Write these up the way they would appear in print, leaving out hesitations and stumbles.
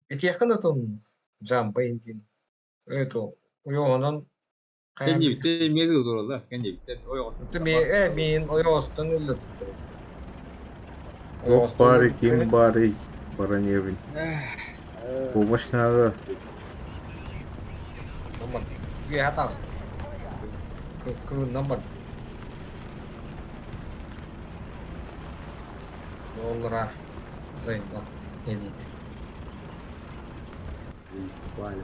Этиэххин атын Жампа диэн это ойоҕунан хайаан Кэннибиттэн эмиэ тураллар. Кэннибиттэн ойоҕостон миин ойоҕостон өлөрбүттэр. Туох Ойоҕостон баарый, ким өлөрбүттэр. баарый, баран иһэбин. Помощь надо. Үөһэ таҕыстым. Кылыннан бардым. Доллара зайда элиде.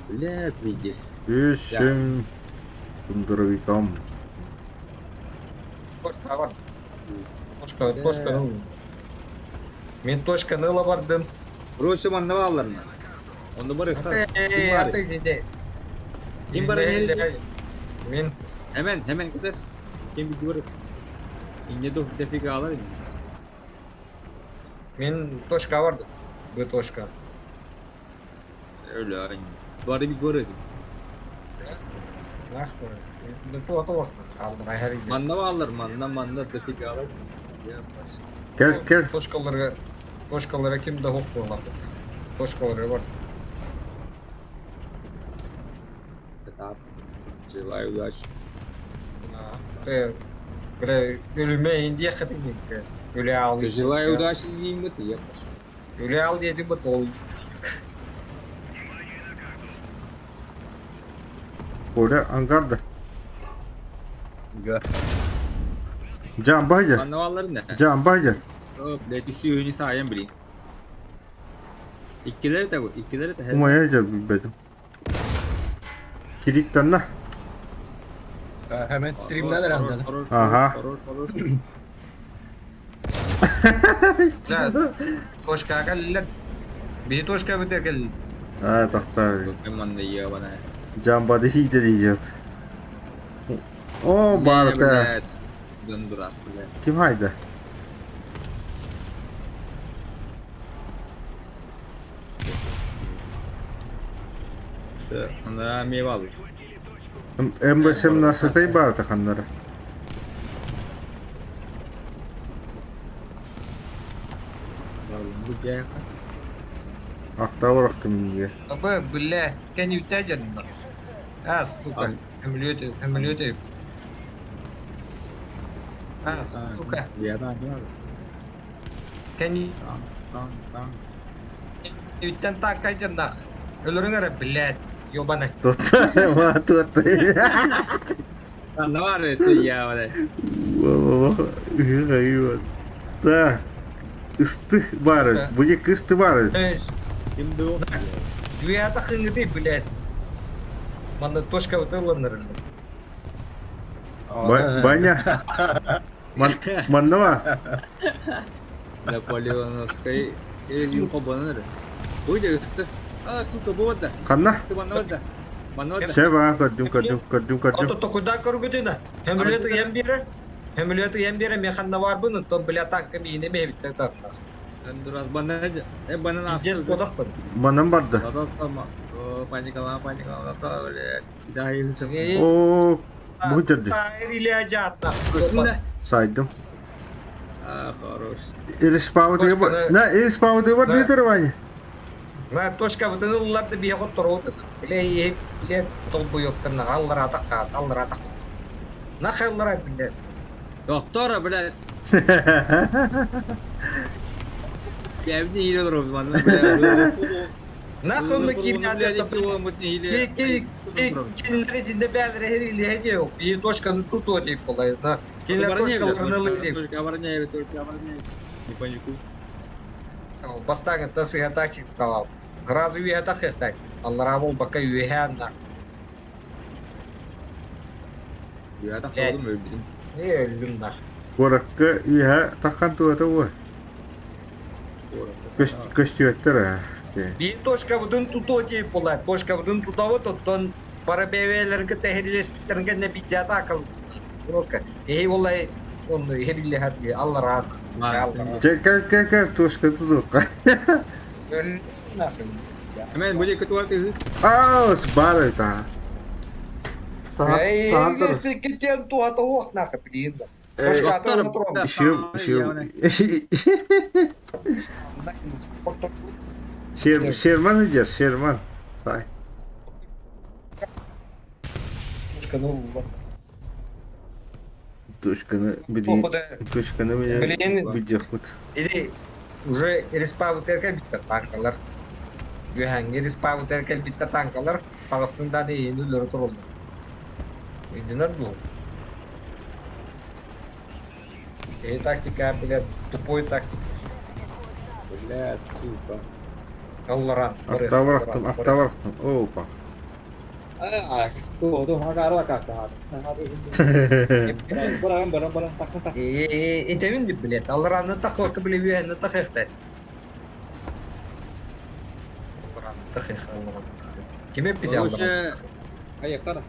Бля, пиздец. Үсүм тундровиком. Точка бар. Точка, точка ныл. Мен точка ныла бардым. Руси манна баалларына. Онно бар Аты Ким бар Мен Hemen, hemen кытас. Ким bir бар. Инне до дофига алар. Мен точка барды. Б точка. Öyle aynı. Бары bir бар edin. Манна бааллар, манна, манна дофига алар. Кел, кел. Точкаларга точкаларга ким да хоқ болмады. Точкаларга бар. Желаю удачи. Бля, өлүмэ инди хатыгын. Өле ал. Желаю удачи деймін бит, я Өле ал дедим бит ол. Коля ангарда. Жан Байдер. Манна бааллар не? Жан Байдер. О, блядь, үстү сайын билин. Иккилери да иккилери да. Умая жар билбедим. Кириктанна. Hemen streamden herhalde. Aha. Хорош, хорош. Точкаға кэллилэр. Биһи точка бүтэр кэллилэр. А, тохтар. Манна ебаная. Жамбады хитер идет. О, барда. Гондурас, блядь. Ким хайда? Анда мебе алды. МБСМ насытай барда ханнара. Ахтабар ахтым Абы, бля, кәнүтә җанна. А, сука, хөмлөтө, хөмлөтө. А, сука, кәнүттән такка җанна. Өлөрүң әрә, блядь, ёбана. Тотта, ма тотта. Анда бар это я, блядь. Да. Ысты бары. Будет кысты бары. Ким ду? Дүята хыңгыты, блядь. Манна точка утыланыр. Баня. Маннова. Наполеоновской режим кобаныр. Будет ысты. А, сука, вот да. Канна. Ты манна да. Манна да. Шеба, көрдүм, көрдүм, көрдүм, көрдүм. Ото токуда көргүтүнө. Хөмлөтү ем берер. Хөмлөтү ем берер, мен ханна бар буну, том бля танка мине мебитте тартна. Гондурас банна. Э, банан Пиздец кодактын. Манан барды. Да, паникала, паникала, да, блядь. Да, и О, бу жерде. Или жатна. Сайдым. А, хорош. Ириспауды бар. На, ириспауды бар дейдер Ваня. На точка бутынылларды бие хоттору. Бля, бля, толбуёктарна аллара така, аллара така. На хайлара, бля. Доктора, блядь. Я не иле дұрып, блядь. Нахуй мы кирнәде Кинлер изинде бәлер херили хеде yok. И точка ну тут о deyip kolay. На кинлер точкаларını deyip. Точка обороняет, точка обороняет. Не паникуй. Бастагы тасы хатак калал. Гразу үйе хатак хехтак. Аллара бол бака үйе ханна. Я так қалдым, өлдім. Не өлдüm на. Горакка үйе таққан туата о. Көстүөттер. Bir точка будун туто deyip kolay. Точка будун тутавы тоттон бара бебелерге tehirleştiklerine ne bir yata akıl. Yok. Ey olay onu herille hadi Allah rahat. Allah. Кел, кел, кел, тушка тудуққа. Öldüm на. Hemen bu екі туар тезі. Ау, бары та. Саат, саат. Кетен туата оқ нахы блин. Точка атылы турам. Еще, еще. Шерман сылдьар, Шерман. Сай. Точканы билигин точканы Билигин билдиэхпит. Или уже респаунтер кэлбиттэр танкалар. Үөһээҥҥи респаунтер кэлбиттэр танкалар таҕыстын да иһин үллэрэ тураллар. Өйдөнөр дуу? Киһи тактика, блядь, тупой тактика. Блядь, сука. Алларан. Аттабарахтым, аттабарахтым. Опа. А, Баран баран баран тахсан тахсан. Этебин дип блядь, аллараны тахвакка бile үөһэни тахыахтат. Аллараны тахых, аллараны тахых. Ким эппити аллараны? Аяктар.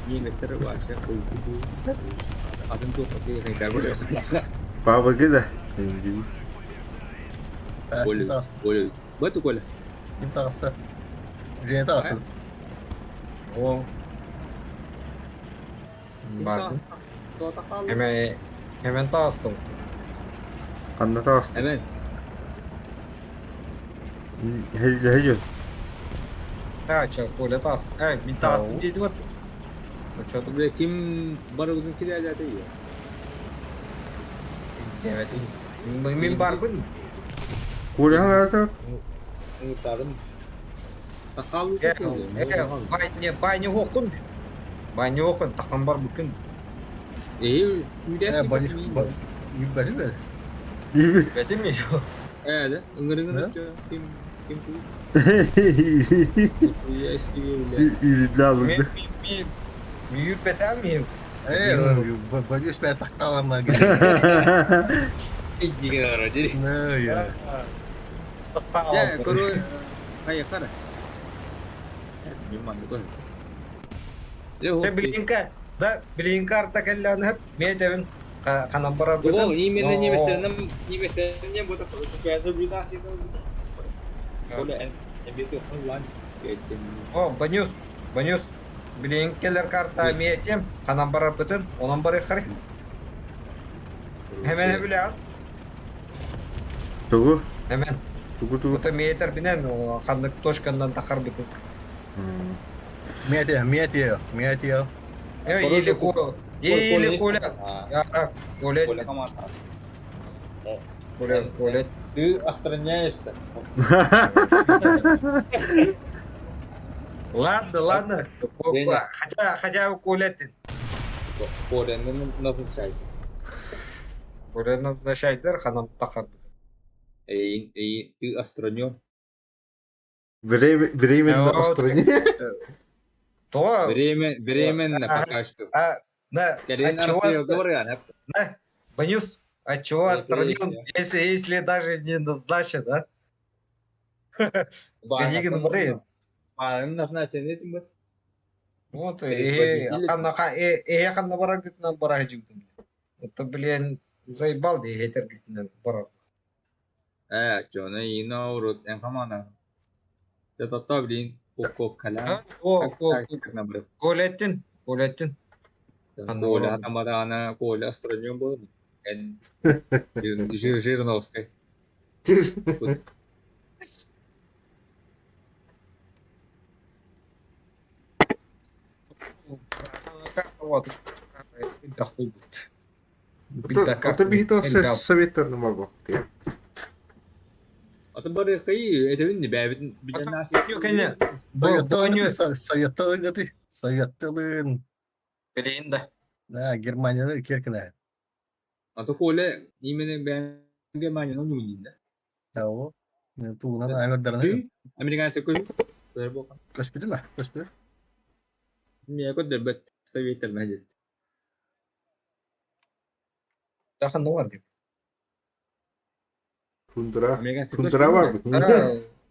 Немецтер вообще Атын туох Папа кеда? Коля, Коля, Бэту Коля. Ким таҕыста? Женя таҕыста. О. Бардым. Hemen hemen таҕыстым. Ханна таҕыстым? Hemen. Хэ Ча, Коля таҕыстым. Э, мин таҕыстым диэти вот. Оччото Бля, ким барыбытын килээлээтэ Evet. Мин барбын. Коля хаҥарата? Ыҥыртаатым. Э, э, баня хохкун. Баня хохкун, тахан бар букын. Э, Э, баня, бәти бе. Бәти ми? Э, да, ыҥырыҥыр ким ким ту? Үйрүдлі Мүйүр бетер мiyim? Э, баня спят тахталама. Иджигара, дери. Ну, я. Дьэ, көрө хайахтара. Миман көр. Те блинка, да, блинка арта келләне метебин ханан бара О, именно неместеринен неместеринен бу короче пятый блина Коля, эмбет лан. О, банюс, банюс. Блинкелер карта метем, ханан бара бытын, онон бары хары. Hemen биле. Тугу? Hemen. Тугу тугу. Бута метр бинен ханнык точкандан тахар бытын. Метия, метия, метия. Или Коля, или Коля. Коля. Коля команда. Коля, Коля. Ты отстраняешься. Ладно, ладно. Хотя, хотя бы Коля ты. Коля назначай. Коля назначайдыр, ханам тахар. Эй, эй, ты отстранен. Временно отстранен. То. Время, временно пока что. А, да. Да, Банюс, от чего отстранен, если, если даже не назначен, да? Книга номеры. Вот, и ханна бара гытынан бара жигдим. Это, блин, заебал, да, этер гытынан бара. Э, чё, и на урод, эн хамана. Это то, блин, коко каля. О, о, Колеттин, Колеттин. Коля, там она, Коля отстранен был. Жириновской. Вот. Это биһито советтарны барбак. Аты бары кый, это не бәбит билен нasi. Советталын, Советталын. Билин да. Да, Германияны керкіне. Аты Коля именно бән Германияны нүнин да. Того. Тугунан аңырдарны. Американцы көй. Көспүтү ма? Көспүтү. Мне код дебет советтар мәҗит. Дахан бар деп. Тундра. Тундра бар.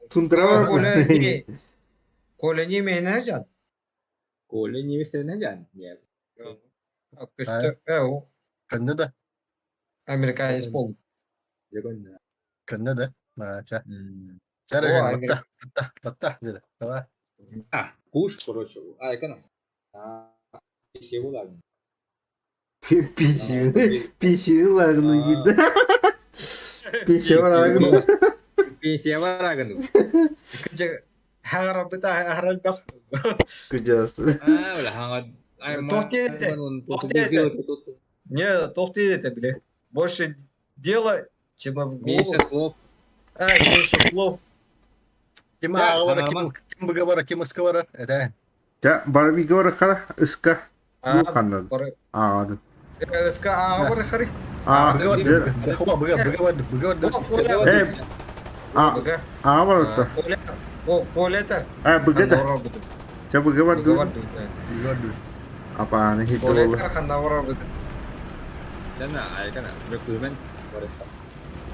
Тундра бар. Коля Коля не мене жан. Коля не вестерне жан. Көстө. Э, Көнне да. Американец бол. Көнне да. Ча. Чара батта, батта, батта деди. Давай. А, куш, короче. А, это А, пищевой лагерь. Пищевой, пищевой лагерь. Пищевой лагерь. Пенсия барагын. Хаҕарабыта аһаралбах. Күдьэс. А, бля, хаҥа. Туох диэте? Туох диэте? Не, туох диэте, бля. Больше дела, чем мозгов. Меньше слов. А, меньше слов. Ким ааҕа ким ким быга бара, ким ыска барар, этэ. Дьэ, барбига бар хара ыска. А, Бу ханна? бары. Ааҕадын. Ыска ааҕа бары хары. Аа, Быга бар, дьэ, быга быга быга бар, быга бар. О, Коля. Э, а, Быга. ааҕа барытта. Коля. О, Коля-то. А, быга да. Ханна барбыт. Чэ, быга бар Быга дуу. бар дуу. Быга бар. Апааны хитте Коля буолла. ханна барбыт. Сен айкана, мөккүмэн барытта.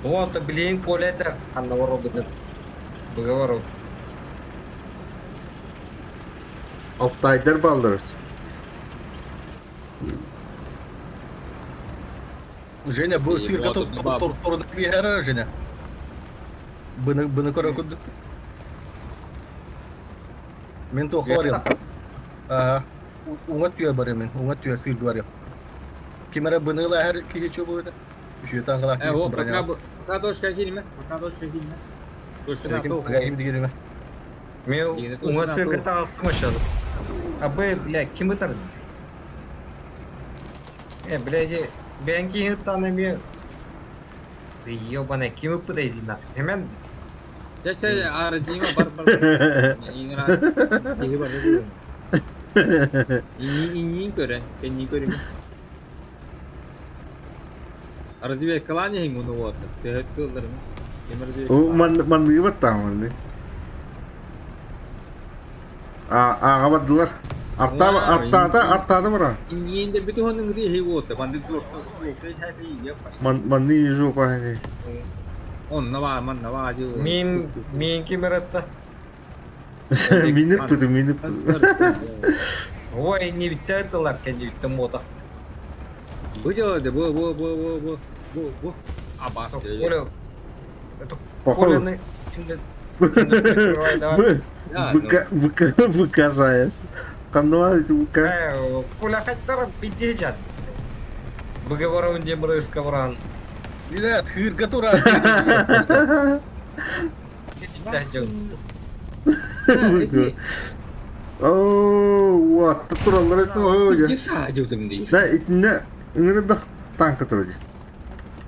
Вот, блин, Коля-то ханна барбыт. Быга бар. Алтайдар баллар. Женя, бу сыырга тордук биһэр Женя. Быны быны көрө курдук. Мин туохха барыам? Аа, уҥа түө барыам мин, уҥа түө сыырга барыам. Ким эрэ быны ылаһар киһи чуобута. Үшүө таҥалаах Э, о, броня. пока пока дочка синеме, пока дочка синеме. Дочка Ким им дигириме. Мен уҥа сыырга таҕыстым ашады. А б, бля, ким ытар? Э, блядь, бэйэҥ киһиттан эмиэ Да ебаная, ким ыппытай дии нахуй. Хэмэн Чэ, чэ, ары Дима бар бар. Ингра. Киһи бар бу. Иннин көрөн, кэннин көрүм. Ары дибе кылаан иһин муну уота. Төһөт кылларым. Кемер дибе. О, ман манныгы баттааманны. А ааҕа бардылар. Артаа артаата артаата бара. Иннин де бүтүн honun ри хи уота. Банды зор. Ман манны жопа хани. Онна ба, манна ба жу. Мин мин ким ыратта? Минип путу минип. Ой, не биттэ кэнниттэн муота. Бу дело бу бу бу бу бу бу бу. Абас. Коля, это Походу. Коляны кимде прикрывай, давай. Быка быка быка заяц. Ханна быка. Э, Коля хаттар биддежат. Быга баран демір ыска баран. Билет, хырга тура. Оо, вот, тураллар это ой. Саадьытым дии. Да, итиннэ ыҥырбах танка турар.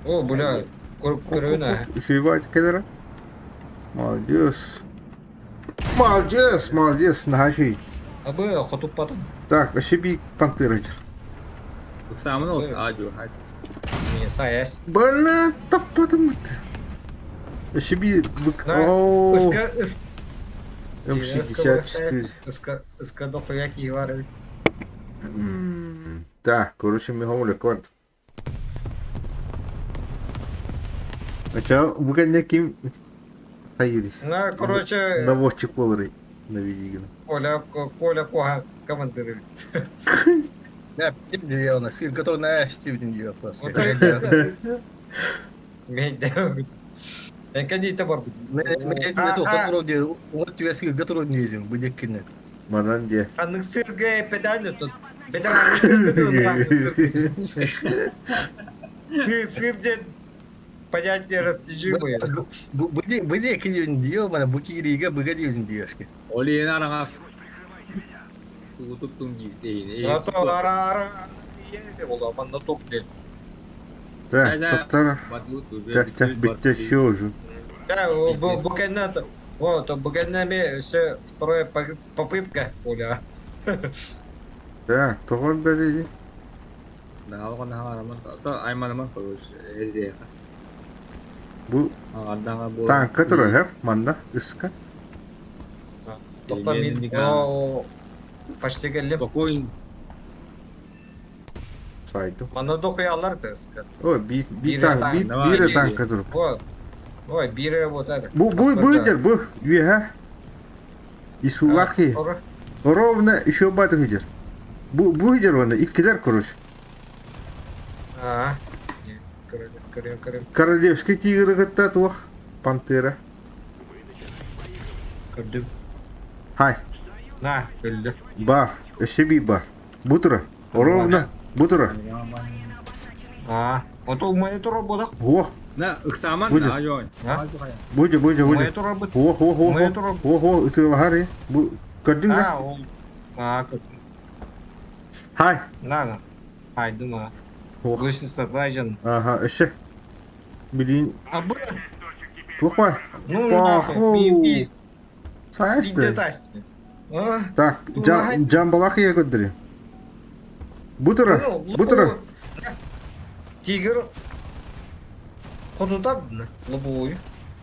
О, бля, көрөбүн. Үчүгэй кэлэрэ. Молодец. Молодец, молодец, нахаши. Абы хотуппатым. Так, вообще би пантера. Самын ол аадьу. Не саяс. Бля, таппатым. Вообще би бык. Да, О, Ыска ыс М64. Ыска ыска дохуя киевар. Так, короче, мы рекорд. А бүгін ким хайыр. На, короче, Наводчик болыр на видео. Коля, Коля Кога командир. Да, ким дьявол, сыр, который на Стивен дьявол. Вот Мен кәне бар бит. Не то, который де, вот тебе сыр, который не едем, будет кинет. Манан де. Ханнык сырга педаны тут. Бедер сырга сыр. Сыр ден понятие растяжимое. Будет кинет дьявол, мана букирига, быгадивин дьявошки. Олиен араңас. Тугутуптун дии. А то ара ара бола манда топ ден. Так, тоқтар. Так, так, бітті все уже. Да, бүгеннен вот, бүгеннен ме все вторая попытка, Коля. Так, тоғын бәрі. Бу танка турар, хеп, манна, ыска. Тоқта мен о почти келдим. Спокойно. Сайдым. Манда дохуялар да ыска. О, би би Бире танк, танк, би давай, бире бире. танка туруп. Ой, ой, бире вот это. Бу бу бу дер, бу, юха. Исулахи. Ровно еще батых идет. Бу бу идер оны, иккилер короче. А. Көрөм, көрөм, көрөм. Королевский тигр гытта туох. Пантера. Көрдүм. Хай, На, өлдү. бар, өссө би бар. Бутура. Ровно, бутура. А, ото умай тура бодак. Ох, На, ыксааман, Будет. айой. А? Будет, будет, Умая будет. турарбыт. О, о, о, Умая о, турар. о, о, ытыалаһар и. Бу көрдүҥ да? А, ол. А, көтүм. Хай. На, на. Айдым а. Ох. Гостиница Дайжан. Аха, өссө. Билин А бу туох баар? ну нахуй, Паху. би Сааш би да. тасты. А? Так, Хай. Жамбалах я көрдүрү. Бу турар, Ну, бу турар. Тигр хотутар лобовой.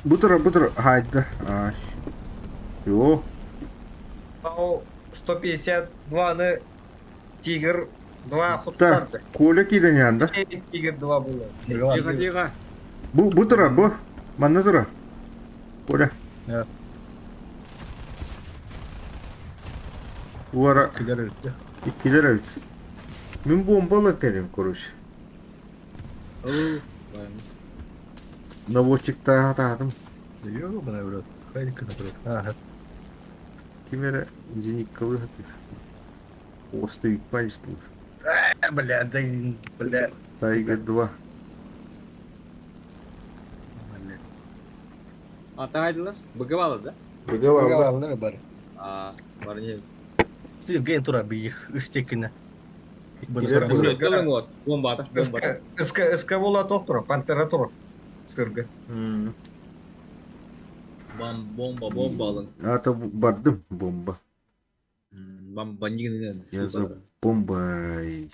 Бу турар, бу турар. Хайда. Аш. Йо. Тау 152 ны Тигр 2 хотутар. Так, Коля киирэн янда. Тигр 2 было. Тихо, тихо. Бу бу турар, бу. Манна турар. Коля. Да. Уара Килер өлтө. иккилер эбит. Мин бомбала кэлим, короче. Ыл. Наводчиктааха таатым. Йоо, бына бирет. Хайды кына бирет. Аха. Ким эрэ зениккалыы сатыыр. Уоста үппаанистыыр. Бля, да, бля. Тайга 2. Бля. А тайдылар? Быгывалы да? Быгавалар бар. А, бар не. Сирген тура би истекине. Иккилер быгы. Кылың от. Бомбата, бомбата. СК СК СК була тоқтура, Пантера тура. Сыргы. Бом, бомба, бомба алын. Ата бардым бомба. Бомба нигин. Я за бомбой.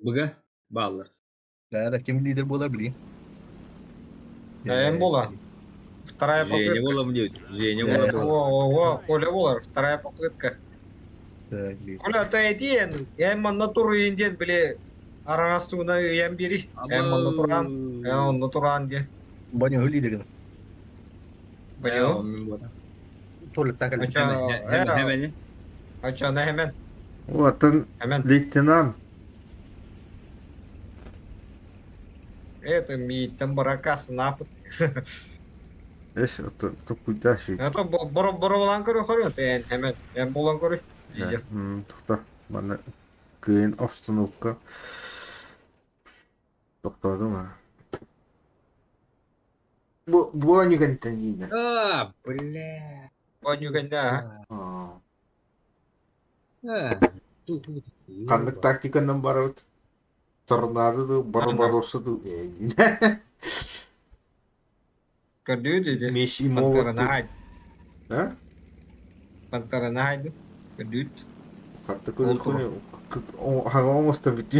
Быга баллар. Да, ким лидер болар билин. Эм була. Вторая Женя попытка. бола мне. Женя Да. бола Во, бола. во, во, Коля болар, вторая попытка. Коля, ты иди, я натуру индет, били, араңастуна ям бери. Эм натуран, эм натуран де. Баня лидер. Понял? Толик так Ача, Hemen. ача, на hemen, Оттон hemen. лейтенант. Это ми там баракас напыт. Эш, оттон токуйдаши. Это боро боро болан көрү хору, тен hemen, эм болан көрү. Лидер. Тохта. Манна кыйын обстановка. Тохтоодум а. Бу бу нигэнтэн А, бля. Бонюганда. А. А. Ханнык тактиканан барабыт. Торнадо ду, Барбаросса ду. Көрдү деди. Меш и Пантера молот. нахайд. А? Пантера нахайд. Көрдү. Хатта Ол көрө көрө. Хага оңоста бит.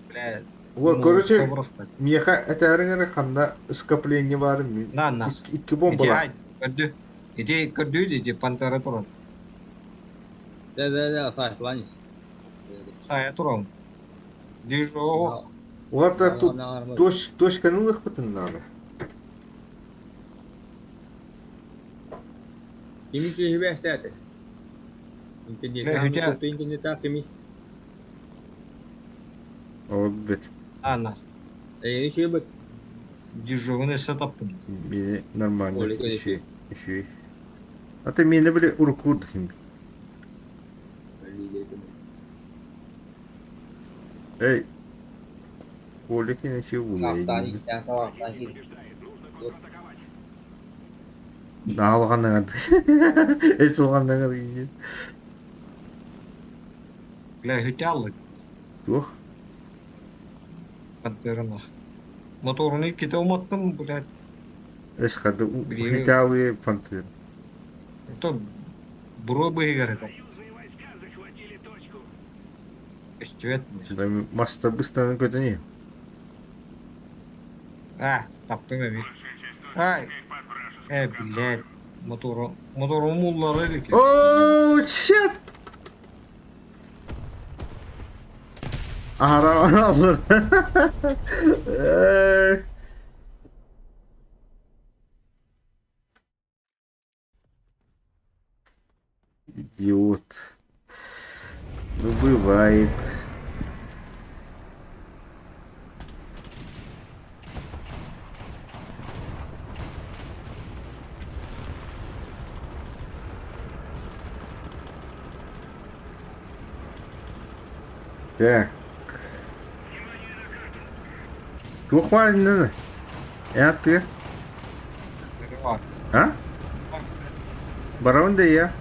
Бля. Вот, короче, Просто. меха этәрин ханна скопление бар мин. На, на. Икки Иди бомбалар. айд. Көрдү. Иди көрдү деди Пантера туран. Да, да, да, Саш, ланис. Сая туран. Дижо. Оларда тут тош точканы лыхпытын надо. Кими сүйбе әстәті. Интернет, Бля, хотя- интернет кими. Ол бит. Ана. Э, сүйбе. Дижоны сатаптым. Мени нормально. Оли, конечно. Иши. А ты мени биле уркуд хим. Эй. Оли кине чи Сақтан, улай. сақтан, Наалганнан. Эч улганнан. Бля, хүтялы Тух. Пантера нах. Моторуну ките уматтым, блядь. Эш хады Блин. хиталы пантер. Это бро быгар это. Эстюет. Да маста быстро көтөни. А, таптым эми. Ай. Э, блядь. Мотору, мотору муллары элек. Оу, shit. Ара алыр. Эй. Идиот. Ну, бывает. Так. Туох баар иннинэ? Эн аттыгар? А? Барабын да я.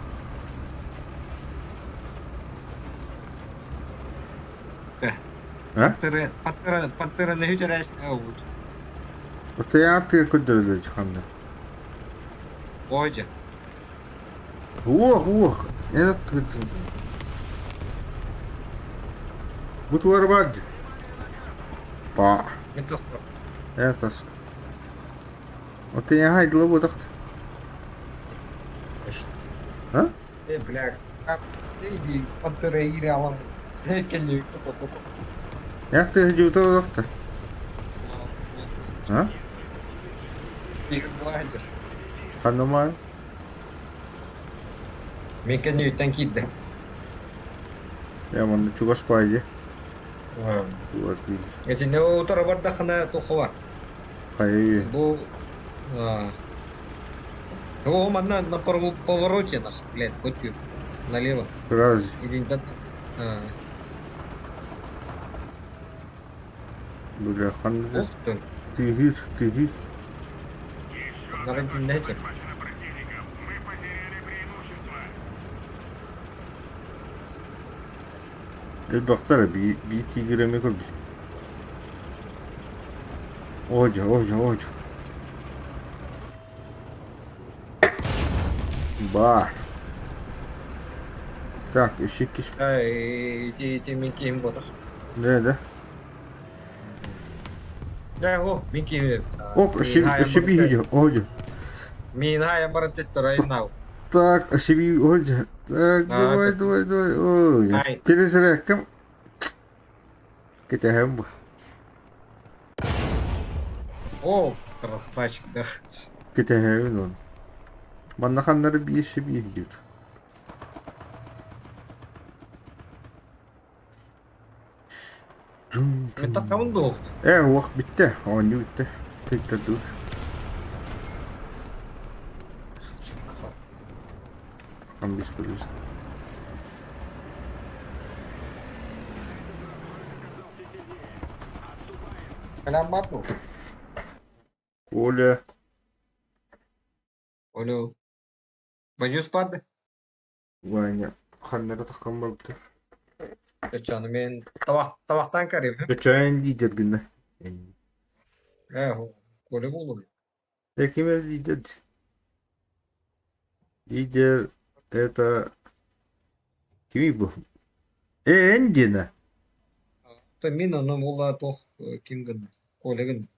А? Пантера, пантера, пантера не хүтэрээс оҕус. Оттон эн аттыгар көрдөрөллөр ханна? Оодьа. Уох, уох, эн аттыгар Бу туора баар дии. Па. Мин тастар. Эн тас. Оттон эн хайдыла буотахт. А? Э, бля, как иди, пантера ири алам. Э, кенни, Эн аттыгар дьуутар олохтор. А? Ханна Мин кэнниттэн киирдэ. Я манна чугас баайы. Итиннэ утары бардаххына туох бар? Хайыы. Бу О, манна на повороте нах, блядь, хоть налево. Раз. Иди Бля, ханна. Ух ты. Тыгыр, тыгыр. Нарантиннечер. Элбэхтэр биир тигр эмэ көрбүт. Оодьо, оодьо, оодьо. Бар. Так, еще иккис. Ити ити мин киһим буотах. Да, да. Да, о, мин киһим. Оп, еще биһиги, оодьо. Мин хайа баран төттөр Так, еще оодьо. Так, давай, давай, давай. Ой, перезарядка. Кэтэһэм бу. О, красавчик, да. Кэтэһэбин он. Манна ханнары биир биир диир. Мин таххабын дуо? Ээ, уох бүттэ, оонньуу бүттэ. Кыттардыбыт. Там бесполезно. Кэлэн бар дуо? Коля. Алло. Боюсь барды. Ваня. Ханнары таххан барбыта. Чаны мен табахтан карым. Чайын лидер гына. Э, Коля болу. Э, ким лидер? Лидер это... Кими бу? Э, Эндина. То мин аны була тох ким гына. Коля гына.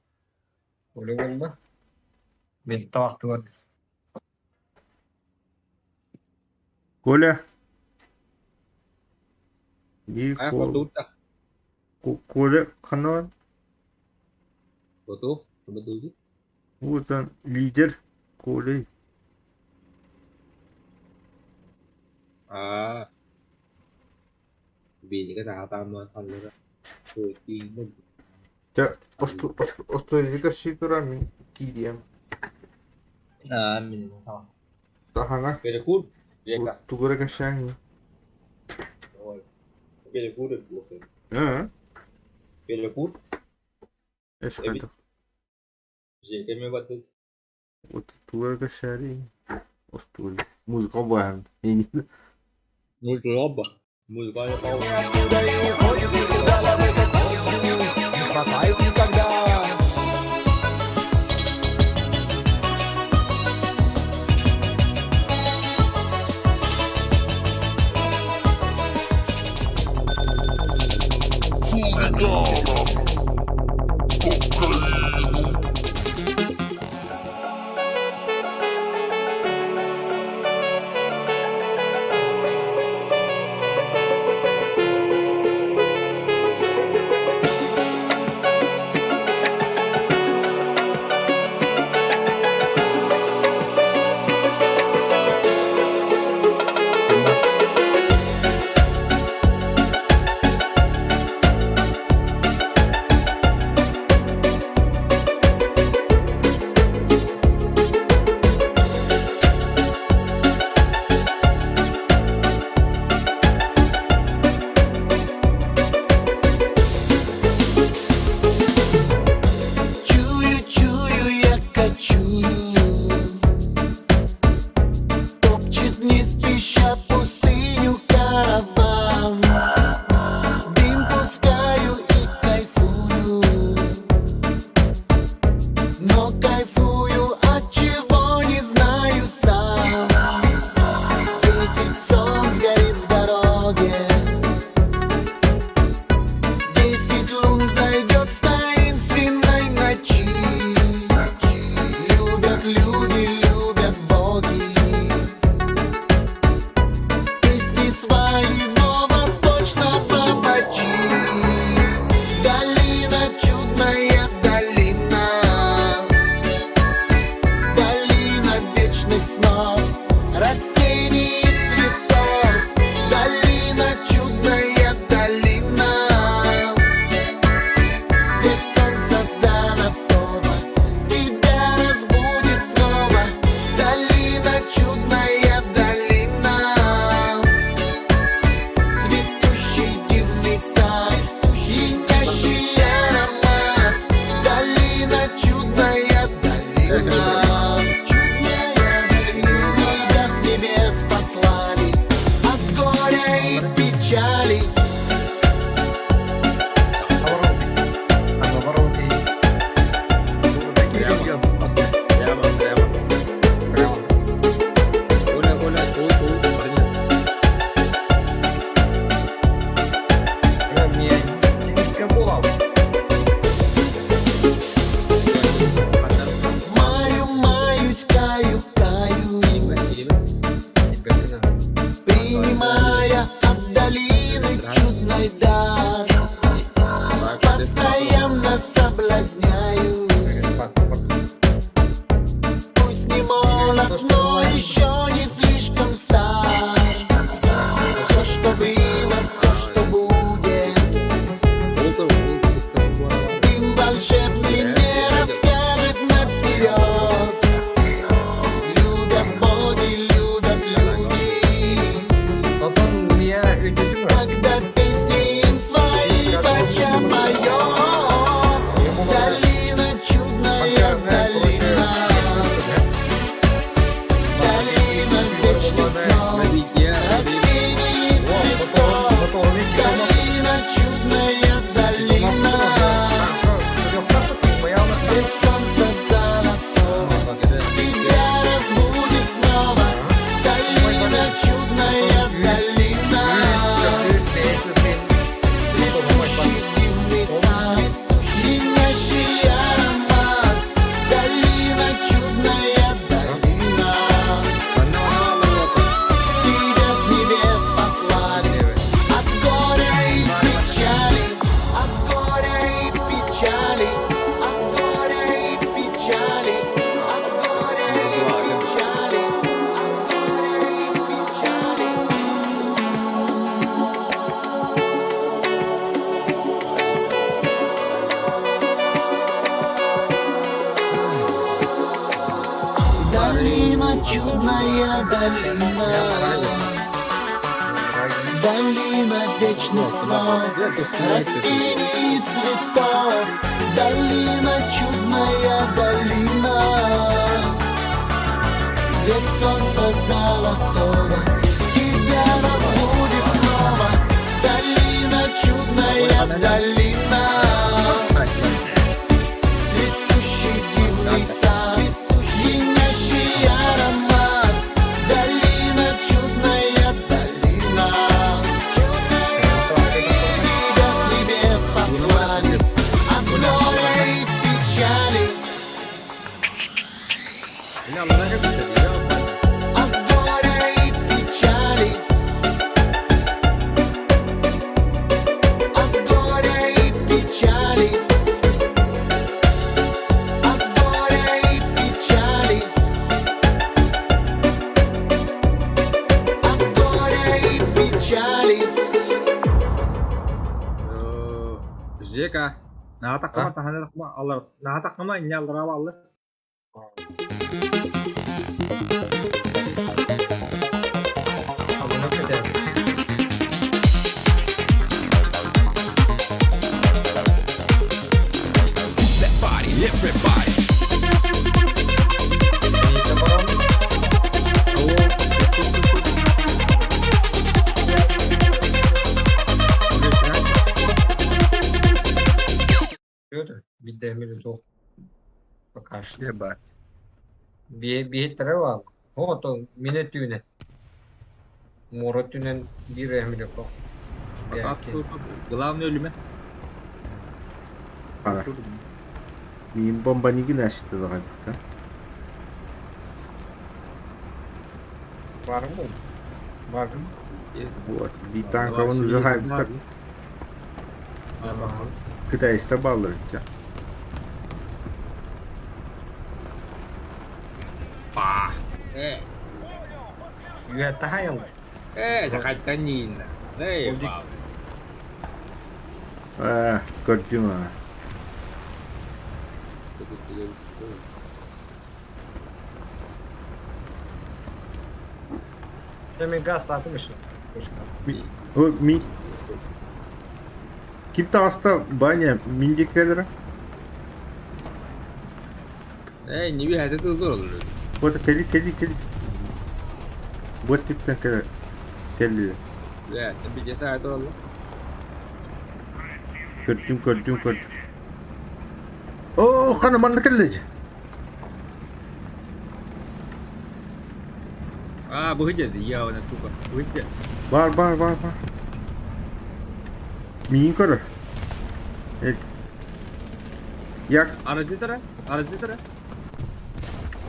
Коля болла. Мен табакты бар. Коля. А, хотута. Коля ханна Хоту, хоту. Вот он, лидер Коля. А. Биһиги таһаатааммын ханныга Дьэ, остуоруйа сүүрэн мин киириэм. Аа, мин Саһаҥа Перекур, Жека. тугу эрэ кэпсээҥ Ой. Перекур Ээ, Перекур. эс хайдах Жека ми бардыт. Вот тугу эрэ кэпсээриий остуоруйа музыка бааһын эйигин Мультироба. Музыкальная пауза. Оттуда и уходит никуда, не хватает никогда. Но кайфую от чего не знаю сам. 10 солнц горит в дороге, 10 лун зайдет в таинственной ночи. Любят люди, любят боги песни своего восточного бачи. Долина, чудная долина, долина вечных снов, растений и цветов. Долина, чудная долина, свет солнца золотого тебя разбудит снова. Долина, чудная долина, цветущий дивный сад, пьянящий аромат. Долина, чудная долина, чудная долина. Тебя с небес послали от горя и печали. Прямо, прямо. Оля, Оля, ой, ой, парни. Маю, маюсь, каю, каюсь, принимая от долины чудной дар. Постоянно соблазняюсь, пусть не молод, но еще не слишком стар. Все, что было, все, что будет, дым волшебный не расскажет наперед. Любят боги, любят люди, когда песни им свои бача поет. Долина, чудная долина, долина вечных снов, растений и цветов. Долина, чудная долина, свет солнца золотого тебя разбудит снова. Долина, чудная долина, цветущий дивный сад, пьянящий аромат. Долина, чудная долина, тебя с небес послали от горя и печали, от горя и печали, от горя и печали, от горя и печали, от горя и печали. Долина, чудная долина, долина вечных снов, растений и цветов. Долина, чудная долина, свет солнца золотого тебя разбудит снова. Долина, чудная долина, цветущий дивный сад, пьянящий аромат. Долина, чудная долина, чудная тебя с небес послали от горя и печали, от горя и печали, от горя и печали, от горя и печали, от горя и печали. Жека. Наатаққама таһана алар. Наатаққама инне аллара аллы. Биир да эмили суох. Пока. Пока что. Ебать. Биһиттэрэ баар. Ото мин өттүнэн. Муора өттүнэн биир эһэмилэко. Главное өлүмэ. Ара. Мин бомбаны гинашты даҕайбыта. Барым бу. Барым. Вот. Би танкабын уже хайбыта. Кытайста баллар ичча. Э, Үөттэ хайал. э, захайтанина. Эй, вау. Э, көрдүм а. Мен газ атым еще. О, ми... Ким таҕыста Баня мин диэки кэлэрэ? Эй, не бихате тылдыр olur. Вот кели кели кели. Вот типтен кэлэ кэллилэр. Бля, bir cesaret olalım. Көрдүм көрдүм көрдүм. Оо, хана манна кэллэ. А, выйдет, я сука. Выйдет. Бар бар бар бар. Миин көрөр. Як Aracı tara, aracı tara.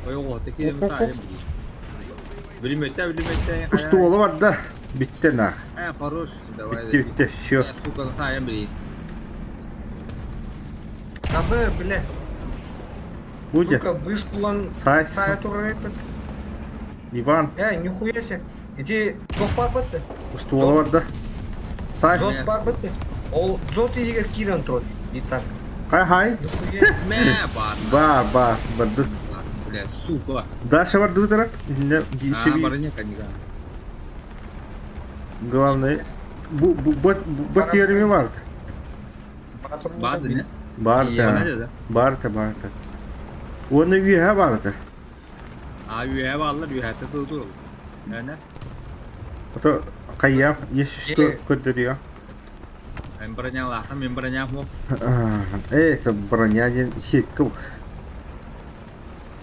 Ой, о, такие мсайым. Билиметте, билиметте. Устуола барда. Бүттэ наах. Э, хорош, давай. Бүттэ бүттэ, все. Я, сука, сайым блин. Абы, бля. Будя. Сука, быш булан Сай, сай турар эппит. Иван, Э, нихуя себе. Ити туох барбыт устуола барда. Сай, Зот барбыт Ол зот иһигэр киирэн турар. И так. хай хай. Нихуя. Мэ, бар. Ба, ба, барды. Бля, сука. Даша барды тұрар. А, барыня, конечно. Главное, бу бу бу yerimi vardı. Бады, не? Vardı. Vardı, vardı. Оны үйе vardı. А, үйе баллар, үйе тылды ол. Әне? Ото кайям, есүстө көдөрүө. Мен броня лаха, мен броня мох. Э, это броня ден сетка.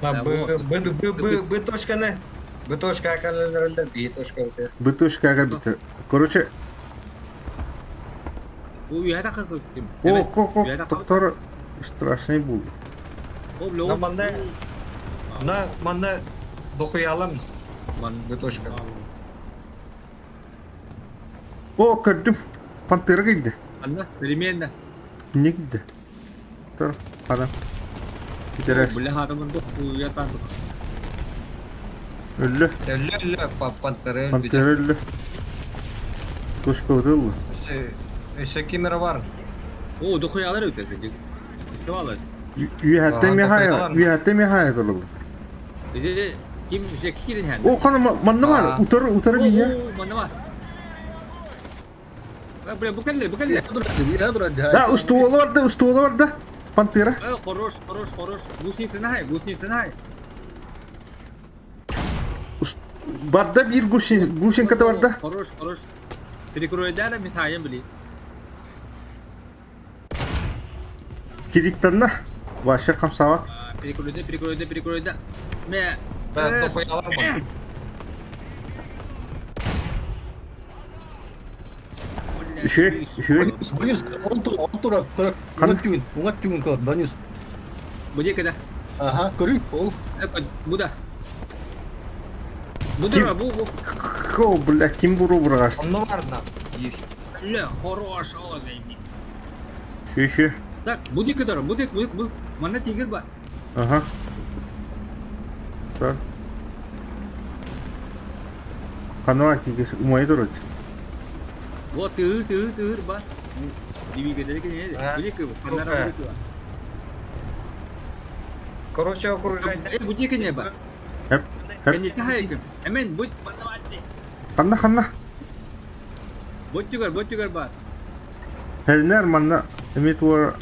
Б, Б, Б, Б, Б точканы. Б точка калаларда, Б точка. Б точка кабит. Короче, Бу үйе тақы ким. о, ко, ко, доктор страшный был. На манна на манна дохуялам. Б точка. О, көрдүм. Пантера кийди. Анна, переменно. Не кийди? Тор, адам. Интерес. Бля, адамын дохуя тағы. Өллө. Өллө, өллө, пантера. Пантера өллө. Точка өллө. Өсө кемера бар. О, дохуялар өтесі, жіз. Өсі алар. Үйәттен мехая, үйәттен мехая турулду. Ким жекси кирин хэн? О, кана манна бар. Утар, утар бия. Манна бар. Бля, бу кэлле, бу кэлле. Да, устуола бар да, устуола бар да. Пантера. Хорош, хорош, хорош. Гусеница хай, гусеница хай. Барда бир гусин, гусинка да барда. Хорош, хорош. Перекрой дара митаем, бли. Кириттанна. Ваша камсават. Перекройда, перекройда, перекройда. Мэ. Да, дохуялар бар. Үшө, үшө. Бонус, он тур, он тур, көр. Уңат түгін, уңат түгін көр, бонус. Бу когда? Ага, көрүй, ол. Буда. Буда, бу, бу. Хо, бля, ким буру бургас. Онно бар на. Бля, хорош, о, заебись. Үшө, үшө. Так, буди кадара, буди, буди, бу. Манна тигр бар. Ага. Так. Кануа тигр умай турут. Вот, тыр, тыр, тыр, бар. Буди Сука. Короче, окружай. Буди кене бар. Хеп, хеп. Кене тахай кем. Эмен, будь манна Ханна, ханна. Будь тигр, будь тигр бар. Хернер манна эми туар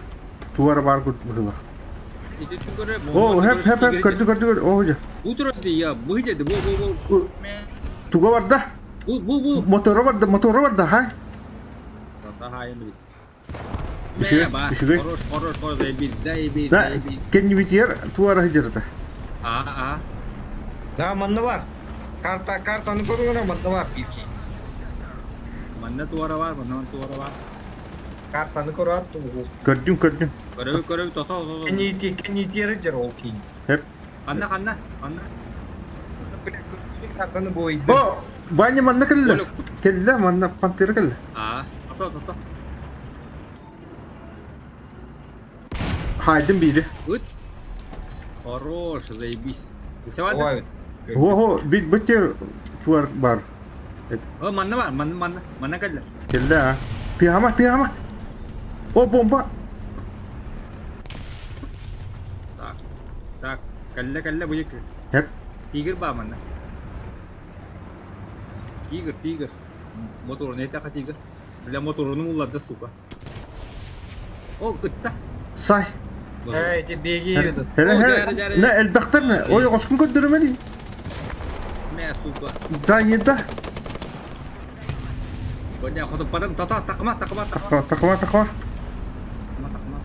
туар бар кут была. О, хеп, хеп, хеп, көрдү, көрдү, көрдү. О, жа. Утро я, быйды, бу, бу, бу. Туга барда. Бу, бу, бу. Мотору барда, мотору барда, хай. Тахай, блин. Үчүгэй, үчүгэй. Хорош, хорош, хорош, заебись, заебись, Да, заебись. кэннибитигэр туара сылдьарыта. Аа, аа. Да, манна бар. Карта, картаны көрүҥ манна бар биир Манна туора бар, манна туора бар. Картаны көрөөт тугу. Көрдүм, көрдүм. Көрөбүт, көрөбүт, тото, тото. Кэннити, кэннитиэри дьэр ол киин. Хеп. Ханна, ханна, ханна. Картаны бойды. О, Ваня манна кэллэ. Кэллэ, манна пантера кэллэ. Аа, тото, тото. Хайдым биири. Ыт. Хорош, заебись. Усевады? Ой. О, бит бытер туар бар. О, манна бар, манна, манна, манна кэллэ. Кэллэ, а. Тыама, тыама. О, бомба. Так, так, кэллэ, кэллэ, бу диэки. Хеп. Тигр баа манна. Тигр, тигр. Моторун этаха тигр. Бля, моторун улларда, сука. О, ытта. Сай. Эй, ти беги едут. Хere, хere. Не, элбэхтэр не. Ой, оскун көрдөрүмэли. Мэ, сука. Занята. Бля, хоту потом тата, такма, такма, такма. Тахма, тахма, тахма. Такма, такма.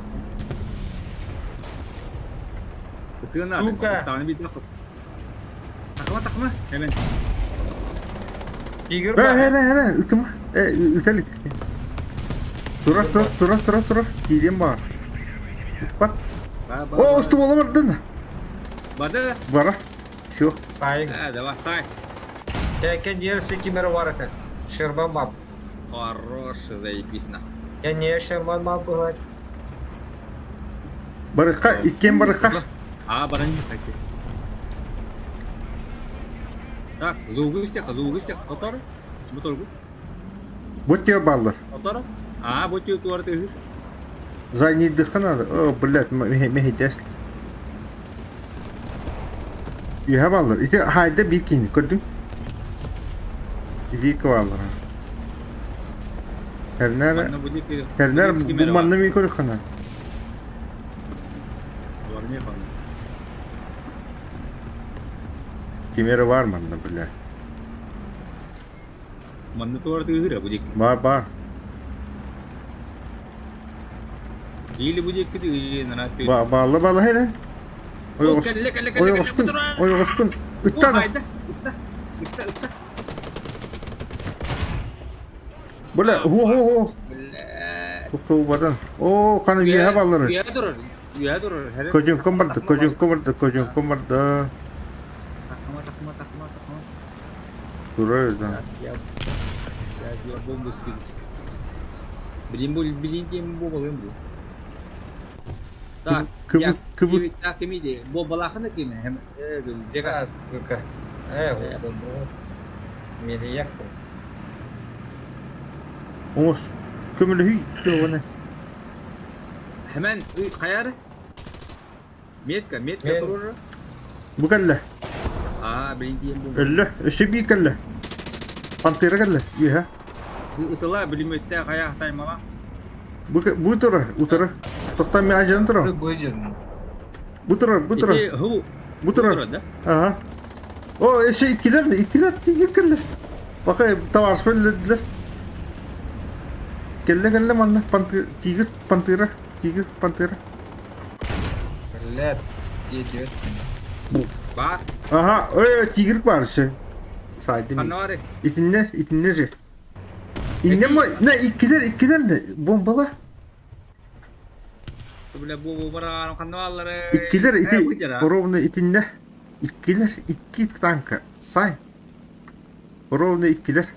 Ытыан Сука. Таны бит нахуй. Такма, такма. Hemen. Тигр Э, бар. хere, хere, ытыма. Э, ыталик. Тура, тура, тура, тура, тура. Киирем бар. Бат. Ба, ба. О, усту бола бардын. Бады. Бара. Все. Тайын. Э, давай, стай. Кәкен ерсі кемері бар еді. Шерман мап. Хорош, заебись нахуй. Кәне шерман мап бұғад. Барыкка, иккен барыкка. А, баран не Так, лугу всех, лугу всех. Отор. Моторгу. Вот тебе баллар. Отор. А, вот тебе туар ты. Задний дыхана. О, блядь, мехи тесли. Юха баллар. Ити хайда бикин, көрдүң? Иди баллар. Хернер, хернер бу манны ми көрүхана. Кемері бар манна, бля. Манны туар ты зря будет. Бар, бар. Или будет ты на ты. Ба, балла, балла, херен. О, кэллэ, кэллэ, кэллэ, Ой, кэллэ, оскун, кутура. ой, оскун. О, Ыттан. хайда. Ытта. Ытта, ытта. Бля, хо, хо, хо. Бля. Тоқтау бардан. О, қаны үйе баллар. Үйе турар. Үйе турар. Көжөн ком барды, көжөн ком барды, көжөн ком барды. Такма, такма, такма, такма. Турар да. Сейчас я бомбу скину. Блин, блин, тем бомбу блин. Так, Кыбы, кыбы. Так, кимиди. Бо балахны кими? Хем, зега. А, сука. Э, бомба. Мені як Оңос. Көмілі хүй. Көне. Hemen kayar. Метка, метка Мен- турur. Бу кәлле. А, блин, тем бомбу. Өллө. Өсі би кәлле. Пантера кәлле. Үйе. Ытыла, блин, кая таймала. Бу бу тура, утара. Тоқта мен ажан тура. Бөжін. Бу тура, бу тура. Ити ху. Бу тура. да? Ага. О, эше иккилер, иккилер тигир кәлле. Бака товарищ бөллөдүлөр. Кәлле кәлле манна пантера, тигр, пантера, тигр, пантера. Блядь, идет. Бар. Ага, ой, тигр бар ше. Сайды ми. Канары. Итинне, итинне же. Инне мо, не иккилер, иккилер не бомбала. Бля, бу бара каналары. Иккилер ити ровно итинне. Иккилер икки танка. Сай. Ровно иккилер.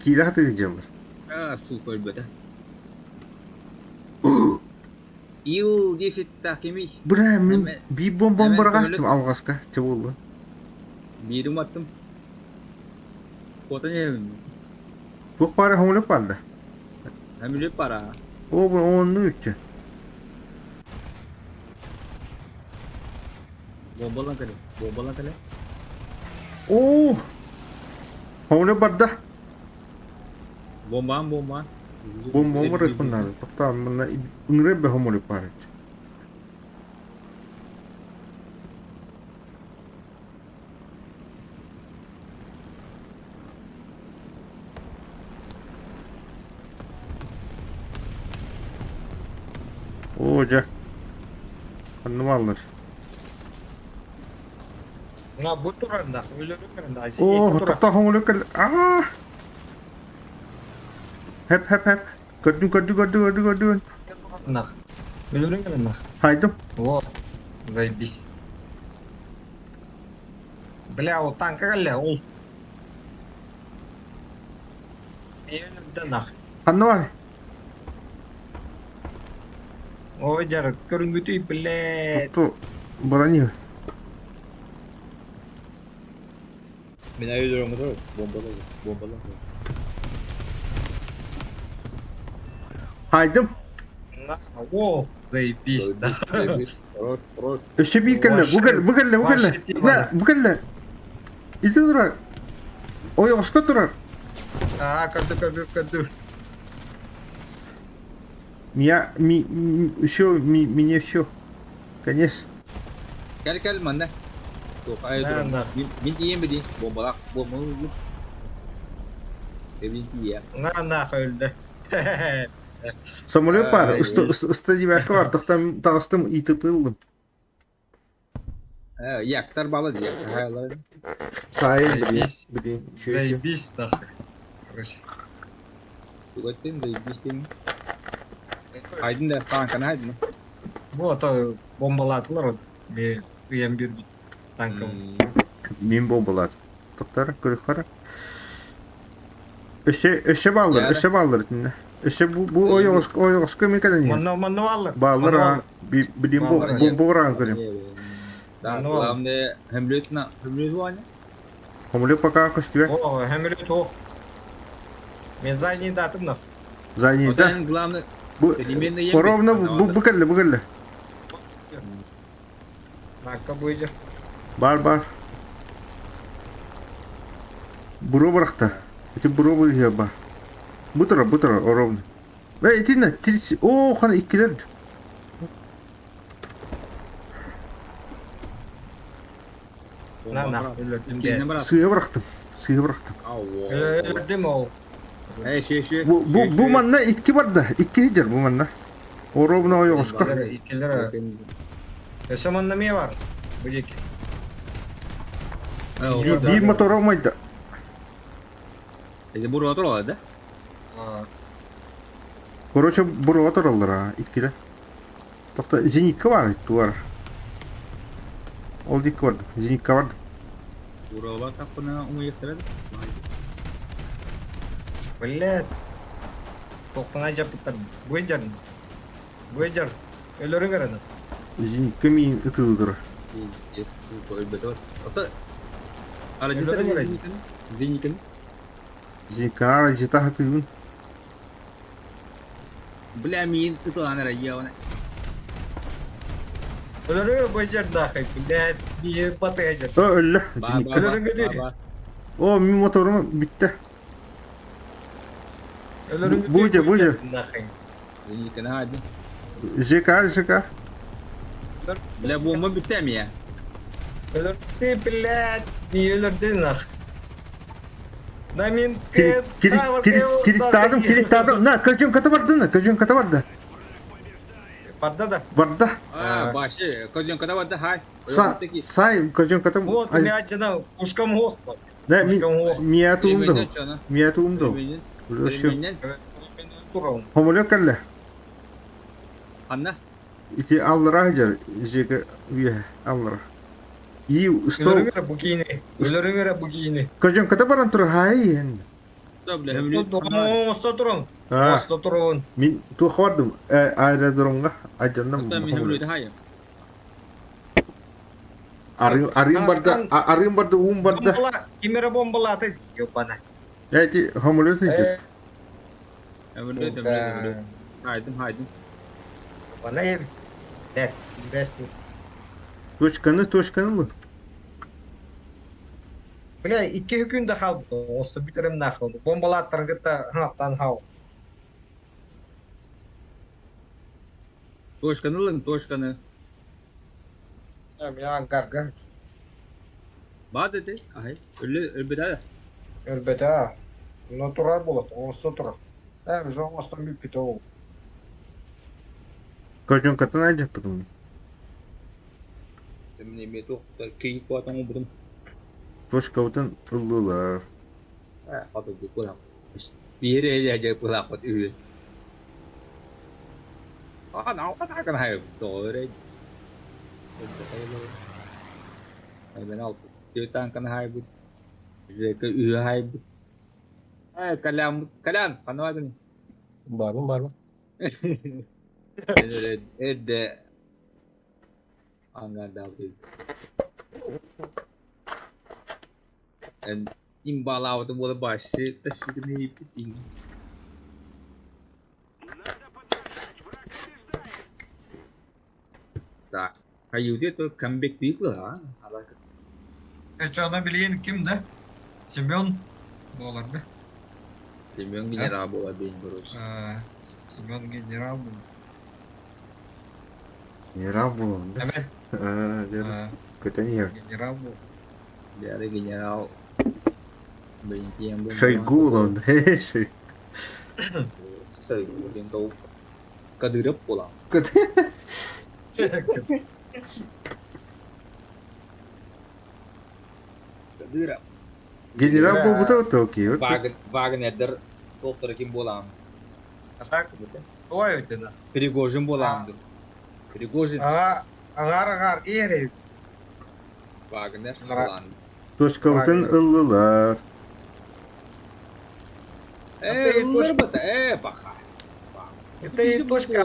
Кире хаты жылдар. А, супер бета. Ил 10 так кими. Бра, мен Эме- би бомбам эме баргастым көмөлөт. алгаска. Че болду? Бирим аттым. Кота не Тук бары хомлеп барды. Хамилеп бара. О, бу онну үчү. Бомбалан кале. Бомбалан кале. О! Хомлеп барды. Бомбан, бомбан. Бомба бар хуннар. Токта мына үңреп бе хомлеп бар. Ханна бааллар? На бу турар нах, өлөрү нах. Оо, тохтоо хоҥолу кэл. Аа! Хэп хэп хэп. Көрдүм көрдүм көрдүм көрдүм көрдүм. Нах. Өлөрү нах. Хайдым. О, заебись. Бля, ол танка кэллэ, ол. Өлөрдө нах. Ханна бар? Ой, дьарык, көрүҥҥүтүй, блядь. Тохтоо брони. Мин өлөрөҥҥө турар, бомбалар, бомбалар. Хайдым. На, о, заебись, да. Хорош, хорош. Өссө биир кэллэ. Бу кэллэ, бу кэллэ, бу кэллэ. На, бу кэллэ. Изи турар. Ойоҕоско турар. Аа, көрдү, көрдү, көрдү. Меня, ми, все, ми, мне все. Конец. Кэл кэл манна. Туох айа туран. Мин мин тиийэн билии. Бомбалаах бомбалыыр. Эбин тиийэ. На нах өлдө. Самолет бар. Уста девятка бар. Тохтам таҕыстым ИТП ыллым. Яктар балы дии. Хаалар. Сайын блин. Заебись нахуй. Короче. Тугаттын заебись дин. Айдын да танканы айдын. Бу ото бомбалаатылар ыйан биэрбит танкабын. Мин бомбалаат. Тоқтар, көрүк Өссө өссө бааллар, өссө бааллар итиннэ. Өссө бу бу ойоҕоско ойоҕоско эмиэ кэлэн иһэр. Манна манна бааллар. Бааллар аа билим бу бу көрүм. Да, главное, Хемлет на Хемлет Ваня. Хомлет пока көстүбэ. О, Хемлет ох. Мен задний датым на. Задний да. Главное, Бу ровно бу бу кэллэ бу кэллэ. Накка буйжыр. Бар бар. Буро бырахта. Ити буро быыһыа бар. Бу турар, бу турар, ровно. Э, итиннэ, о, хана иккилэр. На, на, өлөрдүм. Сыыһа бырахтым. Сыыһа бырахтым. Өлөрдүм ол. Бу, бу, бу манна икки барда. Икки сылдьар бу манна. Оруобуна ойоҕоско. Иккилэр. Өссө манна эмиэ бар. Бу диэки. Биир мотору умайда. Эти буруа туралар да? Короче, буруа тураллар а, иккилэр. Тохто зенитка бар, туар. Ол дикки барды, зенитка барды. Буруалар таппына умуйахтара да. Блядь. Тохтана жапыттар. Буйжар. Буйжар. Өлөрүң эрэ. Зенитка миин ытыылдыра. Пиздец, өлбөтө бар. Ото Арадьытар зеникин. Зеникин. Зенитка арадьыта хатыыбын. Бля, миин ытылаан эрэ йеона. Өлөрүҥ буйжар нахуй, блядь. Миин батыйажар. О, өллө. Зенитка. Өлөрүҥ көтүй. О, мин моторум бүттэ. Өлөрүҥ Бу же, бу же. Нахуй. Зеникин хаайдым. ЖК, ЖК. Бля, бомба бүттэ эмиэ. Өлөрдү, блядь. Миин өлөрдү нах. Да мин Кириттаадым, кириттаадым. На, көчүн ката барды, на, көчүн ката барды. Барда да. Барда. А, башы, көчүн ката барда, хай. Сай, көчүн ката. Вот, меня жана пушкам хох. Да, мия туумду. Мия туумду. Хомолё кэллэ. Анна? Ити аллара жар, жеке үе аллара. И стол. Өлөрүҥ эрэ бу киини. Өлөрүҥ эрэ бу киини. Көчүн ката баран тур хай. Оста турун. Оста турун. Мин туох бардым аэродромҥа адьанным. Арыым барда, арыым барда, уум барда. Ким эрэ бомбалаата ёбана. Эти самолет идет. Хайдым, хайдым. Бана эм. Нет, бэс. Точканы, точканы mı? Бля, икки күн да хаалбыт. Оста бүтерем нахуй. Бомбалааттарын кытта хаттан хау. Точканы ылыҥ, точканы. Я гарга. Баат эти, аһай. Өллө өлбөтө. Өлбөтө. Но турар болот, оста турар. Э, уже оста бүппүт ол. Көчүн катын айдьаппытым. Мин эмиэ туох киһи куотан оҥорбутум. Точкабытын ыллылар. Биир эйэ былаахпыт үһү. Үһү Колян, Колян, ханна Барбын, барбын. Эрдэ Аңгардаабыт Эн имбалаабытым буола башы тащитын ииппит Так, хайыы то камбэктии быһа. Эчана билигин ким да? Семен буолар да? Семен генерал буолар бейин короче. Семен генерал буолар. Генерал буолан да? Эбэт. Көтөн иһэр. Генерал буол. Бәрі генерал Шойгу буолан. Шойгу диэн тоҕу Кадыров буолан. Кадыров. Генерал буолбута Токио. Вагнердер доктора ким буолан? А так, ой, у тебя. Пригожин буолан. Пригожин. Ага, агар-агар, иэри. Вагнер буолан. Точкабытын ыллылар. Э, ылларбата, э, баха. Это точка.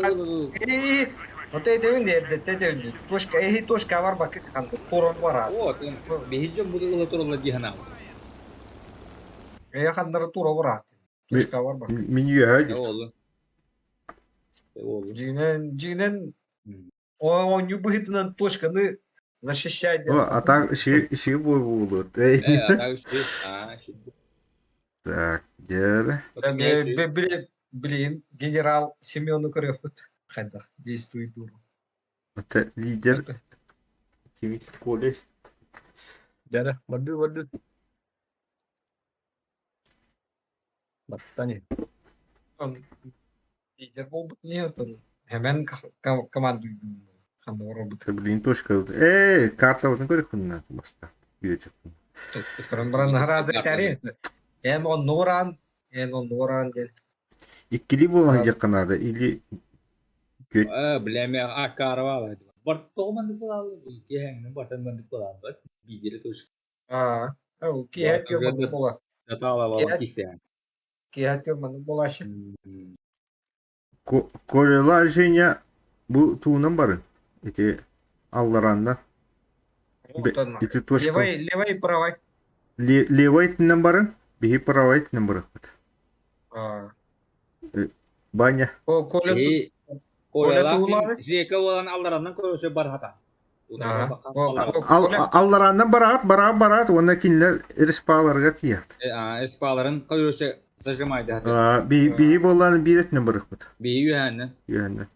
Вот это вин это точка, эһи точка бар бакыт хан турон бара. Вот, биһиджи буду ыла турла дихана. Э ханнары тура бара. Точка бар бакыт. Мин үөһэ Ол. Ол. Дьиҥинэн, дьиҥинэн оонньуу быһыытынан точканы защищать. О, а так ши буолуот. Э, а так ши, а, ши. Так, дьэ. Блин, генерал Семену көрүөхпүт хайдах действует дуру. Это лидер кими Коля. Дьэ, барды барды. Баттани. Лидер буолбут не Hemen командуйдун. Ханна оробут. Блин, точка. Э, карта вот көрөхүн баста. Көрөн баран наразы тәри. Эм он норан, эм он норан ден. Иккили буолан дьахха наада или Э, бля, мен акарвала. Бартоҕуман буолалы, киэһэҥҥин бартан маннык буолаабат. Биидири туш. Аа, киэһэ маннык буола. Татаала кисээн. Киэһэ маннык буолашы. Коляла Женя бу туунан барын. Ити алларанна. Ити точка. Левой, левой, правой. Левой итинен барын, биһи правой итинен барыхпыт. Баня. Коля Коля Жека болан аллараннан көрөсө бархата. Аллараннан бараат, бараат, бараат, уонна кинилэр респаларга тиийэт. Респаларын көрөсө зажимайды. Биһи болланы биир өтүнэн барыхпыт. Биһи үһәннен. Үһәннен.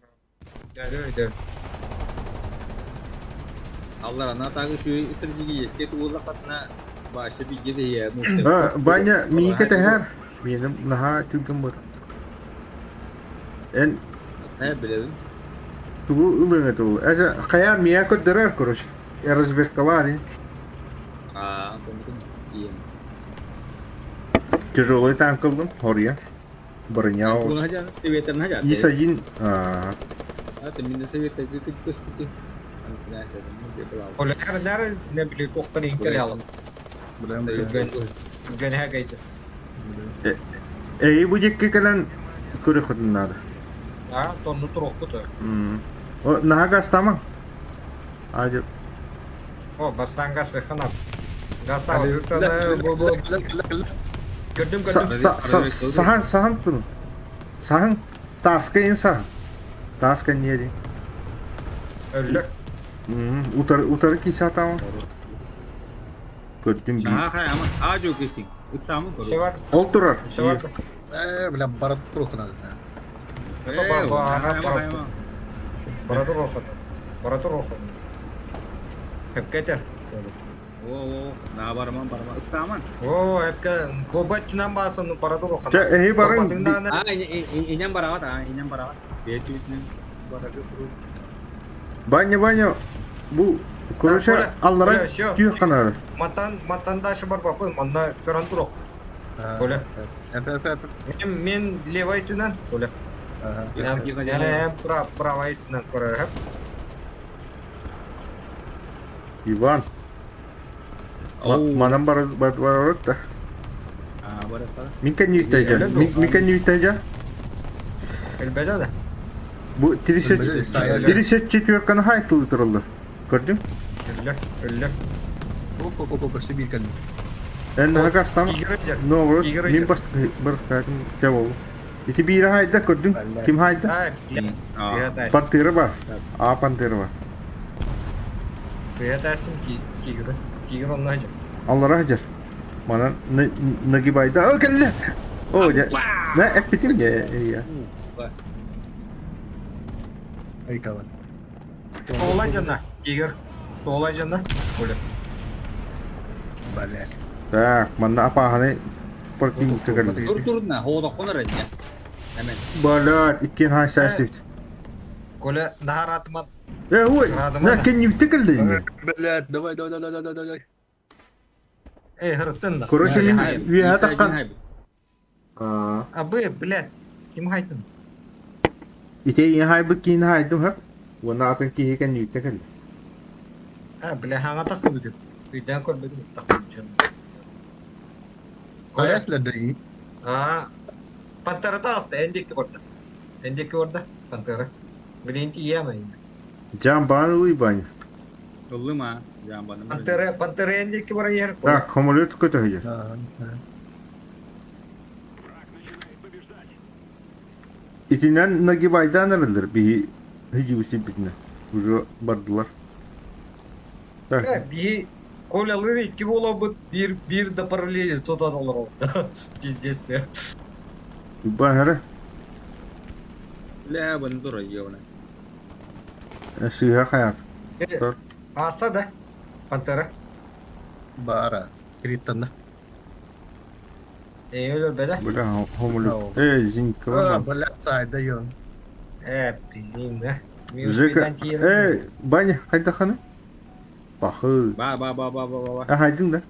Алларанна тагы şu стратегический тууллахатына башы биге де Баня миика тэһэр. Миэним наһаа түргэн бар. Эн Э, билэбин. Тугу ылыаҥ этэ ол? Эже хайаан миэхэ көрдөрөр, короче. Разведкалаан. Аа, помню. Ием. Тяжелый танк ыллым, хоруйа. Броня ИС-1. А, ты меня советуешь, ты ты Оля, не били тохтан инкелялым. Гэнэ гайда. Эй, бу дикки кэлэн көрөхөтүн надо. А, тонну турохпут. О, наһаа гастамаң. Ажы. О, бастан газ ханап. Гастан бу бу көрдүм көрдүм. Сахан сахан тун. Сахан таска ин сахан. Таска нери. Өллө. Утар утар кисатам. Көрдүм би. Саха хайама ажо кисин. Ыксамы көрө. Севар. Ол турар. Севар. Э, бля, барат турухна. Бара турухна. Бара турухна. Хепкетер. О, на барман барман. Ыксаман. О, хепке гобат түнэн баасан бара турухна. Чэ, эһи барын. А, инен барават, а, инен барават. Бечүтүн барагы Баня, баня, бу Короче, аллара түйөх канары. Матан, матан дальше барбаппын, манна көрөн туруох. Коля. Мен, мен левой өттүнэн, Коля. Мен правой өттүнэн көрөр. Иван. Манан бар бар да. Мин кэнниттэн Мин кэнниттэн Элбэдэ да. Бу 34 хай тылы тураллар. Көрдүм? Өллө, өллө. Оп, оп, оп, өссө биир кэллим. Эн хагастам. Наоборот, мин бастакы барахтаатым дьэ буолу. Ити биирэ хайда көрдүҥ? Ким хайда? Пантера бар. А пантера бар. Сыһыатаасым тигр. Тигр онно сылдьар. Аллара сылдьар. Манан нагибайда. О, кэллэ! О, дьэ. На эппитим дьэ. Иә. Айкалан. Туола дьана, тигр. Туола дьана. Оля. Балет. Так, манна апааһаны противникка кэллэ. Тур турна, хоодоккун эрэннэ. Эмен. Балет, иккиэн хаайсаасыбыт. Коля, наһаратымат. Э, ой, на кеннибитте кэллэ. Блядь, давай, давай, давай, давай, давай. Эй, хырыттын да. Короче, мин үөһэ таххан. А бы, блядь, ким хайтын? Ити ийэ хайбыт киин хайдым хөп. Уонна атын киһи кэннииттэ кэллэ. А, бля, хаҥа тахсыбыт. Өйдөөн көрбөтүм тахсыбыт. Коля следи. А, Пантера таҕыста, эн диэки барда. Эн диэки барда, Пантера. Блин, тиийэмэ. Жамбаан ылый бань. Ыллым а, жамбаным. Пантера, Пантера эн диэки бара иһэр. Так, самолет көтөһүдэр. Итинэн нагибайдаан эрэллэр биһи хидьибисиппитинэ уже бардылар. Так. Биһи Колялыыр икки буолабыт биир биир да параллели тутан олоробут. Пиздец. Баһара. Бля, баны тура ёбана. Сыыһа хайаат. Ааста да? Пантера. Баара. Криттанна. Ээ өлөрбөтө. Бля, хомулю. Эй, зинка. Бля, сайда йон. Э, блин, да. Жека, эй, Баня, хайдаханы? Бахы. Ба, ба, ба, ба, ба, ба. А, хайдың да?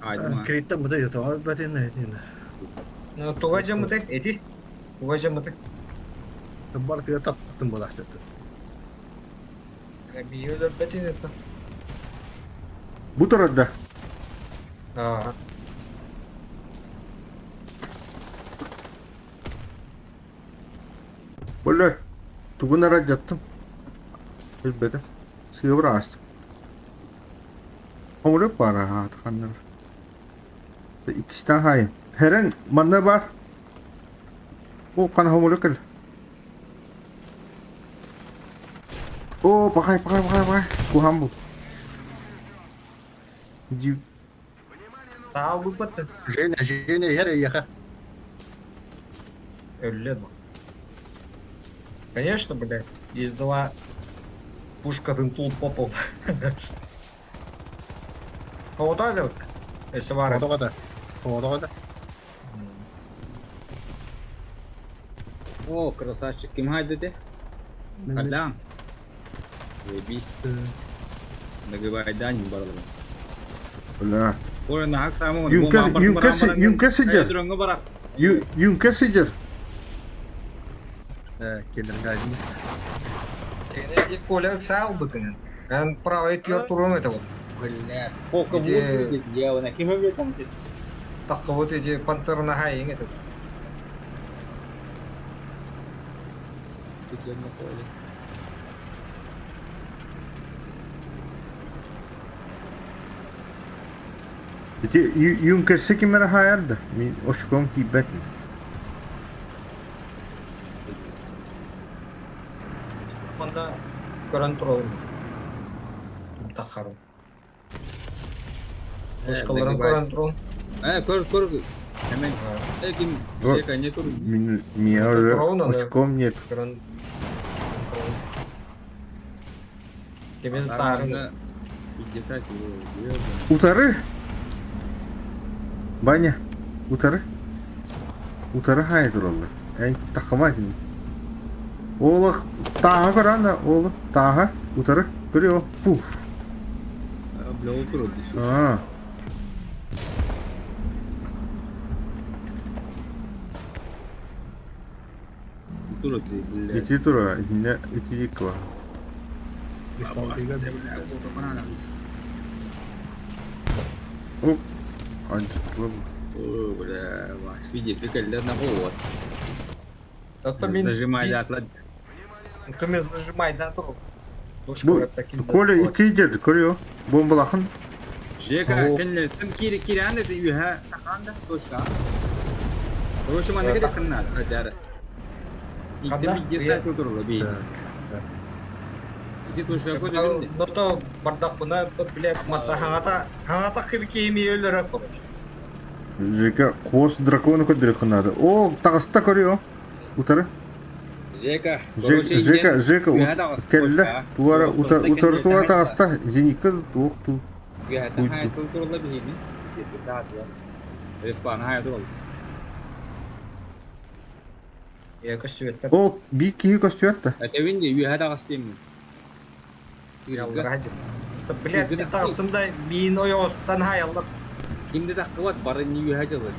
Хайдым. Криттан быта йото, батын этин. Ну, туга жамыты, эти. Туга жамыты. Бар тыга таптым булахты. Би өлөрбөтүн это. Бу турарда. Аа. Бля, тугун ара жаттым. Билбэтим. Сыыбыр аастым. Хомурук баара аатханнар. Иккистэн хаайым. Хэрэн манна бар. О, қана хомурук кэл. О, пахай, пахай, пахай, пахай. Куһаан бу. Дии Таалбыппыт. Женя, Женя, иһэр эйиэхэ. Өллө бу. Конечно, блядь, из два пушкатын тул попал. Ота да Эссе баар. Оҕота. Оҕота. О, красавчик, ким хайдыты? Калям. Заебись. Нагибайдан барылы. Бля. Ой, нахак самы. Юнкер, Юнкер, Юнкер сидер. Юнкер сидер. Э, келдер гайдын. Коля саал бытынын. Эн правый түйөр турун это вот. Блядь, сколько воздуха делано. Ким об этом ты? Так вот эти пантерна хайын это. Тут я на поле. Ити Юнкерси ким эрэ хаайар да? Мин очком тиийбэт. Манна көрөн турабын. Тахарым. Пушкаларын көрөн турабын. Э, көр, көр. Hemen. Э, ким? Жека, не тур. Мин меня уже очком нет. Көрөн. Кимин таарын. 50 Утары. Баня. Утары. Утары хаайа тураллар. Эн таххама кини. Олох тааһа көрөн да, олох тааһа утары көрүө. Пуф. Бля, ол турар дии. Аа. Турар дии, бля. Ити турар, итиннэ ити бар. Оп. Антиклаб. О, бля, Макс, видишь, кэллэ на вот. Ото мин Зажимай датлад. Ото мен зажимай да тур. Бу Коля ики дед, Коля. Бомбалахын. Жека, кэннилэриттэн киири киирээн да үөһэ тахаан да точка. Короче, манна кэлэххин наада, хайдары. Икки видео сайт турла бии. Ити точка көтөбүн. Ното бардахпына, то блядь, мата хаңата, хаңата кими өлөрө короче. Жека кос дракона көдөрөххүн наада. О, таҕыста көрүө. Утары. Жека, короче, Жека, Жека, үөһэ таҕыс, кэллэ. точка. Туара утары утары туара таҕыста. Зенитка туох ту. Үөһэ таһаай турла биһини. Респан хай турла. Я көстүбэттэр. Ол биир киһи көстүбэт да. Этэбин дии, үөһэ таҕыс диэммин. Яллар Блядь, мен таҕыстым да миин ойоҕостан хаайаллар. Ким да таххыбат, бары инни үөһэ дьылыр.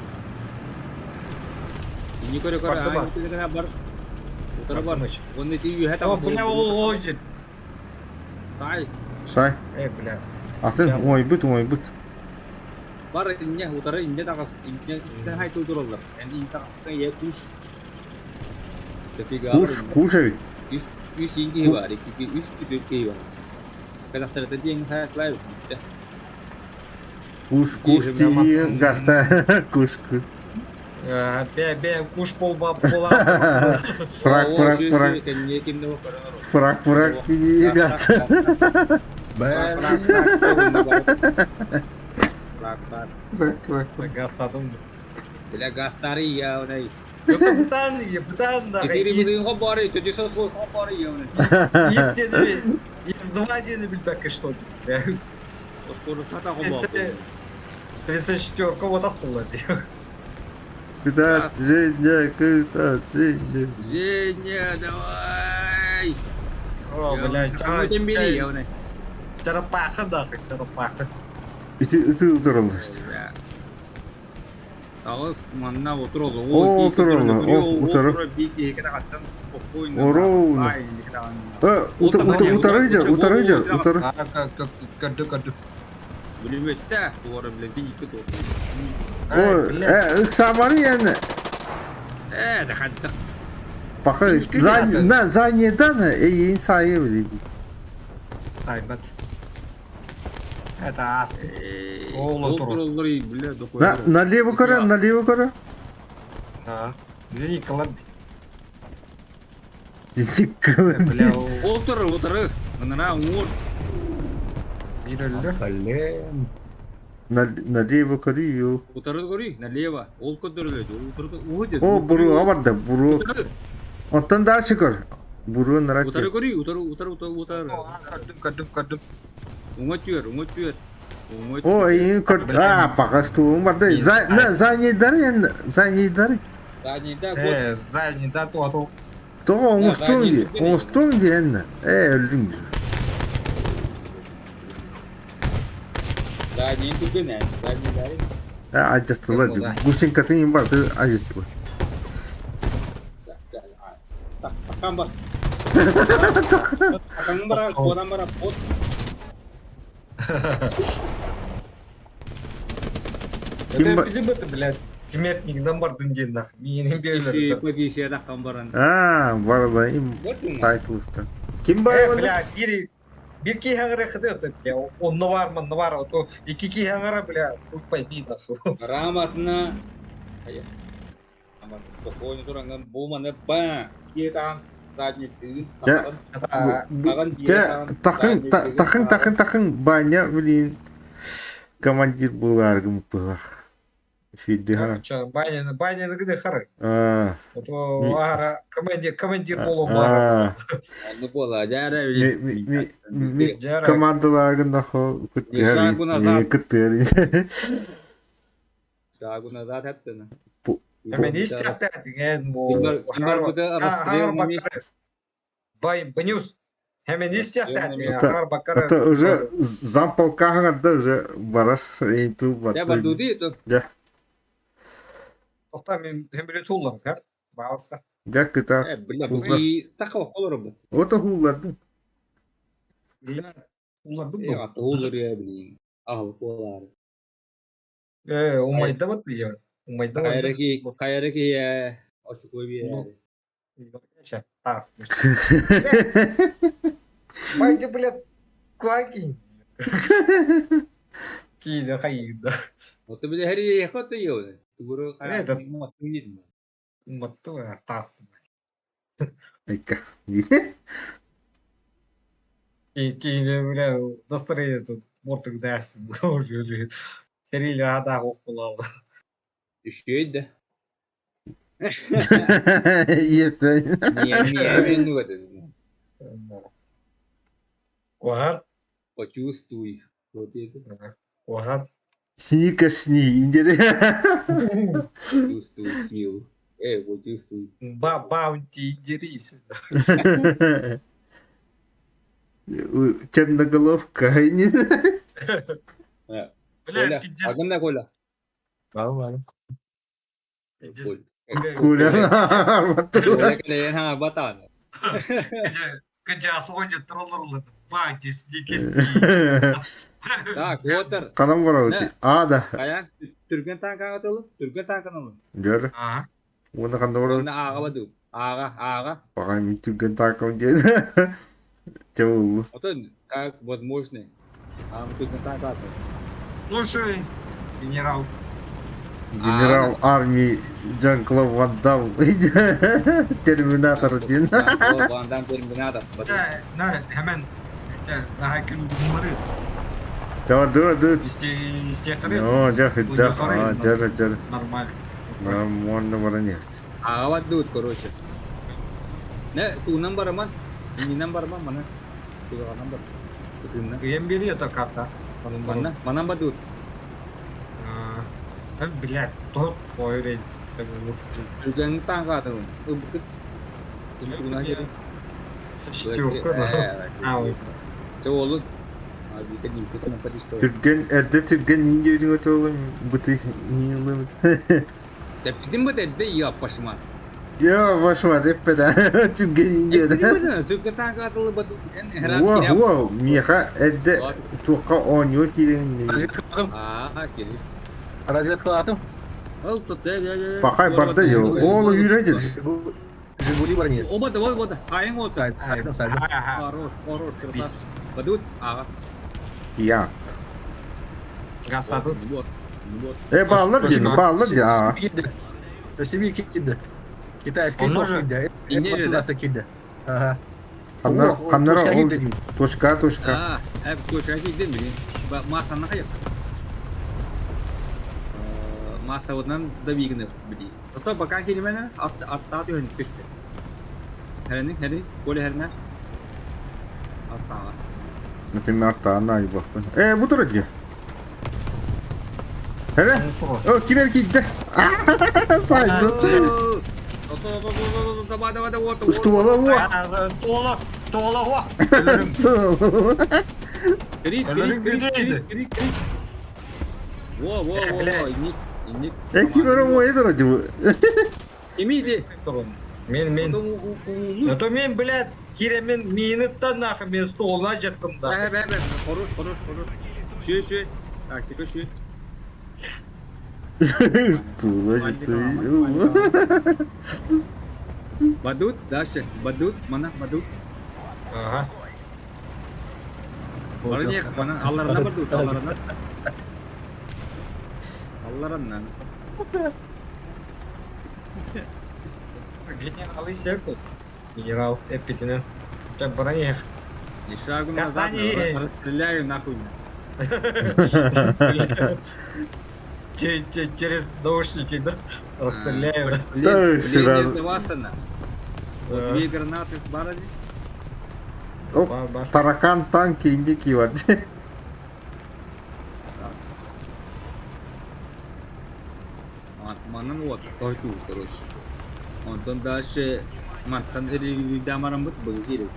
Инни көрө көрө Барды бар. аай бар. Утары бар. Бардымыч. Уонна ити үөһэ О, таҕыс. бля, ол ол жит. Саай. Сай. Э, бля. Атын оҥойбут, оҥойбут. Бар инне утары инне таҕыс. Инне инне хай тураллар. Эн ин таҕыска ийэ куш. Дофига. Куш, куш эбит. Үс үс инки бар, икки үс үс киһи бар. Казахтарда диэн хайатлай. Куш, куш тиийэн гаста. Куш, куш. Бе, бе, куш полба пола. Фрак, фрак, фрак. Фрак, фрак тиийэн гаста. Бэр. Фрак, фрак. Фрак, фрак, фрак. Гастадым. Бля, гастары я, онай. Бытан, бытан да. Четыре миллион бары, төтөсө сол бары я, онай. Из дени, из два дени билбэккэ что ли. Скоро хобо. 34 вот ахула. Кытаат, Женя, кытаат, Женя. Женя, давай! О, бля, Чара бери, я, онай. Чарапаха да, чарапаха. Ити ити утараллар. Таҕыс манна отур О, отур ол, утары. Оро. Э, утары дьэр, утары дьэр, утары. Көрдү, көрдү. Бүлүмөттэ, туора билен тиикки туор. О, э, ыксамары яны. Э, дахаттык. Баха, за на за недан эйин сайы билди. Сайбат. Это асты. Ол отур. На налево кара, налево кара. А. Извини, колоби. Зикка. Бля, Отур, утары. Мына уңур. бир өлдү. Блин. Налево карыю. Утары көрүй, налево. Ол көтөрүлөт. Утары уходит. О, буру абарда, буру. Оттон дальше көр. Буру нарак. Утары көрүй, утары, утары, утары, утары. Көрдүм, көрдүм, көрдүм. Уңа түйөр, уңа түйөр. Уңа О, эйин көр. А, пакас туун барды. За на за не дары, за не дары. Задний, да, вот. Э, задний, да, то, а то. Тоҕо оҥостуоҥ дии, оҥостуоҥ диэн. Э, өллүҥ дии. Задний түгэн, задний, да. Э, адьастылар дии. Густинкатын им бар, ты адьастылар. Таккан бар. Таккан бар, бодан бар, бот. Ким Это это, блядь, смертник бардым диэн нах. Миэнин Киши, биэлэр. позиция таккан баран. А, барда им тайтлыста. Ким бар? Э, бля, бир бир киһи хаҥара хыды бля, онно бар, манна бар, то икки киһи хаҥара, бля, хуй пойми нахуй. Раматна. Спокойно туранган бу маны ба. Киетан задний тыын саҕан. Тахын, тахын, тахын, тахын, баня, блин. Командир буларгым пылах. Фиди ха. Баня, баня гыды хары. А. То ара командир, командир боло бар. Ну бола, жара Ми ми командаларгын да хо кыттыр. Кыттыр. Шагу назад хаттына. Мен истяхтэ деген бу. Бай, Банюс. Hemen истиэхтээтэ, Это, аҕар баккара это уже замполка хаҥарда уже барар эйнту Дьэ барды. бардуутуй то. Дьэ, Тоқта мен хембиле туллам, кэр. Баалыста. дьэ кытаат. Э бля бу Хууллар. и таха олоробут. Ото хуулларды. Уллардым Э ду. аты олору билин. Аһыл буолаар. Э, умайда бат я. Умайда Хайра барда. ки хайра ки э очукуй биэрээри. Сейчас, тас. Пойди, блядь, кваки. Кида хайда. Ото биле хери хото йо. Тугуру хайа Этот. мотуин. Матту тас. Айка. Киин, бля, достары этот мортук дайсың. Херили ада оқпылалы. Үшөй да. Ете. Не не не ну это. Уагар, Почувствуй. Вот это. уагар. Сникерсни. Индере. Чувствуй силу. Э, почувствуй. Ба баунти дерись. Черноголовка. Э, Бля, Коля, пиздец, агында Коля. Бар бар. пиздец. Куля. Коля кэлэн ха батан. Кыжа асылган троллерлы. Баунти сникерсни. Так, отыр. Канам бар А, да. Кая, түргөн танкага атылы, түргөн танканы. Дер. Ага. Оны қанда бар. Онда ага баду. Ага, ага. Баға мен түрген такым деді. Жауыл. Ото как возможно. Ам түргөн танка атылы. Ну что, генерал. Генерал армии Жан-Клод Ван Дам. Терминатор один. Жан-Клод Ван Дам терминатор. Баду. Да, на, hemen. Daha gün bunları Давай, давай, давай. исте Ну, жах, жах, жар, жар. нормально. Можно баранет. Ага баду, короче. Не, туунан бараман. Минен бараман мана. Туганан бар. Тыгынна. Hem biri это карта. Манан, манан баду. Блядь, тот койрей. Түргөн танка атылы. Ыбыкыт. Туунан жери. А, Жолу. А, вика не вика, на подисто. Түрген, әрді түрген нинде үйдің өте олым, бұты не олым. Тепкидин бу дедде я пашма. Я вашма деп педа. Түрген нинде Тепкидин да. бу да түргөн танка атылы баду. Эн херат Уа, киреп. уа, меха әрді туққа оңё керен. Разведка атым. А, киреп. Разведка атым. Ол тут э. Бақай барды жо. Ол үйрәді. Жигули бар не. Оба да оба да. Айың ол. Сайт, сайт, сайт. Хорош, хорош, красавчик. Бадут. Ага. Я. Гасады. Вот. Вот. Э, баллар ден, баллар ден. А. Спасибо, киді. Китайский Он тоқ уже- киді. Ине же, да? киді. Ага. Қандар, қандар ол точка, точка. А, э, көшә кидем били. Масаны кайып. Маса одан да бигне били. Тото бакан җиремене арт артта дигән кеште. Хәрне, хәрне, коле хәрне. Артта. Например, арта ана бақтан. Э, бұл тұр әдге. Әрі? О, кимер киді. Сайды. Тото тото тото давай давай давай вот. Устуала уа. Тола, тола уа. Крик, крик, крик, крик, крик, крик. Во, во, во, во, иник, иник. Э, кимер оңай тұр әдге. Кимиди? Мен, мен. Это мен, блядь, кире мен минуттан нахуй мен столына жаттым да. Бә, бә, бә, хорош, хорош, хорош. Шү, шү. Так, тихо, шү. Устуала жетті. Бадут, дальше. Бадут, мана, бадут. Ага. Бары не, мана, алларына бадут, алларына. Алларына. Генерал исек. Генерал эпитинен. Чак броне. Ни шагу назад, Кастани. расстреляю нахуй. Через наушники, да? Расстреляю. Да, Блин, сразу. не сдаваться на. Вот две гранаты в баре. Оп, Бар, бар. таракан танки индики бар. Манан вот, тойку, короче. Онтон дальше мантан дамарам бут бызири.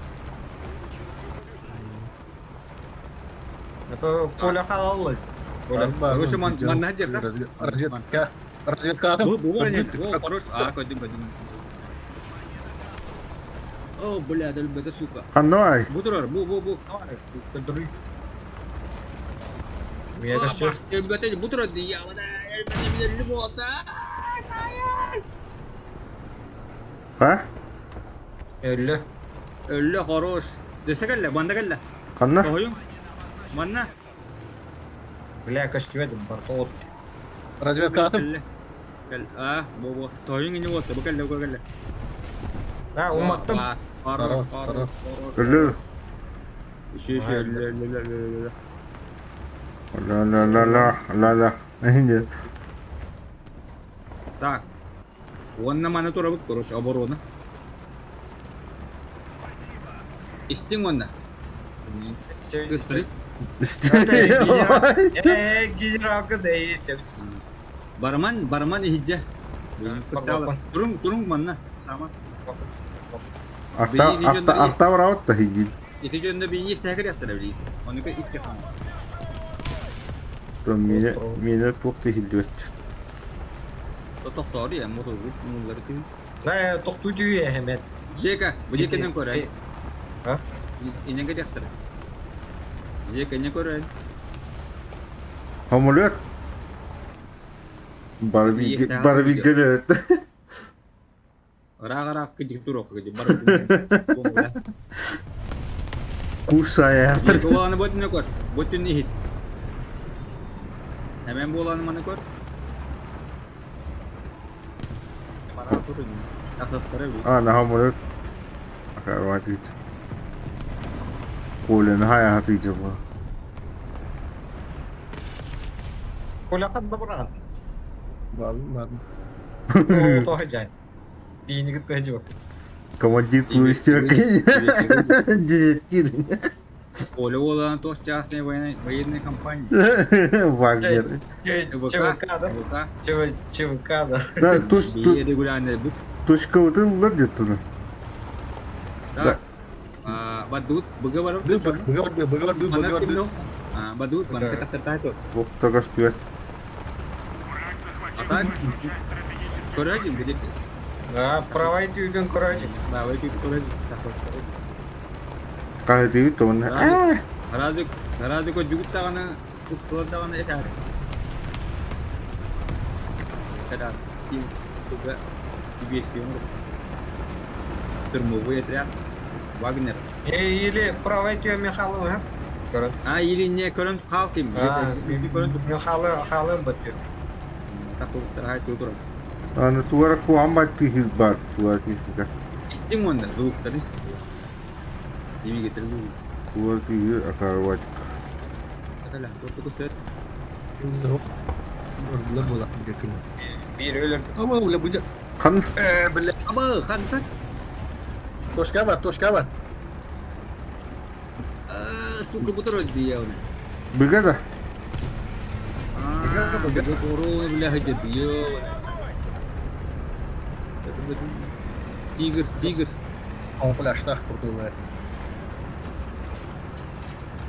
Коля халаллы. Коля. Короче, манна дьэ Разведка. Разведка. Бу бу бу хорош. А, көдүм көдүм. О, бля, өлбөтө сука. Ханна Бу турар, бу бу бу. Өлбөтө бу турар дия. Өлбөтө билерли буолта. Ха? Өллө. Өллө хорош. Дөсө кэллэ, манна кэллэ. Ханна? Тоһуйуҥ. Манна. Бля, көстүбэтим, барта от. Разведка. Кэллэ. Кэл. А, бу бу. Тоһуйуҥ ини буолта, бу кэллэ, бу кэллэ. А, уматтым. Хорош, хорош, хорош. Өллө. Еще, еще, өллө, өллө, өллө, өллө. Ла ла ла ла ла ла. Так. Уонна маны турабыт, короче, оборона. Истиҥ уонна. Ыстырый. Генералка да есть. Барман, барман иһиддьэ. Туруҥ, туруҥ манна. Саама. Арта арта арта бараут да хигин. Ити дьонно биини истэһэ кэлиэхтэрэ билигин. Онука истэ хаан. Миэнэ миэнэ туох да иһиллибэт. Тохтоору я мотогу муллары түһүн. Да, тохтуу түйе хемет. Жека, бу жекенен көрөр. А? Инен кэлиэхтэрэ. Жека не көрөр. Самолет. Барби Барби гөлөт. Ыраах-ыраах кыдьык туруох кыдьык бар. Кусая. Жека буоланы ботүнэ көр. Ботүн иһит. Эмен буоланы маны көр. Мана турун. Тахсастара би. А, на самолет. Акарватит. Коля, хая хатыйдьа бу. Коля ханна бараҕын? Бардым, бардым. Тоһа жай. Биини кытта жок. Командир туристер директир. Оля буолан туох частная военная компания. Вагнер. ЧВК, да? ЧВК. ЧВК, да. Да, туш Бие регулярный бут. точка вот где-то. Да. Бадут, быга барып. Быга барды, быга барды, быга барды. Бадут, манка тахтартаа то. Оттогас түөт. А так, көрөжүм где А, правай түйден көрөжүм. Правай түйден көрөжүм. Хаһытыыбыт уонна ээ Радик, Радик жүгүт даҕаны, ыттылар даҕаны этээр. Этээр. Тим, туга, тибиэстиэн Штурмовой отряд. Вагнер. Или правай түйө Михайлов, ха? Көрөн. А, или не көрөн хаал ким. Көрөн Михайлов хаалым бөттү. Такуттар хай тура. Аны тугара куһаҕан баттыы бар тугара техника. Истиҥ уонна звуктарын истиҥ. Двигатель бу. Тугара тиһир акарватик. Атала, туох көстөр. Өрдүлэр буолар күн. Биир өлөр. Ама уля бу Хан бile. Аба, хантан. Точка бар, точка бар. Сука бутыр дия оны. Быга да. Быга быга бля хадя дия. Тигр, тигр. Камуфляжтаах курдук.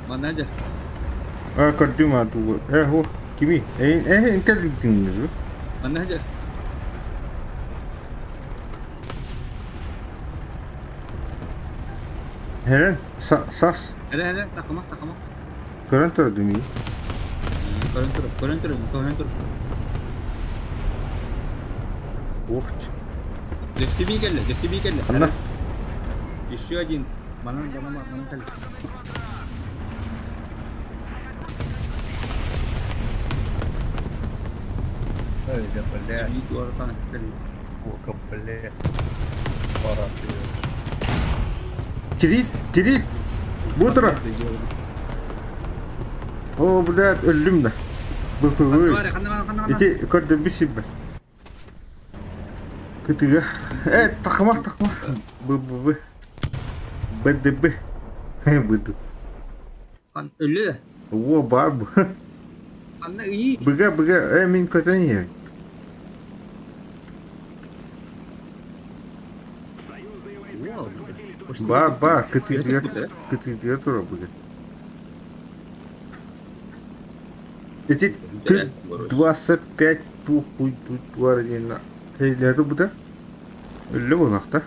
Манажер. А көрдүм а тугу. Э хо кими? Э э интервью Манажер. Херен сас. Эре эре такыма такыма. Көрөн турдум. Көрөн тур, көрөн тур, көрөн тур. Охч. Дөстү келле, дөстү келле. Ханна? Еще один. Манан манан манан келле. Эй, да бля. Ока, бля. Пора. Кирит, Кирит. Бутра. О, блядь, өллүм да. Бу. Ити көрдüm bir şey Кытыга. Э, тахма, тахма. Б б б. Б д б. Быду. Өллү. О, бар бу. Анна и. Быга, быга, э, мин көтөн Ба, ба, кытыга, кытыга тура быга. Ити ты 25 пухуй туар диэн хейлэри буда өллө буолахта.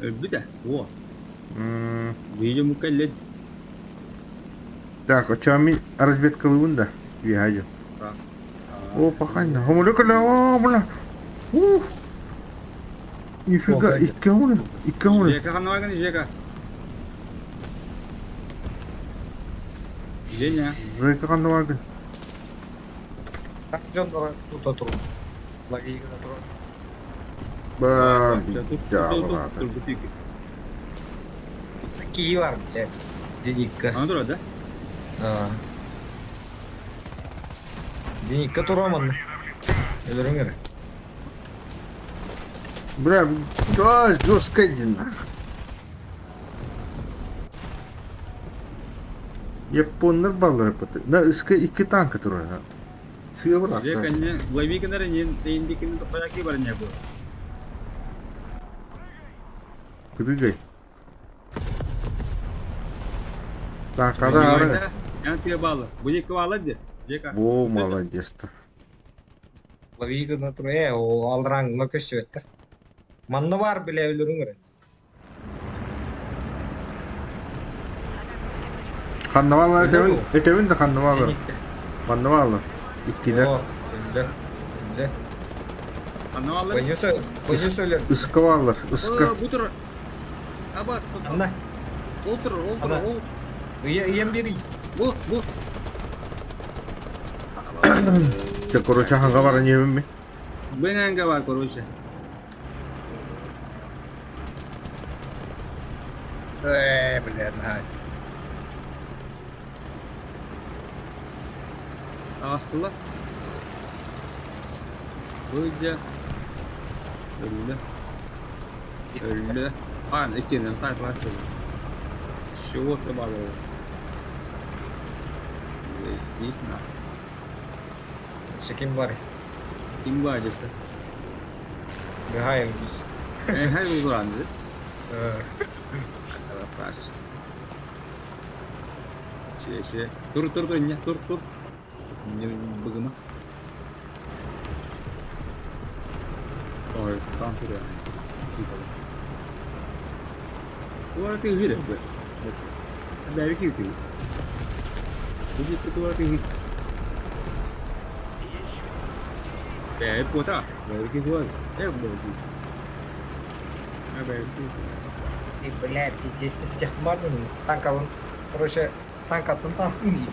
Өлбүтэ. О. Биир мукка иллет. Так, очами разведкалыбын да. Үөһэ О, паханна. Хомула кэлэ, о, була. Ух. Нифига, икки хомула, икки хомула. Жека ханна Жека. Женя. Жека ханна баргын. Дьон тута турун. Лагига турун. Ба, дьаабылаата. Киһи бар, блядь. Зенитка. Ана турар да? Зенитка турамын. Өлөрүҥ эрэ. Бля, да, жестко иди нах. Японнар баллары пыты. На ыска икки танка турар. Сыа Же кэннэ лови гынар индикини тохтояки бар не бу. Прыгай. Так, ара, ара. Я тебе баллы. Будет квала де? Жека. Во, молодец-то. Лови гына тур. Э, о алраң көстүбэттэр. Манна бар биле өлөрүҥ эрэ. Ханнавалар этэбин, этэбин да ханнавалар. Маннавалар. Иккилер. О, өллө. Өллө. Ханнавалар. Боюса, боюса өлөр. Ыскавалар, ыска. Бутур. Абас. Анна. Олтур, олтур, ол. Ыйан бери. Бу, бу. Те, короче, ханга бар не ми. Бенанга бар, короче. Э, блядь, наһаа. Астыла. Быдя. Өллө. Өллө. Ан, иккиэннэрин саайтылааччы. Чего-то бар ол. Здесь на. Ким бар? Ким бар десе. Михаил biz. Her uzandı. Красавчик. Че, че. Тур, тур, тур, не, тур, тур. Не, быгыма. Ой, там тур. Туар ты жире, б. Бәби кити. Будет туар ты. Бәби пота. Бәби кити. Э, бәби. Бәби. И, бля, пиздец, всех мардын. Танк алын. Короче, танк атын тастым.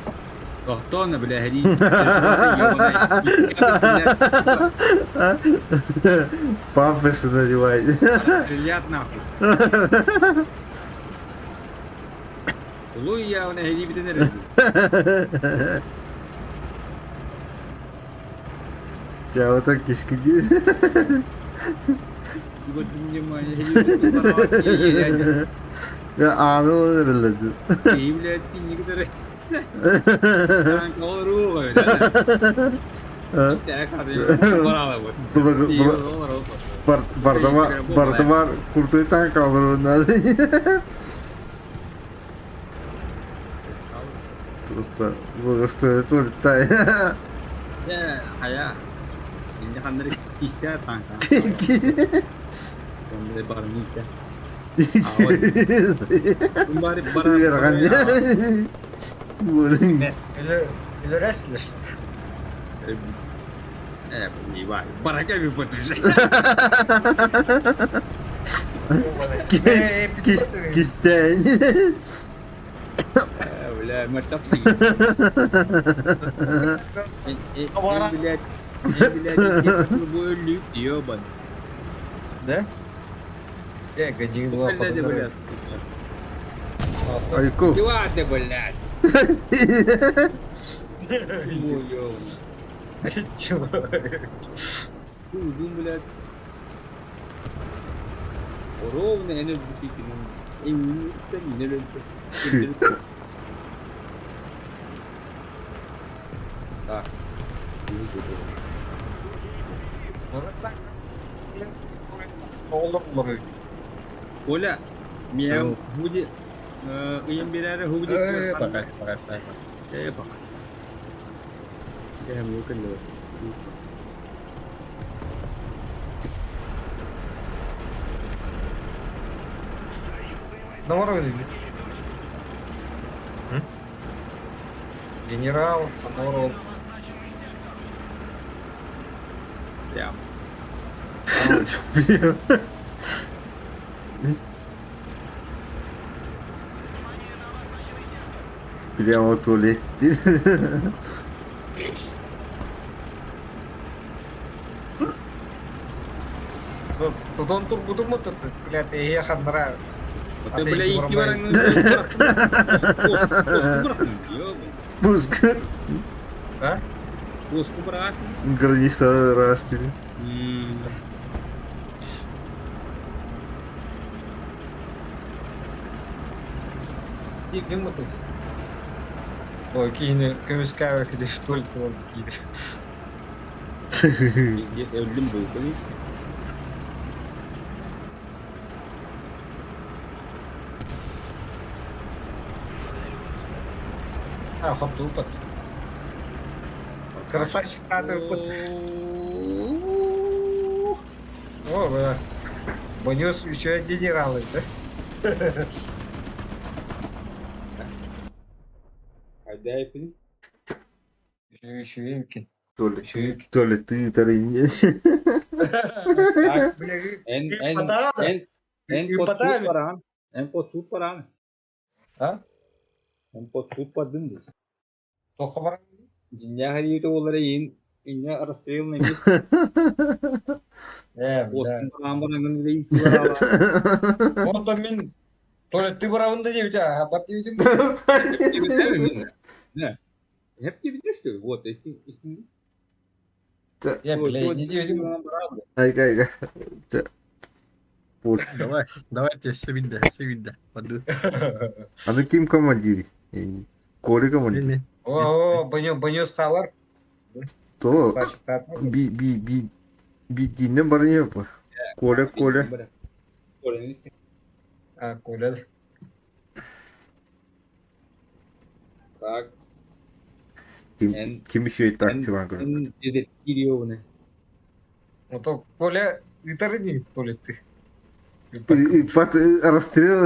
Тохтоно, бля, хри. Памперсы надевай. Стрелят нахуй. Улуй я, он хри битенер. Ча, вот так кишки. Типа, внимание, Я аны билди. Ты, блядь, некоторые. Танк олру, да? Бардама куртой танк алыр надо. Просто благостоит улетай. Хая. Инде ханнары кистә танк. Онда бар ниттә. Бары бара. Өлөрәсилер. Э, не барака би потуже. Кистән. Бля, мертвый. Блядь, блядь, любой ебан. Да? Э, годин два блядь. Айку. Дела ты, блядь. Чего? Уйдум, блядь. Ровно энергетикinin en Так. Оля, меня будет ыйым берәре худи. Э, пока, пока, пока. Э, пока. Кэһэмҥэ кэллэ. Номер один. Генерал Ханоров. Прям. Прямо туалет. Тутан турбутум вот блядь, я ханнара. Ты, бля, икки бараңны Пуск. А? Пуску бырахтым. Граница растили. Ким тут? Ой, киини көмүскээбэ киди только он кииди. Өллүм буукуни. А, хоттуупат. Красавчик таатыппыт. О, бля. Понес еще генералы, да? Айдайпын. Еще еще То ли, то ли ты, то ли не. Так, бля, Эн эн эн эн Ипотами. паран. Эн поту паран. А? Эн поту падын. Тоха баран. Дьиҥнээх эриитэ буоллар эйиин инньэ расстрел на месте. Э, бля. Постун бараан бараҥҥын илэ иитти бараала. Онтон мин туалетты барабын да диэбитэ, а бар диэбитим. Не. Hep diyebilir işte. Вот, истин истин. Я, бля, не диэбитим. Айга, айга. Давай, давайте, все видно, все видно. Пойду. Аны ким командир? Коля командир. Мен О, бонус халар. То Красавчик таатыр. би би би би динне барыня по. Коля, Коля. Коля истин. А, Коля. Так. Ким ким еще и так чувак. Эн дедет кириовны. Ну то Коля ыытар туалетты. Пат расстрел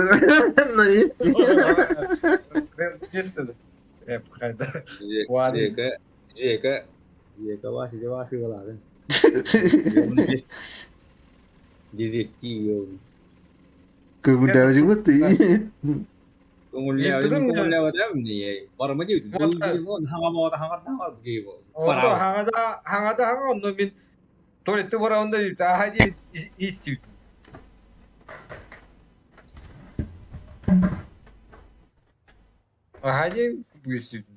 на месте. Э, хайда. Ладно. Жека, Жека, Жека Вася, Вася ладно. Дезертир. Көмүллээбит вот ты. Барыма диэбит. Онто хаҥада хаҥада хаҥа онно мин туалетты барабын да диэбит. Аха диэбит истибит. Аха диэн истибит.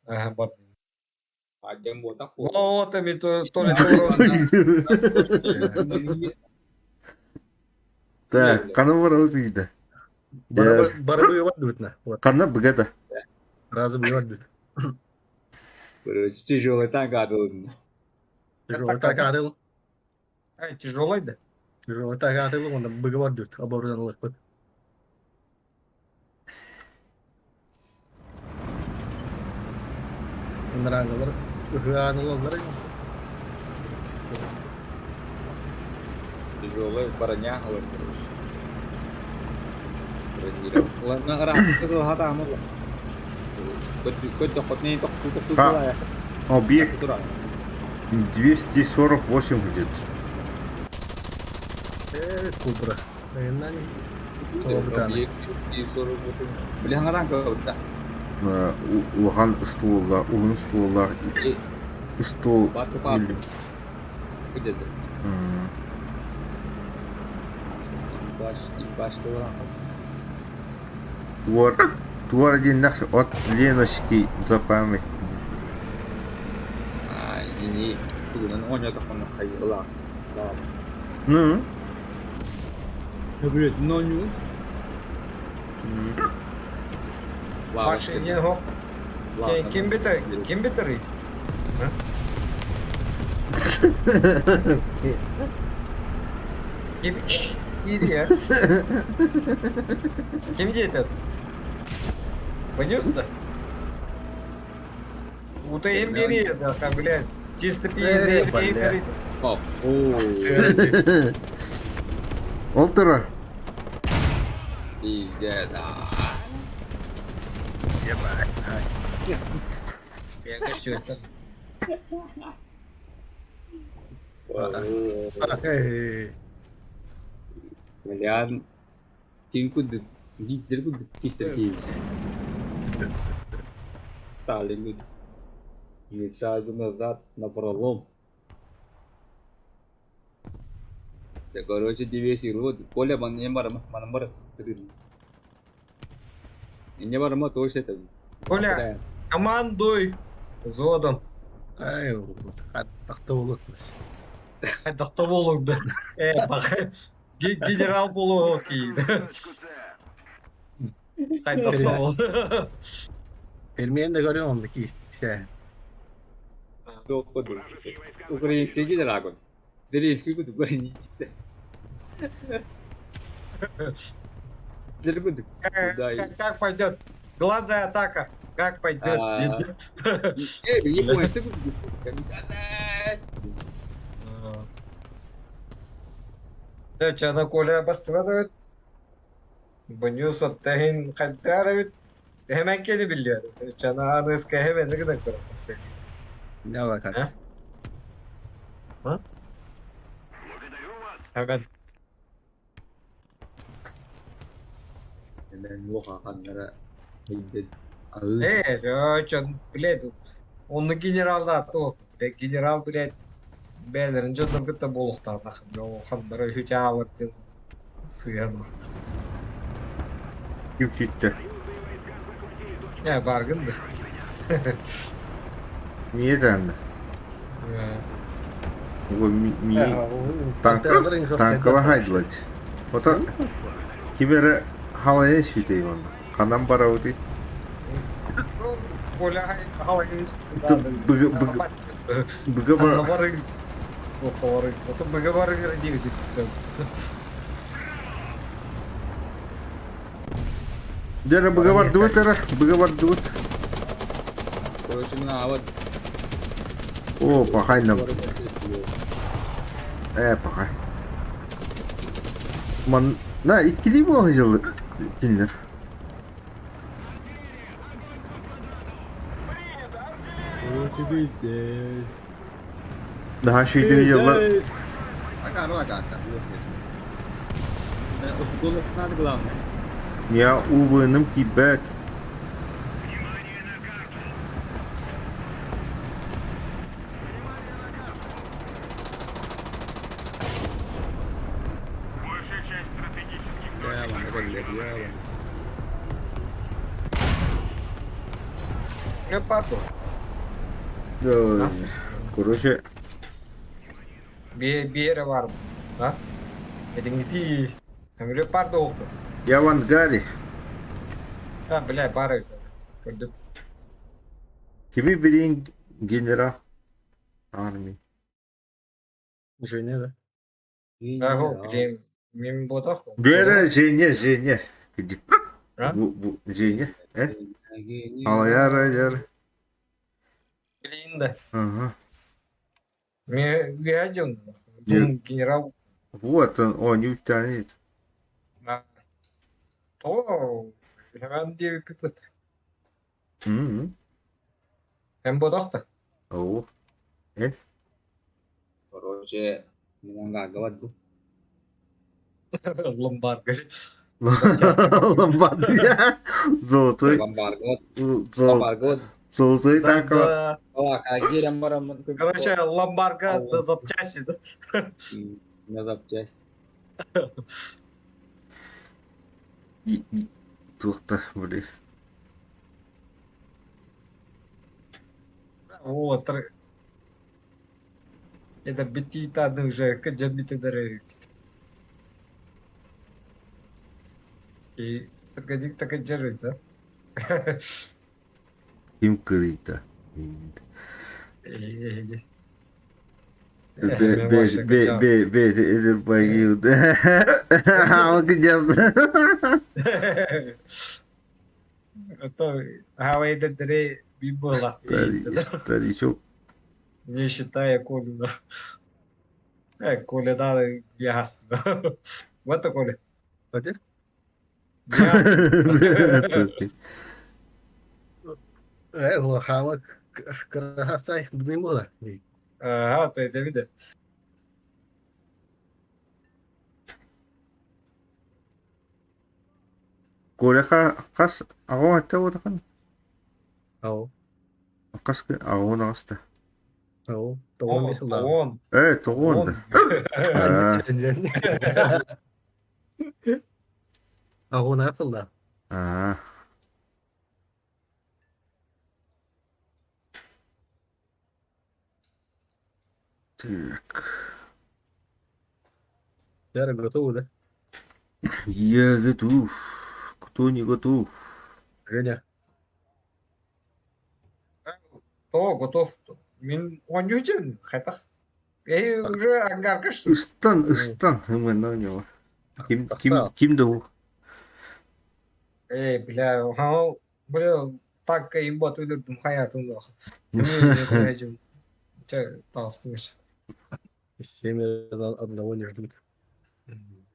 Аха бар. Вот мин туалетты барабын. Так, кана барабыт үйдө. Барабы бар дут Вот. Кана быгада. Разы бар дут. Короче, тяжелый танк адыл. Тяжелый танк адыл. Ай, тяжелый да? Тяжелый танк адыл, онда быгы бар дут. Оборудован лык. Нрангалар, ыганалар. Тяжелый броня, короче. Ладно, хата амыр. Көт хотней тоқту тоқту Объект 248 где-то. Кубра. Объект 248. Бля, харанка Улахан столла, уһун столла, стол. Где-то. Баш, Туар, туар один нах от Леночки за память. А, и тугунан оня тахман хайыла. Ну. Блядь, но не. Машине хох. Ким битер? Ким битер? Ким Кирия. Ким диэтэ? Понес да? Ута им бери, да, блядь. Чисто пиздец, им бери. Ол турар. Пиздец. Бля, ким курдук, Гитлер курдук киирсэр киһи. Сталин курдук. Ни шагу назад напролом. Дьэ, короче, диверсия вот Коля манна барыма, манан бар Инньэ барыма точно это. Коля, командуй взводом. Ай, тахта болот. Тахта болот да. Э, генерал болуо кийди. Хайдах бол. Пельмени да көрүн онда кийсе. Украинский генерал. Зрелище куда Как пойдет? Главная атака. Как пойдет? Чана Коля бассыбат Бонюс оттахин хайдарабит. Hemen kedi biliyor. Чана аныска hemen ne kadar koyar. Ne var kanka? Hemen. Э, блядь, он на генерал да, то, генерал, блядь, бээлэрин дьоннор кытта буолуохтаах ханнара үһү диэн сыһыан. Ким сүттэ? Э, баргын да. Мие даанна. Ми танка танкала хайдылач. Ото кибере халая сүтей онно. Ханан барабытый? Коля халая Быга быга бар. Быга бары диэбит. Дьэ быга бардыбыт эрэ, быга бардыбыт. Короче, мына вот. О, пахай нам. Э, пахай. Ман, на, иткили буолан дьылы кинилэр. Наһаа үчүгэйдик дьыллар. Надо главное. Я убыным тиийбэт. Леопарду. Короче. Биэрэ бар. Да? Этиҥити Леопарду оҕо. Я в ангаре. А, бля, бары. Көрдүм. Кими билин генерал армии. Женя да? Аго, блин, мин бодох. Вера, Женя, Женя. Бу, Женя, э? Алаяр, яр. Блин, да. Ага. Мне глядел, генерал. Вот он, он не утянет. То, hemen диэби пипыт. Эн бодох да. Оо. Э? Короче, мин га бу. Ломбард. Ломбард. Золотой. Ломбард. Ломбард. Золотой так. Короче, ломбарга на запчасти, да? На запчасти. Туохта, блин. Вот. Это бити уже кыдьа битедere. И погоди, так и держись, да? Ким кырыйта? Бе бе бе бе эдер багиуд. Амак жазды. Это хавайдердери Бибала. Старичок. Не считая Колю, да. Коля, да, ясно. Вот Коля. Ходи? Хаама кырахастай бдым була. Ага, ты это видишь. Коля хас аҕа атта буотахан? Ау. Хас аҕа аҕаста. Ау. Тоҕон бисыллаах. Тоҕон. Тоҕон да. Аҕа аҕасыллаах. Аа. Так. Яра готовы, да? Я готов. Кто не готов? Женя. То, готов. Мин оонньуучум хатах. Э, уже ангарка что? Ыстан, ыстан. Ымына у него. Ким, ким, ким да ол? Эй, бля, бля, так имба түйдүрдүм хаятымда. Чэ, таастым иш. Семь одного не ждут.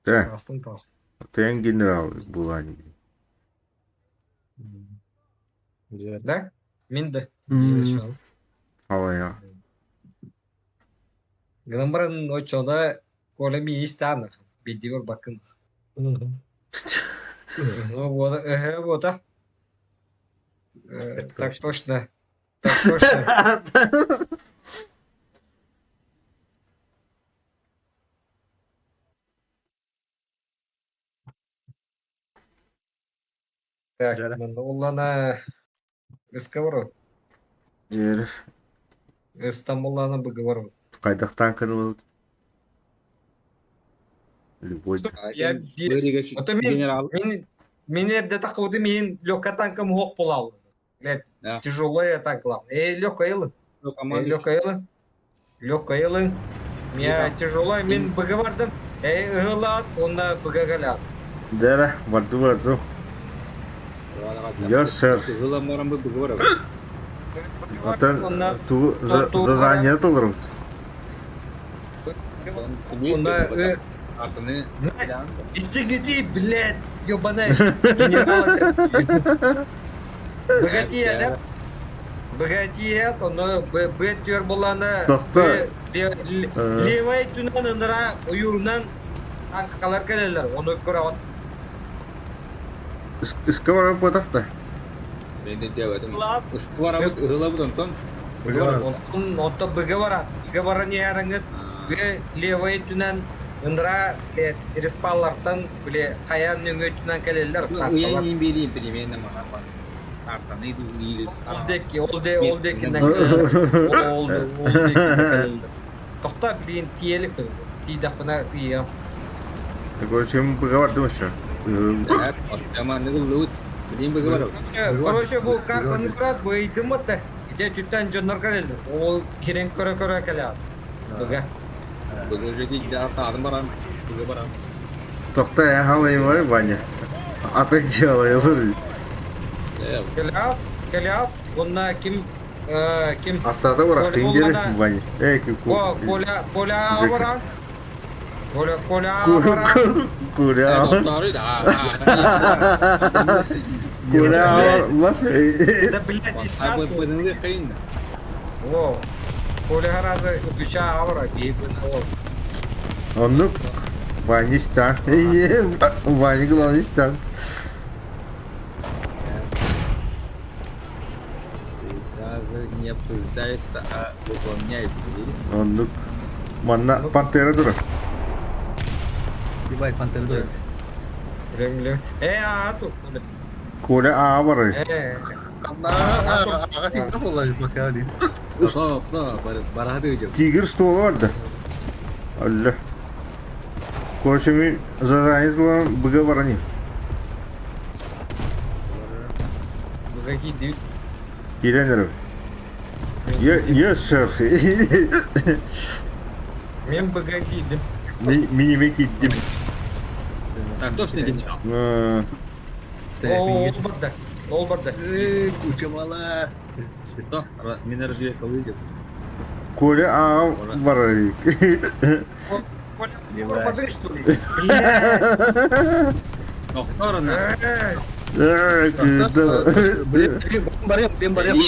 Да. Таастым, таастым. Ты генерал была. Да? Мин да. Алая. Гынан баран очода Коля ми истаанах. Биддибер бакын. Ну вот, вот, а. Так точно. Так точно. Так, Улана Разговор. Дьэ, Стамбуллана быговору. хайдахтаан кырылыбыт? Любой. Я Ото мин Генерал. мин мин эрдэ таххыбыты мин легкая танкам уох буолаллар. Блядь, Да. тяжелая танкла. Эй, легкая ылы. Команда. Легкая ылы. Легкая ылы. Меня тяжелая, мин быгыбардым. Эй, ыһылаат, онна быгагалаат. Дьэ, барду барду. Yes, sir. Ыла морам бы быгыбар. Атын Онна ту задание толорбут. онна Артыны. Истегнити, блядь, ёбаная генерал. Богатия, да? Богатия, онно б түөр булана Тохто. левай түнэн ындыра уюрунан танкалар келелер. Оны көрө Иска барып батахта. Мен дебетим. Ышкыбарабыт ыһылабыт онтон. Онтон онто быга бара. Быга бара не яраңыт. Б левай түнэн ындыра блядь, респаллартан бле каян нөңө түнэн келелер танкалар. Ыйын берейин примерно мана бар. Артаны или Ол деки, ол де, ол декинен келелер. Ол ол декинен келелер. Тохта блин тиелик тиидахпына ия. Короче, мы быга бардым еще. Аттама ныгыллыбыт. Билин быгыбар. Короче, бу картаны көрөт, бу ыйдымыт Ите түттен дьоннор келелер. Ол кирен көрө-көрө келер. Быга. Быгы артаатын барам. Быгы барам. Тохта я халай бар Ваня. А ты делай, Келер, келер. Онна ким ким Артата барах тиндер Ваня. Эй, О, Коля, Коля бара. Коля, Коля бара. Коля. Токтары да. Коля, Да, блядь, Абы быныны кыйын. О, Коля харазы душа авра, бейбін о. Оннук Ваня стан. Ваня главный стан. Даже не обсуждается, а выполняется. Оннук. Манна пантера дура. Ебать, пантера дура. Кремль. А, тут. Коля а бар. Аға сен болар пока ли. Барады Тигр столы бар да. Алла. Короче, мы задание было быга барани. Какие дют? Киренеров. Yes, sir. Мен быга кийдим. Миниме киддим. Так, точно генерал. Ол барды. Ол барды. Куча мала. Мин разведкалыы Коля ааҕа барар. Коля, что ли? Доктор она. Барыам, мен барыам.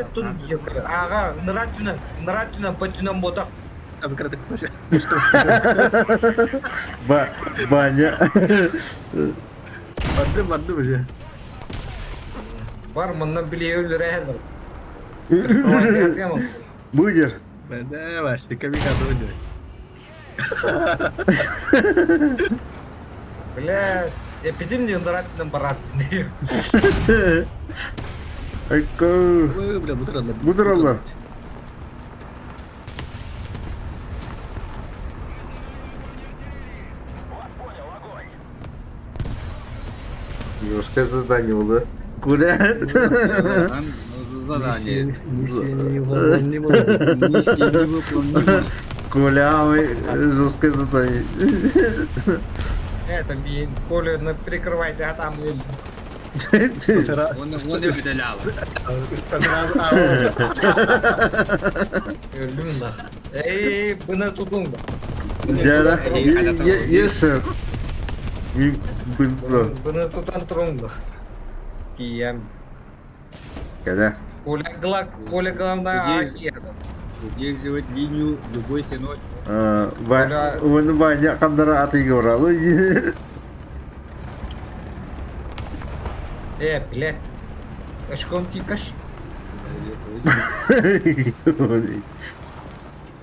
Аға, ынырат түнен, ынырат түнен, бөт түнен ботақ. Баня. Барды, барды уже. Бар, мындан биле өлүрэ Будешь? Да, ваш, ты камикадзе выдержи. Бля, эпидем не ынырат түнен барат. Айка. Бля, бутыралар. Бутыралар. Жесткое задание было. Куда? Задание. Миссия невыполнима. Миссия невыполнима. Коля, мы жесткое задание. Это, блин, Коля, ну прикрывай, да там. Он он не выдалял. Өлүм Эй, бына тутуң. Да, yes, sir. Бына тутан туруң. Тием. Когда? Коля, Коля, главное, Удерживать линию любой ценой. Оны баня кандара аты говоралы. Бля. Очком типаш.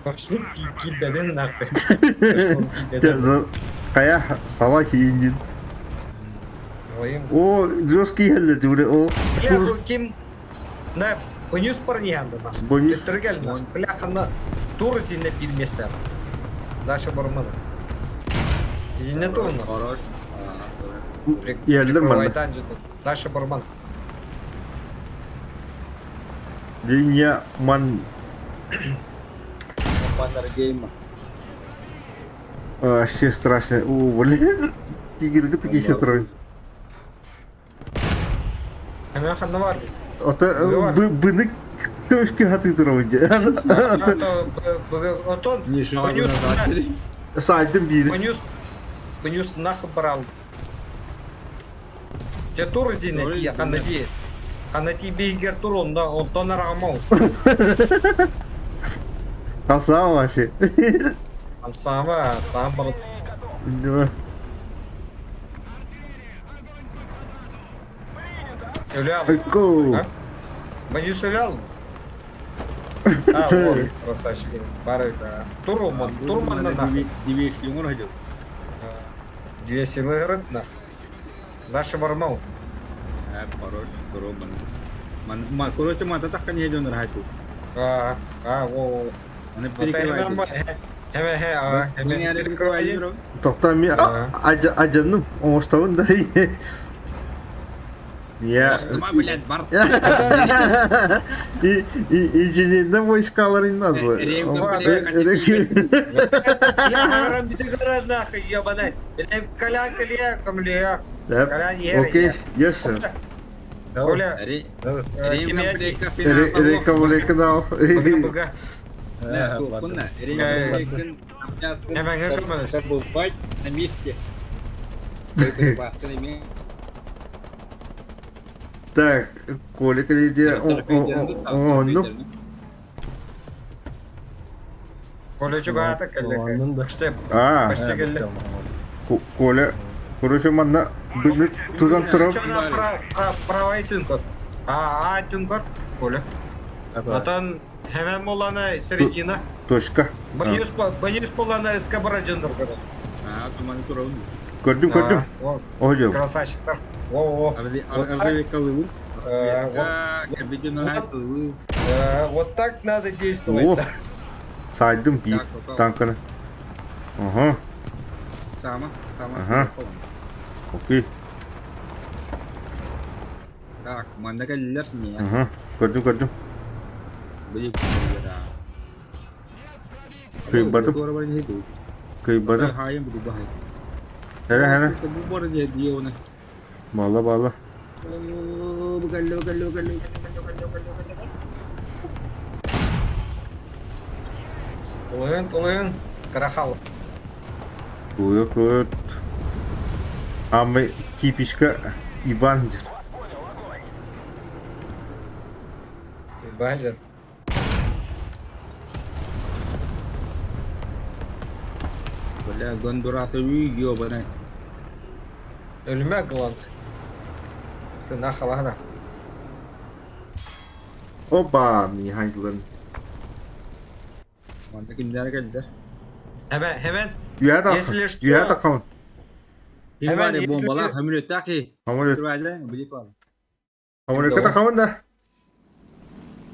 Вообще кибеден нахуй. Кая сала хийин. О, жесткий хәлле түре о. Бля, бу ким на бонус парниянды нах. Бонус. Төттергел нах. Бля, хана тур динне билмесе. Даша бармады. Динне тур нах. Хорош. Yerler mi? Даша барман. Линия ман Маннергейма. Вообще страшно. О, блин. Тигр такие сестрой. Hemen ханна бар. Ата быны көшкө хаты турабын. Отон Не шагу назад. Сайдым бири. Бонус бонус нах брал. Те тур дине ти канати. Канати бейгер тур онда онтон арагамау. Таса вообще. Амсама сам бар. Öyle Айко. Бонус öyle А, вот, красавчик. Бар это. Турман, Турман на нахуй. Диверсию хотел. Две силы город нах. Наша бармау. Хорош, Турман. Ман, короче, мата так не идет на А, а, о. Оны перекрывает. Hemen перекрывает. Тоқта мен ажаным оңоштабын да. Я. Блядь, бар. И инженерный войскаларын надо. Окей, yes sir. Коля, Рекомендовал. На месте. Так, Коля, где он, ну. Коля чугата келди. А, Коля, короче, манна быны тудан турап. Правай түнкөр. А, түнкөр, Коля. Отон hemen molana середина. Точка. Боюсь, боюсь полана СКБ жандыр көрө. А, туманы турабын. Көрдүм, көрдүм. Ожо. Красавчиктар. О, о. Вот так надо действовать. Сайдым бир танканы. Ага. Сама, сама. Ага. Окей. Так, манда келлер ми. Ага. Көрдүм, көрдүм. Кыйбатым. Кыйбатым. Хара, хара. Бала, бала. Бу кэллэ, бу кэллэ, бу кэллэ, бу кэллэ, бу кэллэ, бу кэллэ, бу кэллэ. Тулуйун, тулуйун. Кыра хал. Туйа-туйа. Амы типичка Иван дир. Базер. Бля, Гондураса үй, ёбаный. Өлүмэ главное. Ты нахалана. Опа, Михайлын. Манна кимнэр кэлдэ? Hemen, hemen. Үөһэ тахсан. Если что. Үөһэ таххан. Ким Hemen бар если бомбалаах, хөмүлүөттээх киһи. Самолет. Турбайда, билит бар. Самолекка таххабын да.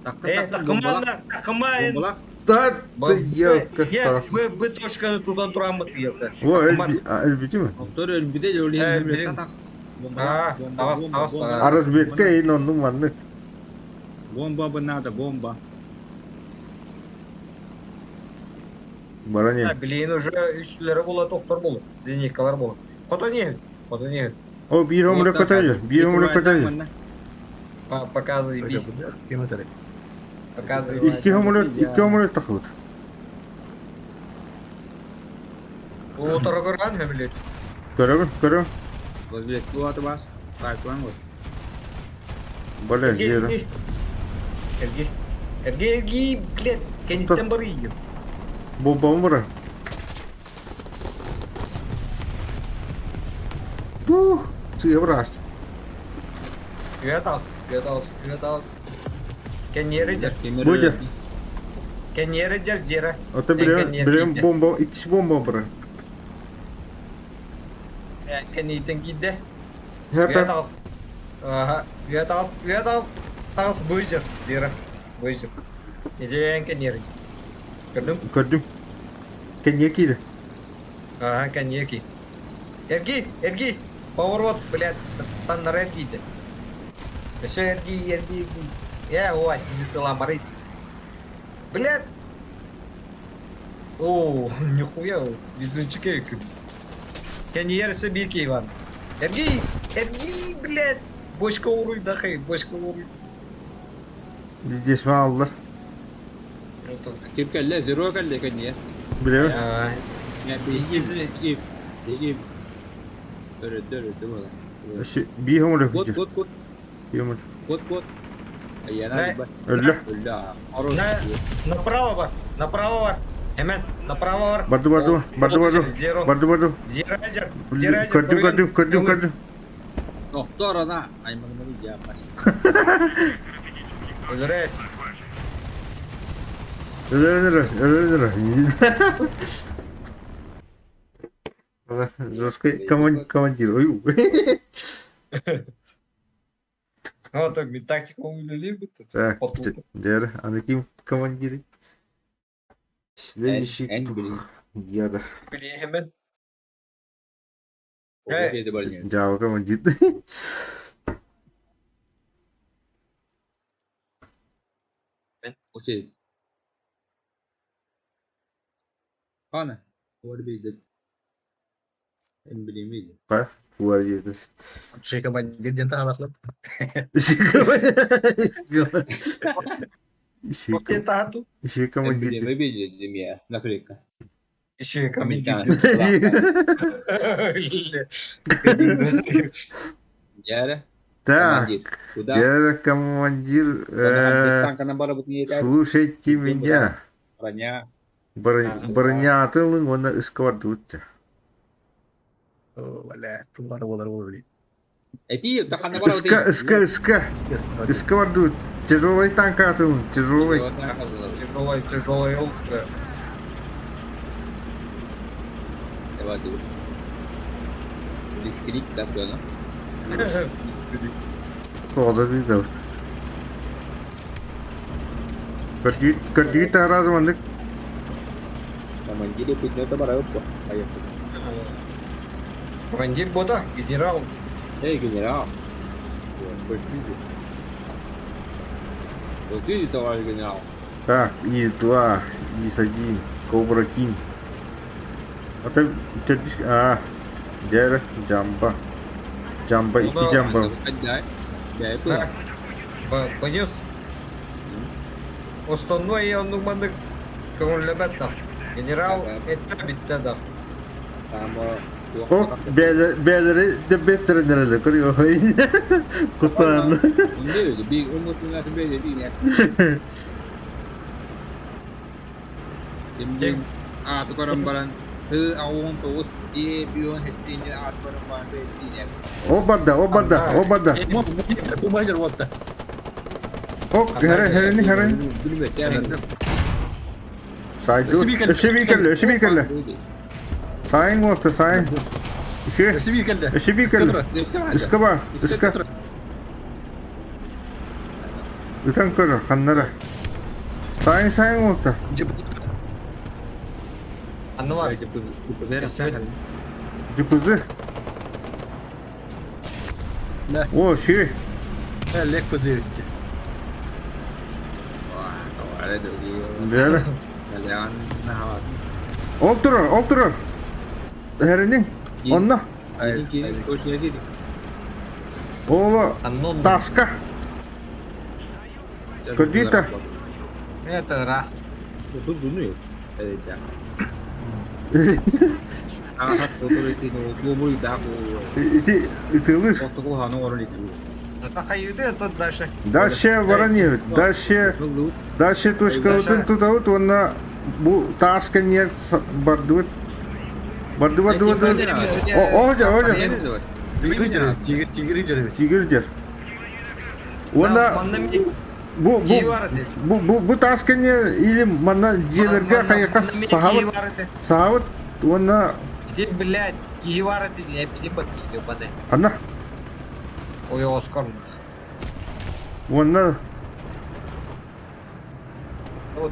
Тахтар, Э, тахтар, такыма, бомбалаах. такыма. Бомбалаах. Да, ты Я, вы, вы точканы тутан тураммыт елді. О, өлбүтү Оттор өлбүтэ жолу Э, хөмүлүөттэх тах. А, Бомбалаах, бомба, тағас, бомба, тағас, бомба. а. Аразбетке эйин оннун маннык. Бомба бы надо, бомба. Баране. Блин, уже үстілері бола, тоқтар болы, зенекалар болы. Қота не? Қота не? О, биир омура көтөйөр, биир омура көтөйөр. Показывай бис. Ким өтөрүй? Показывай. Икки омура, икки омура тахыбыт. Лотора көрген хөмілет. Көрөбүн, көрөбүн. Разведка буолата баар. Саайтылаан буол. Бля, жер. Эрги, эрги, эрги, блядь, кенеттен бар ийгин. Бомбам бара. Ух, сыа быраст. Үөт ас, үөт ас, үөт ас. Кеннері жер, Будя. кеннері жер зера. Ото билем, билем бомба, иккис бомба бара. Кеннейтен кийде. Үөт Хэпэ. ас. Ага, үөт ас, үөт ас. Тас быжыр, зера, быжыр. Иден кеннері. Көрдүм? Көрдүм. Кенне кире. Ага, коньяки. Эрги, эрги! Поворот, блядь, таннар эргийди. Өссө эрги, эрги, эрги. Э, ой, не тыламарый. Блядь! О, нихуя, везунчик экен. Кеньер өссө биир киһи бар. Эрги, эрги, блядь! Бочка уруй, дахай, бочка уруй. Здесь маллар. Ким кэллэ? Зеро кэллэ кэнниэ. Билем. Биһиги, биһиги, биһиги. Өрөддө, өрөддө буолар. Биир омура Кут, көтөр. кут, кут, Биир омура. кут, кут. Айана Да. билбэт. Өллө. Өллө, а. На, направо бар, направо бар. Hemen, направо бар. Барды барды, барды барды. Зеро. Барды барды. Зеро жер, зеро жер. Көрдүм, көрдүм, көрдүм, көрдүм. Тохтор ана. Аймагымары япаш. Өлөрөс. Өлөр, өлөр, өлөр. Жесткий командир. Ой. Ну, так, мен тактика үлелей бітті. Так, дер, аны ким командир? Следующий. Эн билин. Яда. Билей hemen. Ол жерде бар не. Жава командир. Ол жерде. Ана. Ол билди. Эн билин Па, буар жерде. Шей командир диэн таһалахлап. Окей, тахату. Иши Эн командир. билин билди дедим я. Наклейка. Еще командир. Яра. Так, Командир. Куда? дер командир, Танканан барабыт не етер. слушайте меня. Броня. Броня атылың, оны ыскабарды өтті. Бля, тулары болар болар билин. Эти тахана барабыт. Ыска, ыска, ыска. Ыскабарды өт. Тяжелый танк атылың, тяжелый. Тяжелый, тяжелый утро. Давай, Бискрик так да. Тоғда дейді өт. Көрдүй таразы мандык. Командир путнета барабыт по. Поехали. Командир бода, генерал. Эй, генерал. Вот видите, товарищ генерал. Так, ИС-2, ИС-1, Кобра Кинг. Это а, Дер, Джамба. Джамба, икки Джамба. Отдай. Бэйэ Понес. Основной оннук маннык көҥүллэмэт да. Генерал эттэ биттэ да. О, бээлэри дэббэттэрин көрүө. Куттаан. Кимдиин ааты көрөн баран һы 69 диэ бион хеттиинин ааты көрөн баран бэйэтиинэ. О барда, о барда, о барда. Бумажер уотта. О, хәрэ хәрени хәрени. Сайду. Өссө бии кэллэ, өссө бии кэллэ. Сайын уотта, сайын. Үшө. Өссө бии кэллэ. Өссө бии кэллэ. Ыска бар, ыска. Ытан көрөр, ханнара. Сайын сайын уолта. Анны бар. ДПЗ. О, ши. Лек пызыритти. Бері. Ол турар, ол турар. Эринин. Онно. Ола таска. Көрдүүтэ. Это ра. Ити ытылыр. Дальше. Дальше баран иһэбит. Дальше дальше точкабытын тутабыт уонна бу таас кэннигэр бардыбыт. Барды барды барды. О, о, о, Тигр тигр тигр Тигр дер. Уонна бу бу бу бу бу таас кэннигэр или манна дьиэлэргэ хайыка саһабыт саһабыт уонна Иди, блядь, киһи бар ити, эпити бакили бады. Анна. Ой, Оскар. Уонна Вот.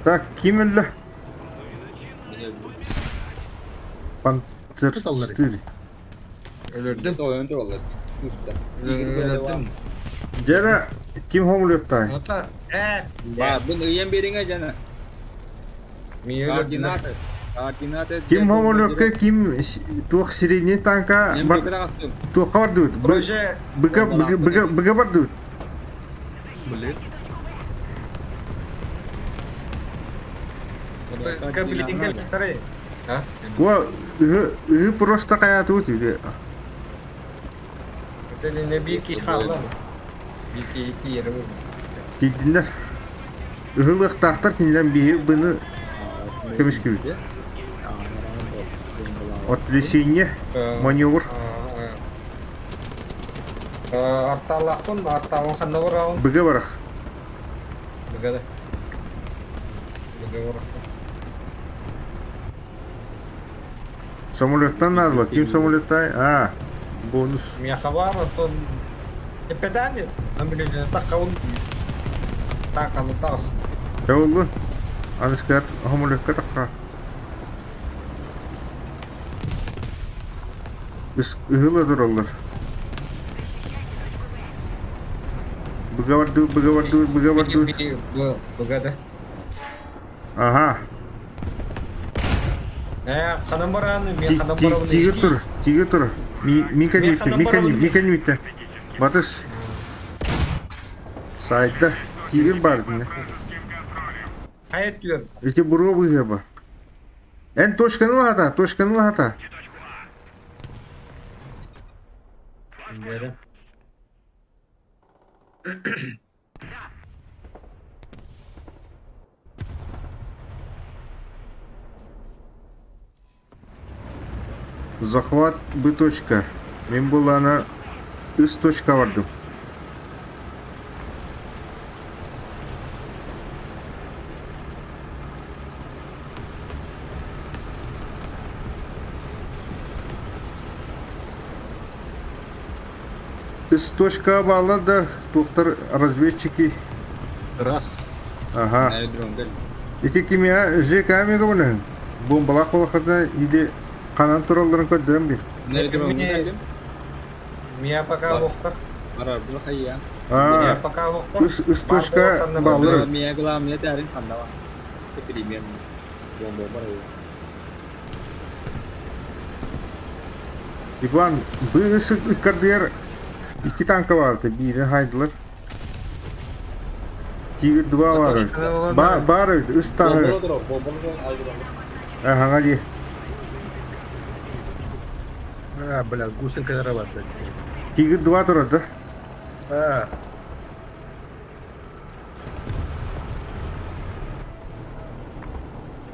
Так, ким өллө? Панцер 4. Өлөрдүм. Өлөрдүм. Дьэрэ, ким хомулуохтай? Ото, э, Баабын ыйан биэриҥэ дьана. Координаты. Координаты. Ким хомулуохка, ким туох сирени танка туохха бардыбыт? Быга быга быга бардыбыт. Блин. О, ыһы просто хайаатыбыт үдэ. Тиийдиннэр. Ыһылыахтаахтар кинилэр биһи быны көмүскүүбүт. Отвлечение, маневр. Арталаахпын, артаабын ханна бараҕын? Быга барах. Быга да. Быга барахпын. Самолеттан наадалар. Ким самолеттай? А, бонус. Миэхэ баар, оттон эппэтээни амбилетина таххабын тааканы таҕыс. Чэ Аныскат самолетка тахха. Ыһыла тураллар. Быга бардыбыт, быга бардыбыт, быга бардыбыт. Быга да. Ага. Э, ханан барааны, мен ханан барабын. Тигр тур, тигр тур. Мика нүүттэ, Мика Мика нүүттэ. Батыс. Сайда. Тигр бар динэ. Хайа түөр. Ити буруо быһыаба. Эн точканы лаһата, точканы лаһата. Бері. Захват Б точка. Мин булана үс точка бардым. Үс точка баалар да туохтар разведчики. Раз. Ага. Ити кимиэ ЖК мегабыны бомбалаах буолаххына или ханан туралларын көрдөрөн биир. Меня пока лохтар. А, пока лохтар. Үс үс точка бааллар. Меня главное тәрин ханнава. Примерно. Бомба бар. Иван, быысы ыккардыгар Икки танка баар биирин хаайдылар. Тигр два баар. Баар баар ыстааһы. Аһаҥа дии. А, бля, гусенькалара барда. Тигр два турар да? А.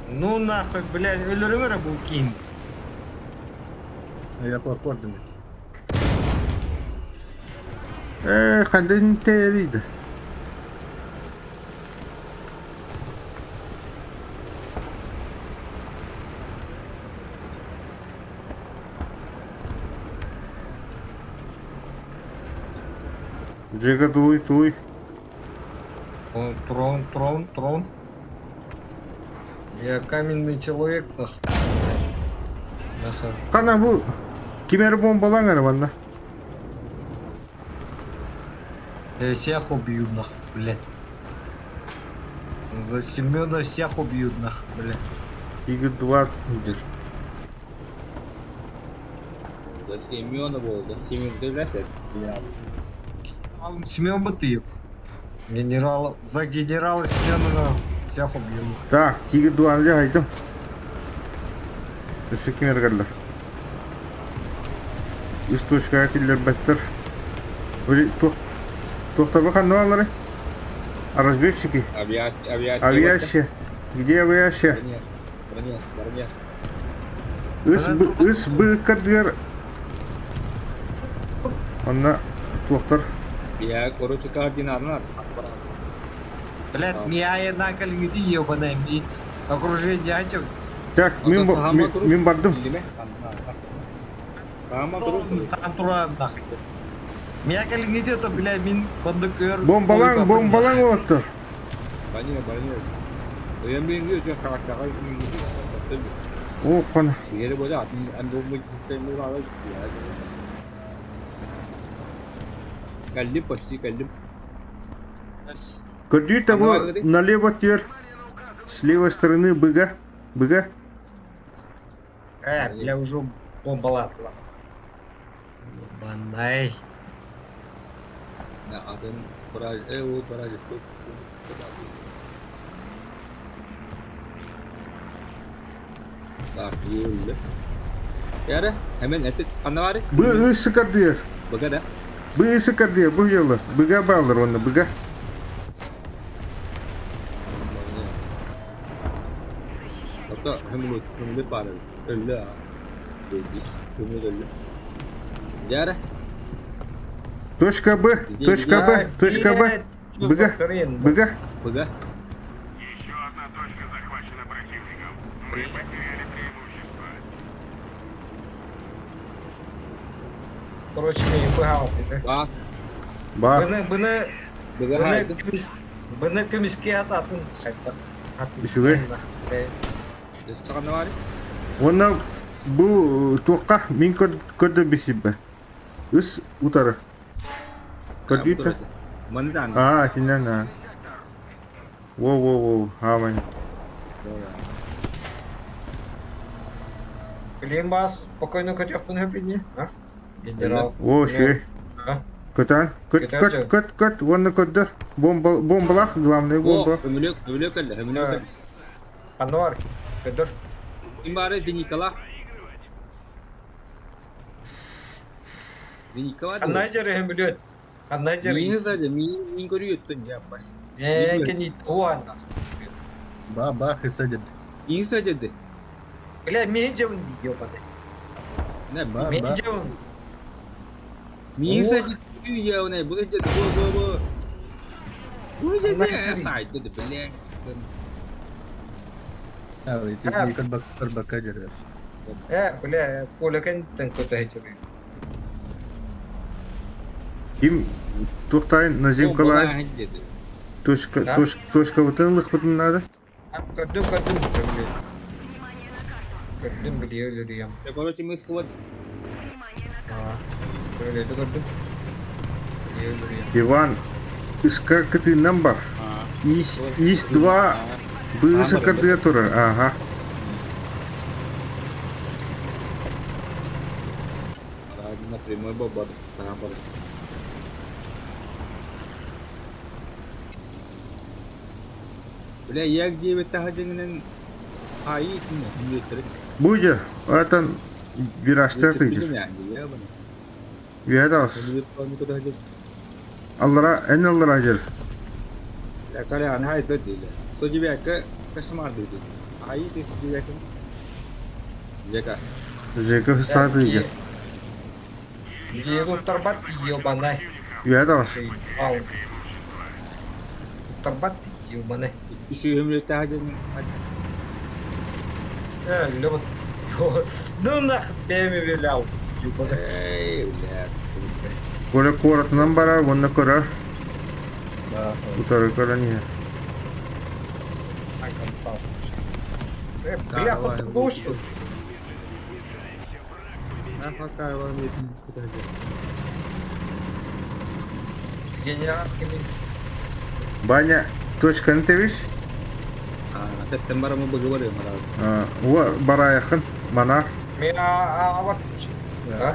Ну нахуй, блядь, өлөрүҥ эрэ бу киин. Я кордым. Ээ, хандан тэрийdi. Жека тулуй, тулуй. Трон, трон, трон. Я каменный человек, нахуй. Нахуй. Хана бу кимер бомбалаң эрэ манна. Я всех убью, нахуй, блядь. За Семена всех убьют, нахуй, блядь. Игорь 2 дир. За Семена болды. Семен білесіз. Семен Батыев. Генерал, за генерала Семенова всех убью. Так, Тигр 2 дьэ хайдым. Өссө ким эргэллэр? Үс точкаҕа киллэрбэттэр. Туох туохтарба ханна баалларый? Разведчики. Авиация, авиация. Авиация. Где авиация? Броня, броня, броня. Үс үс быыккардыгар онно туохтар Я, короче, координатор. Блядь, меня на калингити ебаная, ми окружение ачып. Так, мин мин бардым. Сам туран нахуй. Меня калингити это, блядь, мин бандыкөр. Бомбалаң, бомбалаң болоттор. Броня, броня. Я мен өте характарға О, кон. Егер болса, Каллим почти каллим. Көрдүү того налево тер. С левой стороны быга. Быга. Я уже бомбалатла. Банай. Атын бараж, Так, өллө. Яра, hemen эти ханна бары? Бы ысыкардыыр. Быга да. Бы ысыкардыыр, бу дьылы. Быга баалар онно, быга. Hatta hömülü, hömülü bari. Öldü ha. Değiliz. Hömülü öldü. Яра. Точка Б, точка Б, точка Б. Быга, быга. Быга. Еще одна точка захвачена противником. Мы потеряли преимущество. Короче, мен быга это. Ба. Ба. Быны, быны, Быга быны хайды. көмүс, быны көмүскэ атын хайдах. Үчүгэй. Саҕана бары. Уонна бу туохха мин көрдө бисибэ. Ыс утары. Көрдүүтэ. Маны дааны. Аа, синен аа. Во-во-во, хаамай. Блин, бас, спокойно көтөхпүн хөпүнни, а? Генерал. О, үчүгэй. А? Көтөн. Көт, көт, көт, көт, уонна көрдөр. Бомба, бомбалаах, главное бомба. Hömülök, hömülök öldü, hömülök öldü. Ханна бар? Көтөр. Ким бары Зеникала. Зеникала. Ханна жері хөмүлөт. Ханна жері. Мин саҗа, мин мин көрүөттөн я бас. Э, кени туан. Ба, ба, хысадед. Мин саҗа Бля, мен жевин ди, ёбаный. Не, Ба, Мен ба. жевин. Мин саҗа я не, бу саҗа бу бу бу. Бу саҗа сайт бу бля. А, А. ити кырбак кырбакка дерер. Э, бля, колекен тен көтө хечери. Ким туохтайын Назимкалай. Точка, Да. точка, точка бытын надо. Көрдүм, көрдүм, бля. Көрдүм, бля, өлөрүем. Короче, мы схват. Бля, көрдүм. Бля, өлөрүем. Иван, иска кытыынан бар. Ис, ис два быысы кардыга турар. Ага. Напрямую бабар. Бля, як диэбит таһа дьиҥинэн хаайыы итиннэ мүөттэрин. Бу дьэ, оттон виражтар тыйдыр. Үөһэ таҕыс. Аллара, эн аллара дьэр. Колян хайда диилэр. 109 кошмар диди. Хаайыы ты 109 Жека. Жека сааты дьэр. Дьиэ туттарбат ебаный. Үөһэ таҕыс. Туттарбат ебаный. Үсүһүм таһа дьиҥин. Э, Ну нахуй, бэйэм билау. Эй, бля. Коля куоратынан барар уонна көрөр. Утары көрөн иһэр. Бля, хоту что? Генерал кими? Баня, точканы тэбис. Тэпсэн барамы быгы барыам. Уа бараайаххын манаар. Мен аҕабар. А?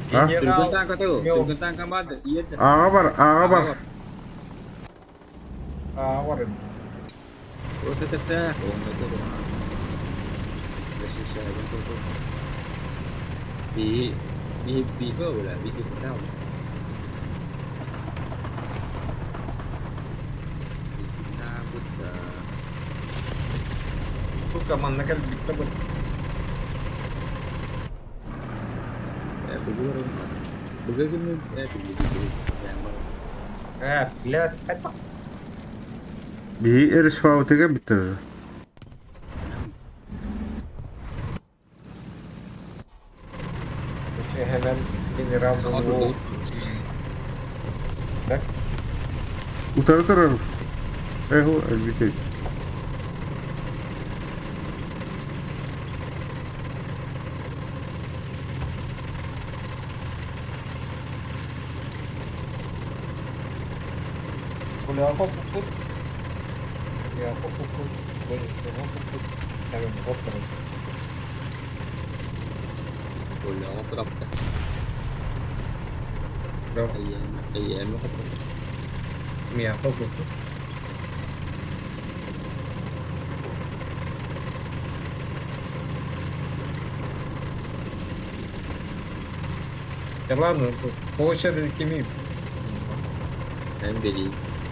Түргэн таанка тыл, түргэн таанка баар иэдэ. Аҕа бар, аҕа бар. Аҕабар. Просто тэпсэ. Би би би бля, би би Сука, манна кэлбиттэ бу. Э, блядь, это... Биһи эрисфаутыга бүттэр. Hemen генерал был. Так? Утары турар. Эху, өлбүтэ. Бля, хоп, хоп. Я хоп, хоп, хоп. Хоп, хоп, хоп. Хоп, хоп. Мия, хоп, хоп. Да ладно, по очереди кими.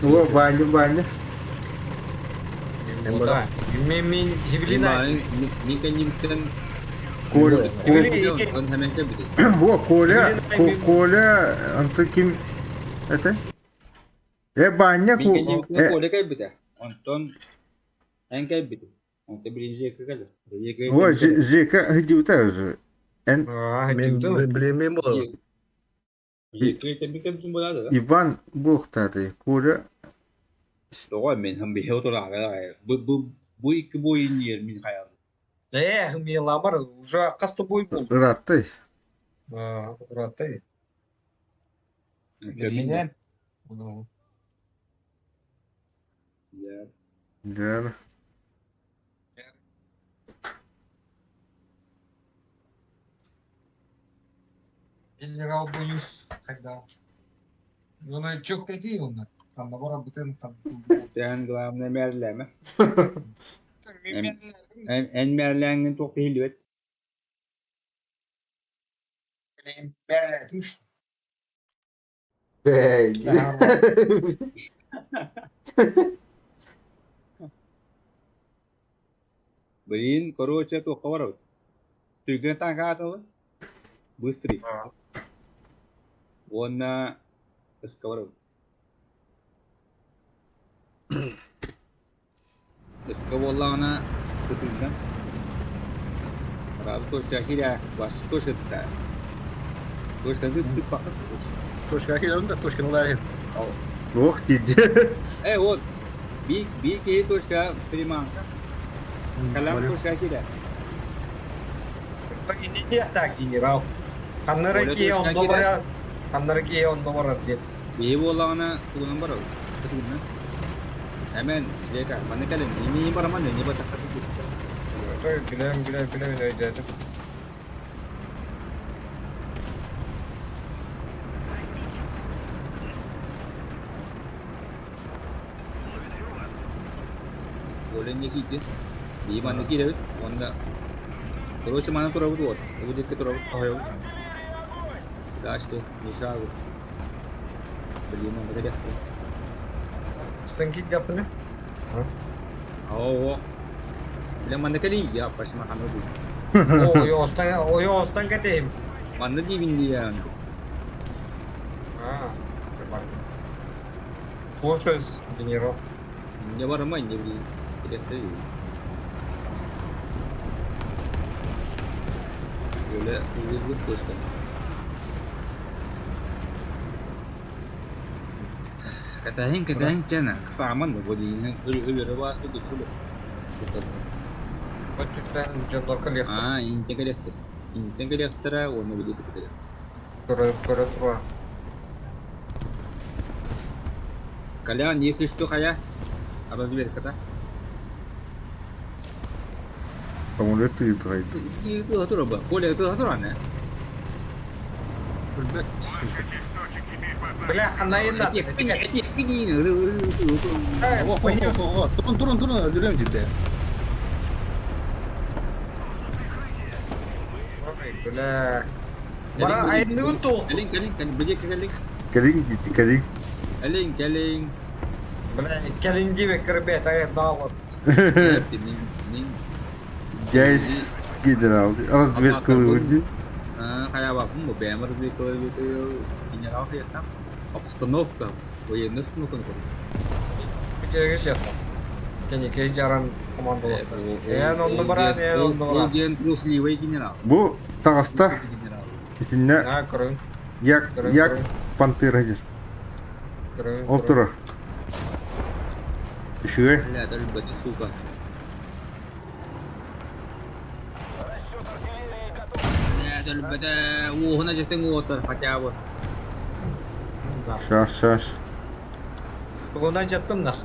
Уа, Ваня, Ваня. Да. Мен мен Евелина. Коля, Коля. О, Коля, Коля, анты ким? Это? Э, Баня, ку. Коля кэлбитэ. Онтон эн кэлбитэ. Онтон билин Жека кэлэр. О, Жека хидиута уже. Эн Блин, был. Иван буохтааты. Коля Тоҕо мен хам биһи отураага бу бу бу икки буйун мин хайал. Э, миламар уже касты бой был. ырааттай. Ырааттай. Меня. Да. Генерал боюсь, когда. Ну, на чё крети он? Там набора бутын там. Sen главное мэрлэме. Эн мэрлэнгин тоқ хилбет. Бэй. Блин, короче, тоққа барабыт. Түргэн танка атылы. Быстрый. Уонна ыска барабыт. Ыска буоллаҕына кытыынан. Разы точка хиря, баш точка та. Точка ты ты пакет. Точка хиря, да, точка налайын. Ох, диди. Э, вот. Би би ки точка приманка. Калам точка хиря. Так, генерал. Ханнары он добра. Ханнары он добра деп. Биһи буоллаҕына тугунан барабыт. Кытыынан. Эмен, Жека, маны кэлин, ини бараман, не батакка тутушка. Билем, билем, билем, өйдөтүм. Коля инньэ киирдин. Биһи манна киирэбит уонна короче манна турабыт уот. Бу диэки турабыт тоһуйабыт. Дальше ни шагу. Блин, манна кэлиэхтэрэ. Устан киирдэхпинэ? Оо, бля, манна кэлий, я пошла ханна дуу. О, ойоҕостон ойоҕостон кэтэһим. Манна диибин диэн. А, бар. Слушаюсь, генерал. Инньэ барыма, инньэ билигин кэлиэхтэрэ дии. Оля ыллыырбыт точка. Кэтэһиҥ, кэтэһиҥ чэн, сааман да бу диинин өлөрө баар курдук Өттүттэн дьоннор кэлиэхтэр. Аа, интэ кэлиэхтэр. Интэн кэлиэхтэрэ уонна били кытары. Көрө көрө тура. Колян, если что, хайа? Разведката. Самолет тыытыгайда. Тура Коля, ты туран, Билбэт. Бля, ханайын да. Ого, турун, турун, турун, өлөрөм диде. Бля. Бара айынныгын ту. Кэлин, кэлин, кэлин, били кэлин. Кэлин дии, кэлин. Кэлин, кэлин. Бля, кэлин диэбэ кырбет, ай даалар. Мин Дяйс генерал. Разведкалыы дии. Хайаабаппын бу бэйэм разведкалыы генерал диэтэм. Обстановка военный обстановканы көрдüm. Бүтүөгэ сиэхтэ. Кэнникэй жаран командалахтар. Эн онно баран, эн онно Ол баран. диэн трусливый генерал. Бу таҕыста. Генерал. Итиннэ Аа, көрүҥ, як көрүҥ, як көрүҥ, пантера диир. көрүҥ, Ол көрүҥ. турар. Үчүгэй. Бля, өлбөтө, сука. Бля, өлбөтө. Уоһуна дьэтин уотар хотя бы. Да. Шаш шаш. Тугунан жаттым нах.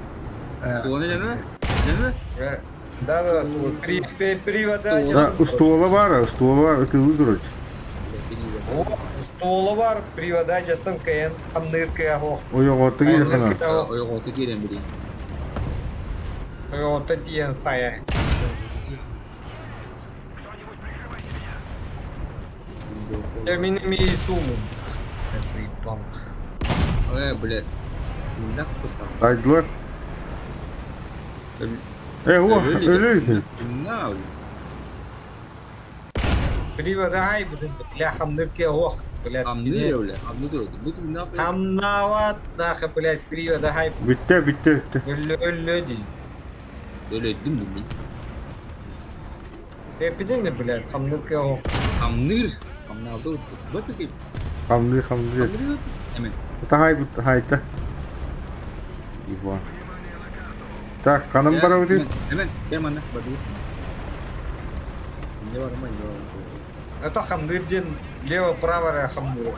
Тугуна дьэна? Дьэна? Да, да, при, при, привода Да, устуола баар, устуола баар ытыылыы турар. О, столу бар, привода жаттым кайын, хамныр кая хох. Ойоҕотто киирэ хана. Ойоҕото киирэн билин. Ойоҕотто тиийэн сайа. Терминами сумму. Заебал. Э, блядь. Мында куттан. Айдылар. Э, о, өлөр. На, Привода ай, бля, хамныр кая хох. Блядь. Хамныр, бля, хамныр. Бу тына. Хамнават, нахуй, блядь, привода ай. Бүттэ, бүттэ, бүттэ. Өллө, өллө дии. Өлөйдүм мин. Эпидин, блядь, хамныр кая хох. Хамныр. Хамнавды. Вот таки. Хамныр, хамныр. Эмен. Та хай хайта. Иван. Так, ханым барабыт. Эмен, кем манна, баду. Не барма, не барма. Это хамныр ден лево-право хамныр.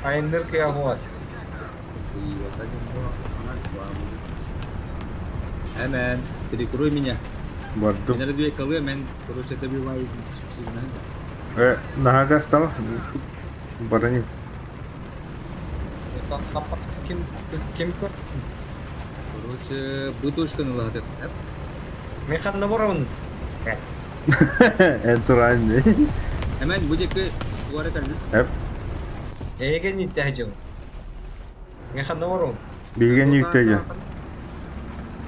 Айныр кая хох. Эмен, перекрой меня. Бардым. Меня две колы, мен, короче, добиваю. Э, наһага стала. Бараним. Ким ким Короче, бутушканы лагатып. Мен ханна барабын. Эн туран. Эмен, бу жеке туара калды. Эп, Эге не тәжеу. Мен ханна барабын. билген юктеге.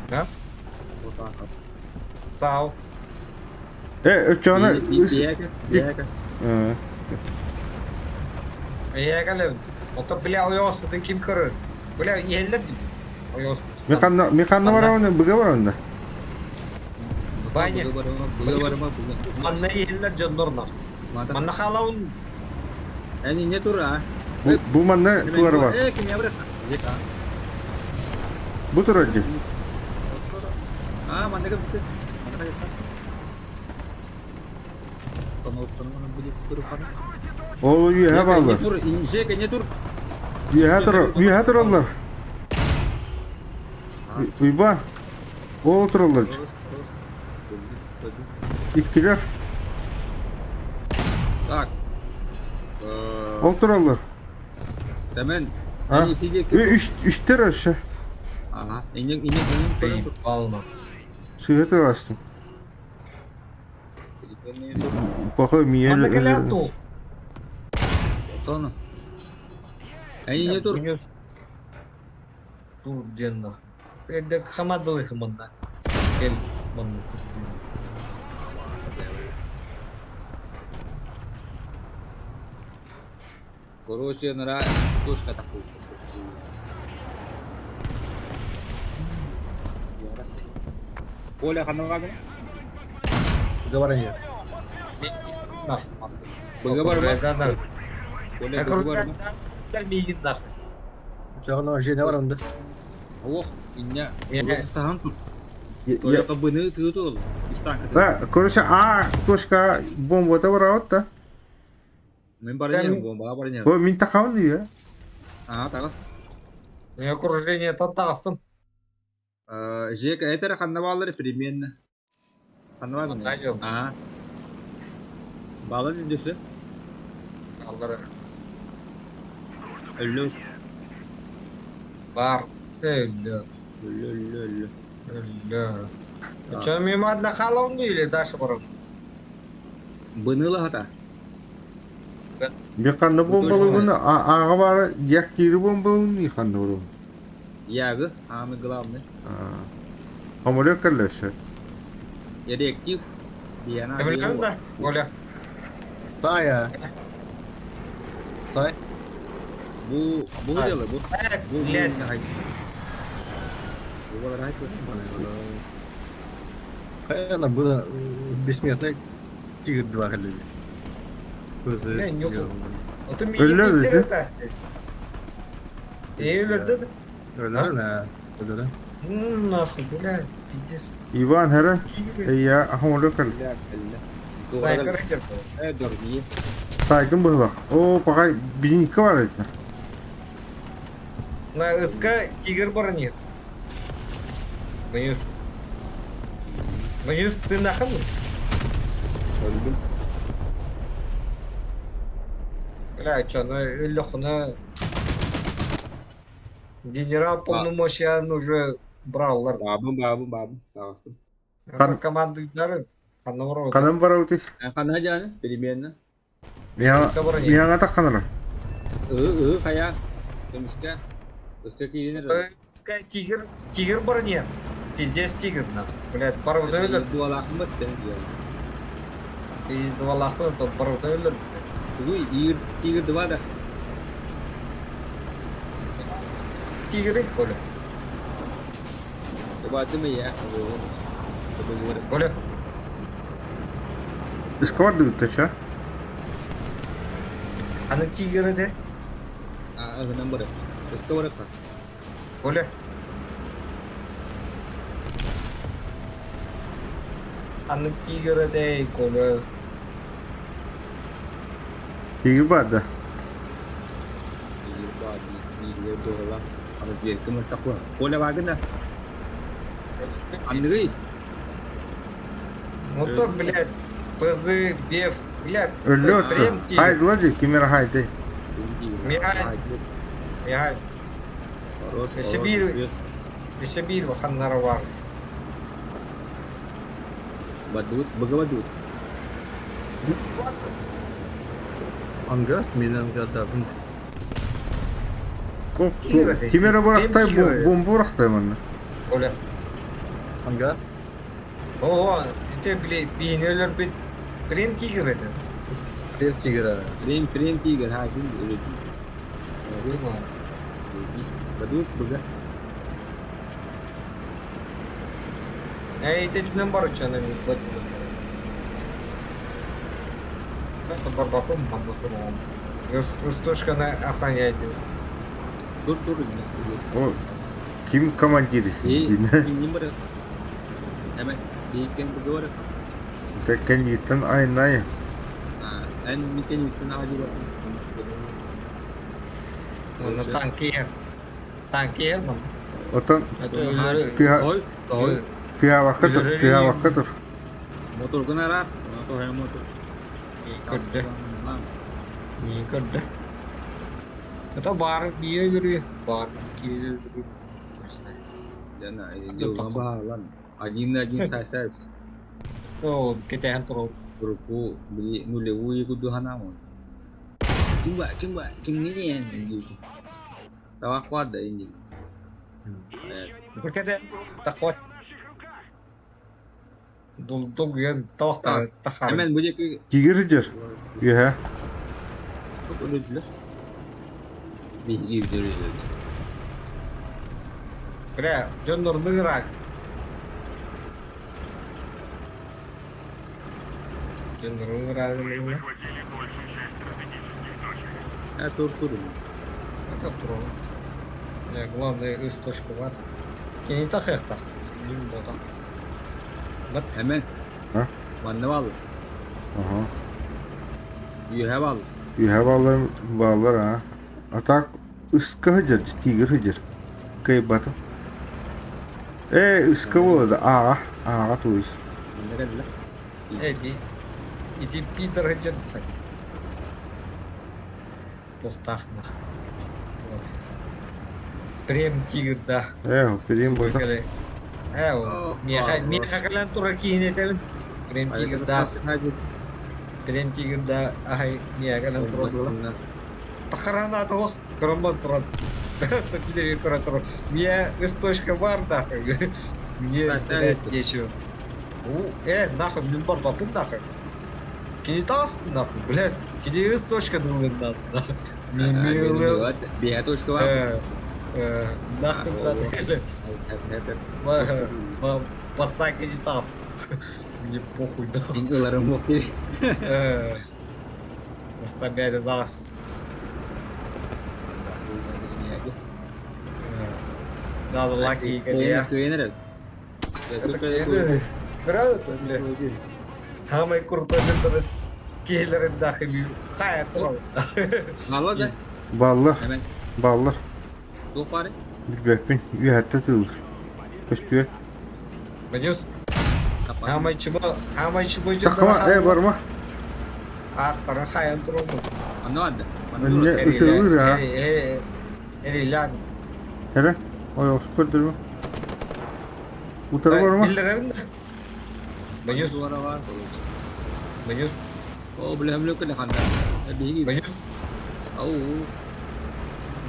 Да? Сау. Э, өчөна. Э, Эге калем. Ото бля ойос бутын ким көрөр. Бля еллер дип. Ойос. Механна, механна барабын, быга барабын. Баня. Буга барма, буга. Манна еллер жоннор нар. Манна халаун Әни не тура. Бу бу манна туар бар. Э, ким ябрак? Жека. Бу турар ди. А, манна кем? Манна кем? Ол үйе баллар. Жека не тур. Үйе тур, үйе тураллар. Уйба. Ол тураллар. Иккилер. Так. Ол тураллар. Сәмен. А? Үш үштер өшө. Ага, инең инең инең. Пална. Сыыһа тыластым. Паха миэ Манна кэлээр дуу? Тону. Эйине тур. Тур диэн нах. Эрдэ хамадылых манна. Кэл манна. Короче, нара точка такой. Коля ханна Говори. Быга барма. Коля быга барма. Миигин нахуй. Чоҕно Женя бар онда. Ох, иння. Сахан тур. Тоя быны тыытыл. Да, короче, А точка бомбата бараот да. Мин барыньям, бомба барыньям. Бу мин тахабын дии. Аа, тагас. Я окружение татасым. Жека, это ханна баалары примерно. Ханна баалары. Аа. Баалар дүндөсө. Аллары. Өллө. Бар. Өллө. Өллө, өллө, өллө. Өллө. Чё, мимо одна халавну или дальше барам? Быныла хата. Bir ханна бомбалыгын ааҕа баара яктири бомбалыгын ханна барабын. Ягы, самый главный. Самолет кэллэсэ. Реактив. Диана. Да, Коля. Сая. Сай. Бу бу дело бу. Бу Блядь. Бу балар Она была бессмертный Тигр 2 люди. Бля, нюхал. А то Өллө меня тасты. Өлөрдө. Өлөр, өлөр. Ну нахуй, бля, пиздец. Иван хара. Я самолет кэллэ. Э, дорни. Сайдым быһылах. О, пока биника бар эти. На СК тигр баранит. Боюсь. Боюсь, ты нахуй? Өлдүм. Бля, чё, ну өллөхүнэ генерал полномочия уже брал. Бабым, бабым, бабым. Тагыстым. Команды ханна Канан барабыт. Ханна жаны, переменно. Миаңа тахханара. Ы, хая. Көмүскә. Өстә тигенер. Тигр, тигр броне. Пиздец тигр, нахуй. Блядь, барыбыда өлөр. Дуалахым бат, Пиздец дуалахым, тот барыбыда өлөр. Тугуй, игр, тигр два да. Тигр Коля. Баты я. Коля. Исковар дыгыттача. Аны тигр это? А, номер. Исковар Коля. Аны тигр это, Коля. Тигр бар да. Тигр бар, тигр дуала. Аны тигр кем такой? Коля багында. Андрей. Ну то, блядь, ПЗ, Беф, блядь. Өллө Прем тигр. Хайд лади, кимер хайды. Мигай. Мигай. Хорош, Сибирь. Сибирь ханнары бар. Бадут, бага бадут. Anga, мен anga да. Кимер барахтай, бомба барахтай манна. Коля. Anga. О, это, блядь, бейнелер бит. Прем тигр это. Прем тигр. Прем, прем тигр, ха, бин, Бадут, бага. Эй, это не барычаны, бадут. Это барбаком, барбаком. Ростушканы охраняйте. Тур, тур. О, ким командир? Ким бар? Эме, бейкен бага бар. Кенниттен айнай. А, эн митен митен ади бар. Оны танки. Танки мын. Отон Ой, ой. тыа тур, тыа тур. Мотор гынара, мотор мотор. Көрдө. Көрдө. Это бар бие жүрү, бар кие жүрү. Жана, жолга баалан. Один на один сайсайбыт. Ол кэтэһэн турабыт. Урукку били нулевую курдук санаам ол. Ким ба, ким ба, кимниин диибит. Табах баар да инник. Бу кэдэ тахот. Долгуйан табахтары тахары. Hemen бу диэки Тигр сылдьар. Үөһэ. өлөдүлэр. Биһиги өлөдүлэр. Бля, дьоннорун ыраак. Дьоннорун ыраагын Мы захватили большую часть стратегических точек. Э, тур турум. Это туралы. Бля, главное, үс точка бар. Кини тахыахтах. Мин ботах. Бат. Hemen. А? Манна бааллар. Аха. Үөһэ бааллар. Үөһэ бааллар бааллар аа. А так ыска сылдьар, тигр сылдьар. Кыайбатым. Ээ, ыска буолла да ааҕа, ааҕа туйус. Манна кэллэ. Эди. Ити пидор сылдьар Туохтаах Прем тигр да. Ээ, прем буолла. Ээ, миэхэ миэхэ кэлэн турар киһини этэбин. Прем тигр да. Прем тигр да аһай миэхэ кэлэн турар буола. Тахараана тоҕус көрөн туран. Билеби көрө турар. Миэ үс точка бар нахуй. Мне терять нечего. Э, нахуй, мин барбаппын нахуй. Кини таас нахуй, блядь. Кини үс точка дылын надо, нахуй. Биэ точка бар. Нахуй надо. Поставь кини таас. Мне похуй, нахуй. Мин ыларым суох дии. Поставляли нас. Надо лаки игре. Это правда, бля? Самый крутой интернет киллер нахуй. Хай, трол. Баллар да? Баллар, баллар. Туох баарый? Билбэппин, үөһэттэн тыылыр. Көстүө. Понес? Хамай чего? Хамай чего? Тахма, э, барма. Астара хайан трол. Онно барда. Önne ытылыр а. Эрилян. Эрэ, ой, көрдөрмө. Утары барма. Биллерем да. Боюсь. Боюсь. О, бля, бля, кэлэ ханна. Биһиги. Боюсь. Ау.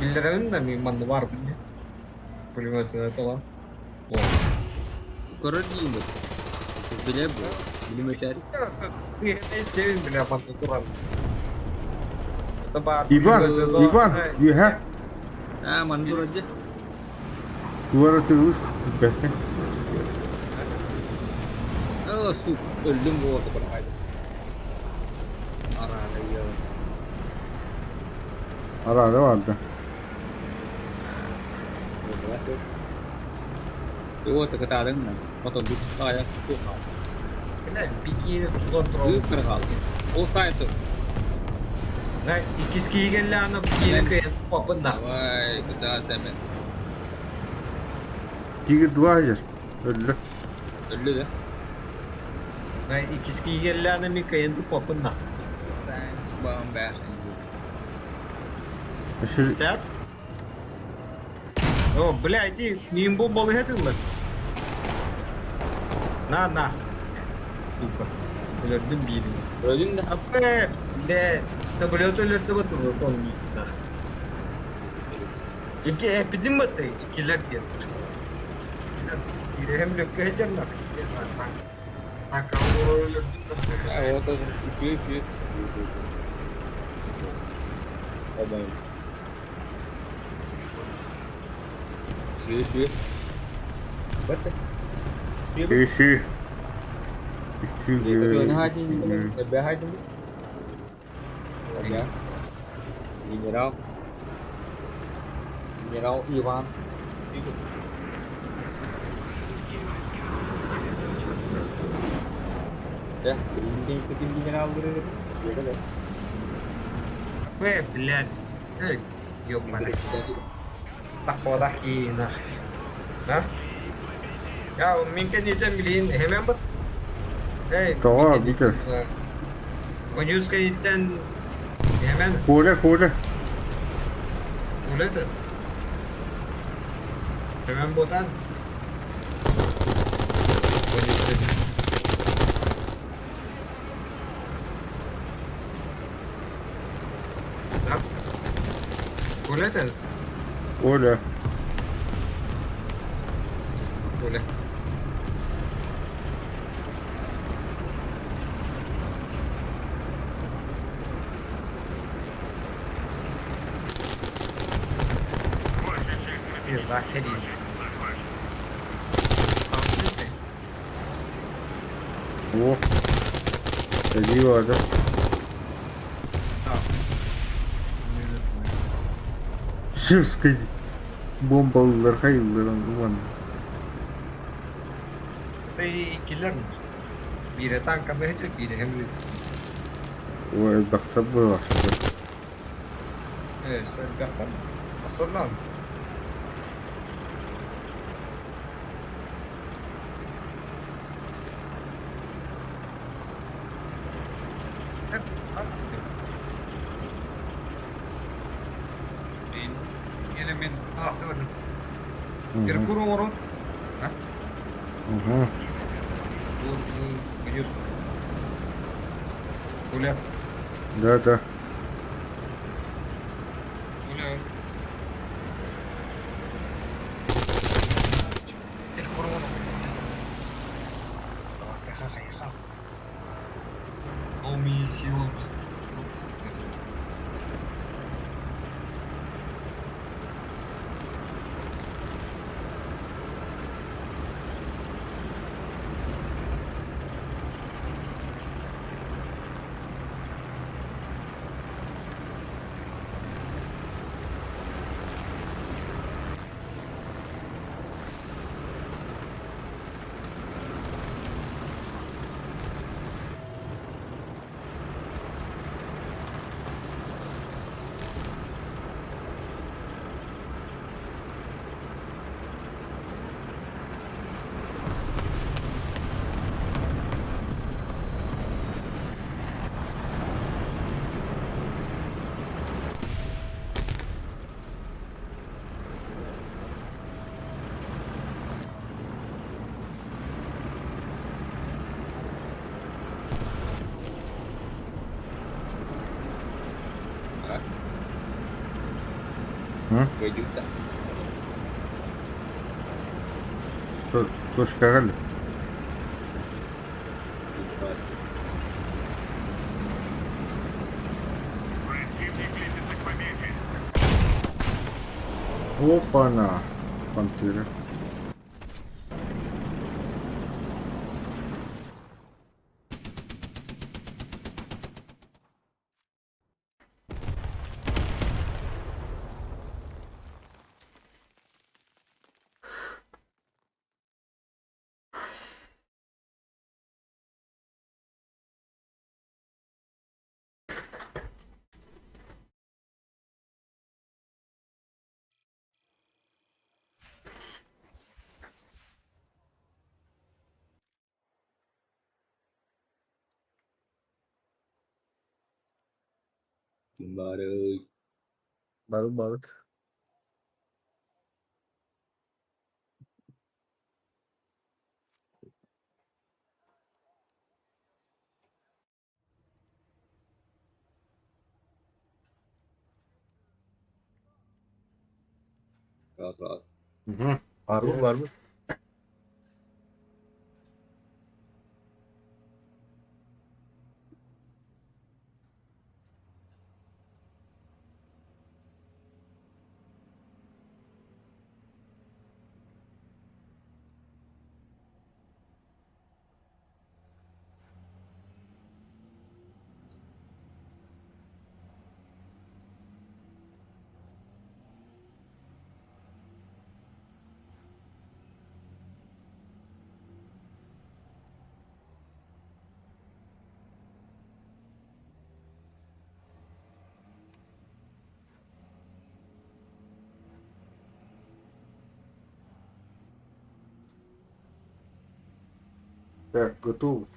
Биллерем да мин манна бар биле. Пулемет это Көрөр диим бу. Биле бу. Билимөтәр. Истебин бля манна туран. Иван, Иван, үөһэ. Аа, манна турар дьэ. Дубара тыылыр. Билбэппин. Оо, сук, өлдүм бу орто барахайды. Араада я. Араада барда. Туох кытаадыҥ Потом бүт аайа суту хаал. Бля, бикини тутан туран. Ыып хаал. Ол сайты. На, иккис киһи аны бикини кыйан тупаппын нах. Давай, сюда, сэмэн. Тигр два сылдьар. Өллө. Өллө да. На, иккис киһи аны мин кыйан тупаппын нах. Thanks, bomber. Өссө Истят? О, бля, иди, мин бомбалы хэтыллар. На, на. Сука. Өлөрдүм биирин. Өлүн да. Апе, бля, таблет өлөрдү бу зато нах. Ики эпидем ты, икилер диэн. Ирэхэм лөккө хэтэр нах. Так, өлөрдүм нах. А, вот үшү, үшү. Обай. Үшү, үшү. Бат. Үшү. Үчүгэй. Генерал. Генерал Иван. Дьэ, билигин генераллары Апе, блядь. Эй, ёбана. Такода киина. А? Я, мин кэнниттэн билигин хэмэн бат. Эй, Тоҕо бүтэр. Боюс кэнниттэн хэмэн Коля, Коля. үлэтэ. Хэмэн ботан. Оля это? Оля. Оля. О, сади вода. Шевскай бомбалылар хайыллар уон. Иккилэр биирэ танканы иһитир, биирэ хэмлүүр. Ой, элбэхтэр буолахтар. Э, элбэхтэр. Асыллан. Да, да. Кыайдыбыт да. Точкаҕа өлө. Опа-на! Пантера. Ким баарый? Бары бары. Rahat rahat. Var mı var mı? Так, готов.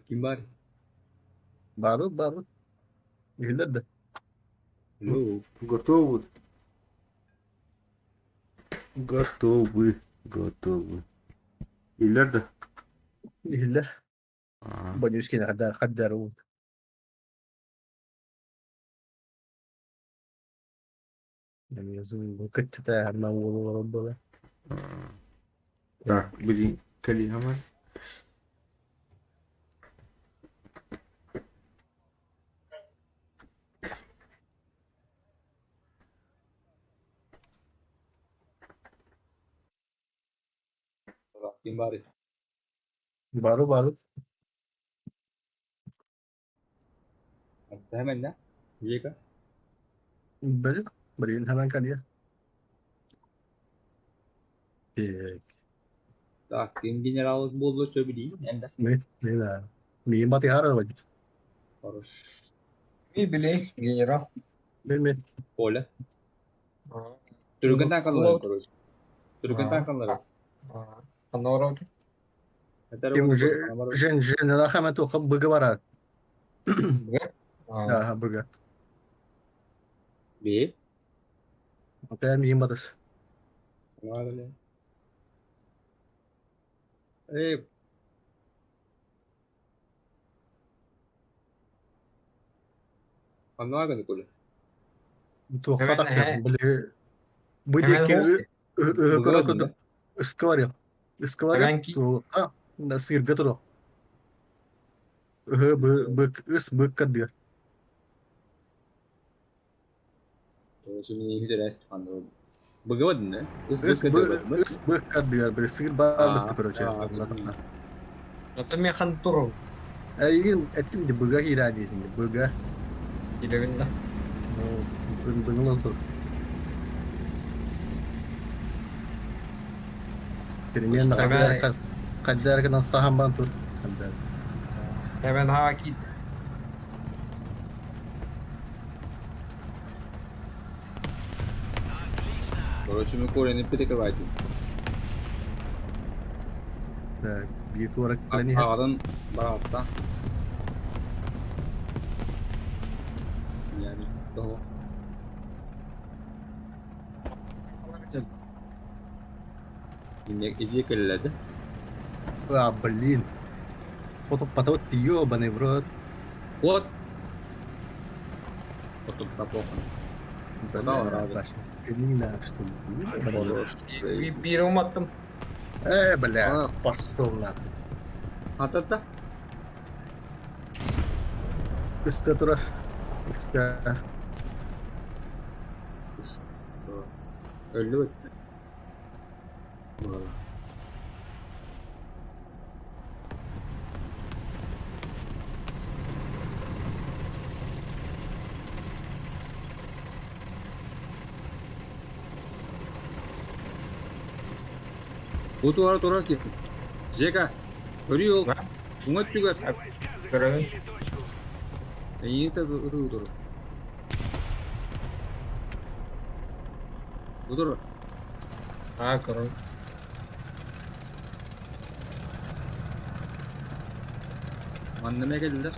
Ким баар? Бары бары. Иһиллэр да. Hello. Готов. Готовы, готовы. Иллэр да? Иһиллэр. Аа. Бодьуускина хаддар хаддар уут. Кыттыта арма уолу олорор буола. Так, блин, кэлиһэмэн. Ким баар? Бары бары. Hemen ne? Жека? Били, блин, ханан кэлиэ. Так, Так, ким генерал буолла чөбүлүү энда. ми, ми да. Ми батыһар бит. Хорош. Би били генерал. Ми ми. Оля. Түргэн таакаллары короче. Түргэн Аа. таакаллары. Анород. Ким уже жен жен рахамет тоқып быгы барар. Ага, быгы. Би. Опять ми батыс. Эй. Аннааганы коля. Туохха тахтар. Били бу Hemen диэки Быгы ысквари. Ысквари. Hemen ki Туохха сырга туро. Ы б б ыс б кадыр. Şimdi hüdere anladım. Быгыбадын да? Ыс б ыс б кадыр. Били сыр бар битти короче. Это механ туру. Эйгин эттим де быга киирää дейсин быга. Илебинде. Быгылан тур. Перемен Hemen каддар кынан сахан бан тур. Каддар. hemen haki. Короче, мы корень перекрывайте. Так, бир туара калани. Ағадан бараатта. Yani того. Иди келледи. А, блин. Потом потом ты ёбаный в рот. Вот. Потом тапохан. Да, Блин, что ли? Bir umattım. Бля, пошел нахуй. Атата. Иска тура. Иска. Өллү бит. Бу туара турар ки. Жека, өрүү ол. Уңа түгөр. Көрөбүн. Эйин та өрүү турар. Бу турар. Ha көрөбүн. Манна мэгеллер.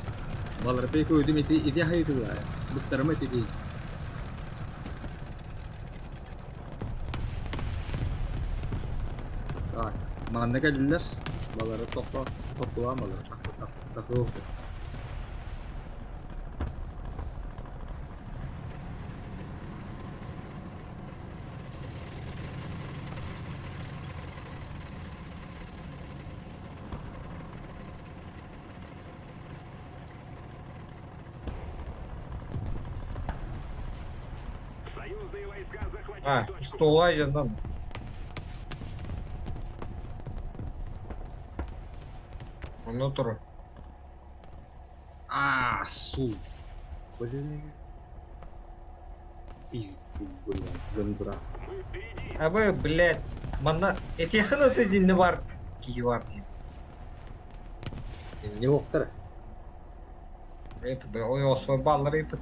Балар пей көйдүм ити ити хайдылар. Буттарым ити ди. Так, манна келдилер. Балары токто, токтула балары. Так, так, так. Союзные войска захватили Ha, точку. stola jandan. Онно туру. А, су. Блин. Пизду, блин, гандра. Мы впереди. А вы, блядь, манна этихин өтө бар кии бар дейм. Не оқтар. Это бе ой осво баллары ипит.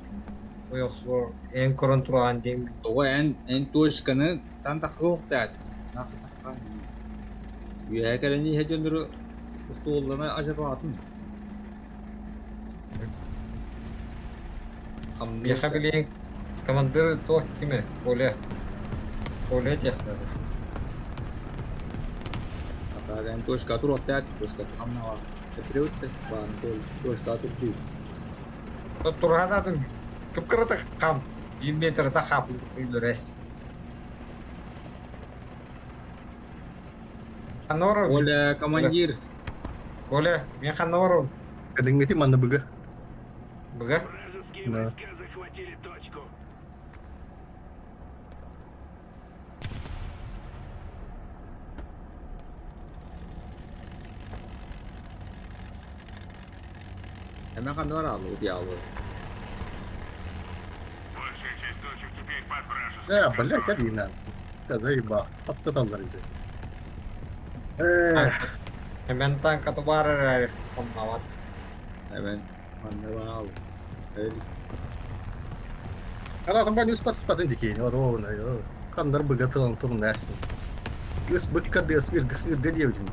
Ой осво эн көрөн турган дейм. Тоға ән ән точканы тан тақы оқтар. Нақы таққан. Үйә кәрені хәжөндірі ұстуылдана ажыралатын. Бияха билейин командир то киме? Оля. Оля технары. Так, точка тур опять, точка хамнава. Тепреутте, бан точка тур дии. Турханатын кыпкырата хам, 1 метр хап үлөрес. Ханоров. Коля, командир. Коля, мен ханоров. Кэлиҥҥити манна быга. Быга? Да. Hemen ханна бар диалог. Большая часть точек теперь под вражеским Э, блядь, контролем. обидно. Заеба. Аттаталлар иди. Эх, Hemen танкаты бар эрэ оннават. Hemen ханна бар Ана там баню спат спатын дикей, ровно. Хандар быга тылан турун nästan. Үс быкка дес иргис ирге диэбитим.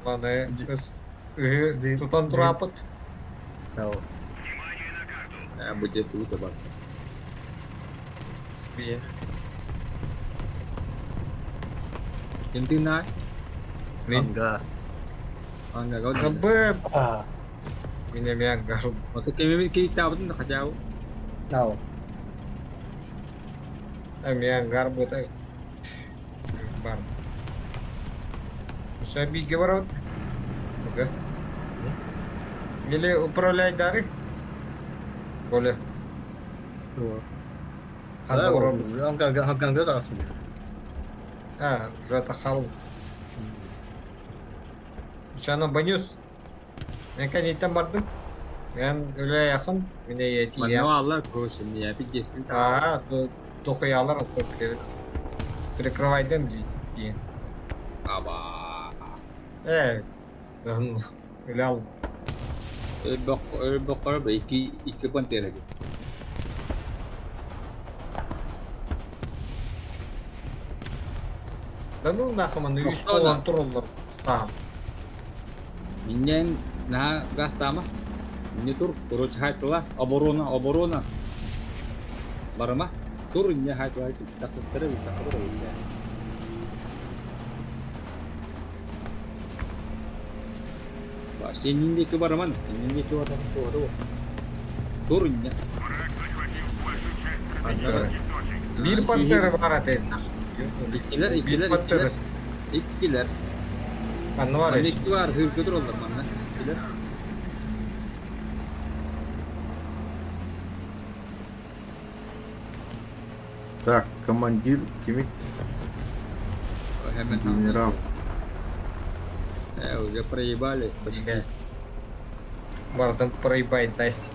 Аны үһү тутан турапыт. Внимание на карту. Бу дьэ тугу бар. Спи. Ким тыыннаах? Мин. Анга. Анга Хабы А, Мин эмиэ ангар. Ото кемебит кииттаабытын да хотя бы. Ау. Эмиэ ангар бута. Бар. Саби говорот. Ага. Или управляй дары? Коля. Ханна Анга анга да асмы. А, уже тахал. Шана банюс. Мен кәнеттен бардым. Мен өле якын. Мине ети Манна алла короче, меня пиздец. А, тохуялар отто Прикрывайдым диэн. Аба. Э, өлө ал. Өлбөккөр бе икки икки пантера. Да ну нахаман үс Тохтоо да. болан туруллар. Саам. Миннен на гастама. Не тур, короче, хайтла, оборона, оборона. Барыма. Тур не хайтла, тактыры, тактыры. Вообще ниндеки барыман, ниндеки барыман. Тур не. Враг захватил большую часть Пантера. стратегических точек. Бир пантера бар аты. Иккилер, Бир иккилер, пантера. иккилер. Иккилер. Ханна бар Манна еш. икки бар, хыркы тураллар манна. Иккилер. Так, командир кими? Hemen Генерал. Уже проебали почти. Бартын проебать дасть.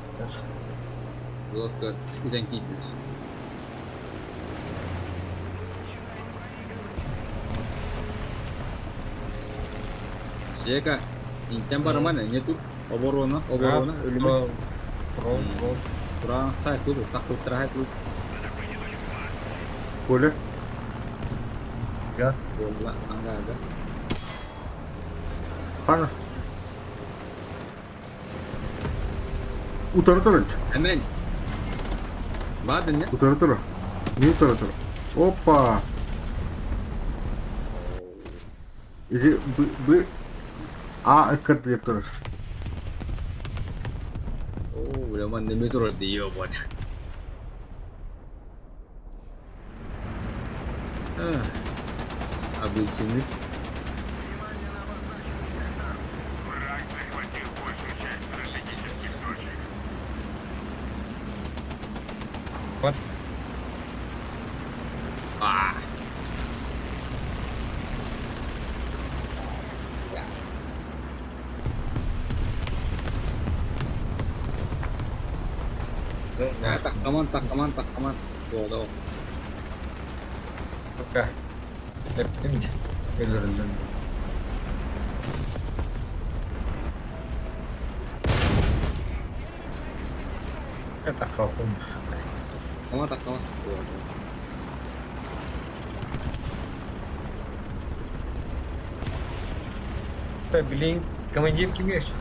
Жестко идентичность. Жека, интен барыман, не тут. Оборона, оборона, өлүмө. Рон, рон. Тура сай тут, так тут трахай тут. Коля. Я. Болла, ага, ага. Хана. Утары турар. Hemen. Бадын не? Утары турар. Не утары турар. Опа. Или Б, Б, А, ыккардыгар турар. О, бля, манна метро ебать. Обычный. Враг захватил большую часть стратегических точек. Вот. А. Так, команд, так, команд, так, команд. О, Пока. Эптим. Өлөрүллүм. Это хапым. Команд, так, команд. О, Блин, командир ким еш?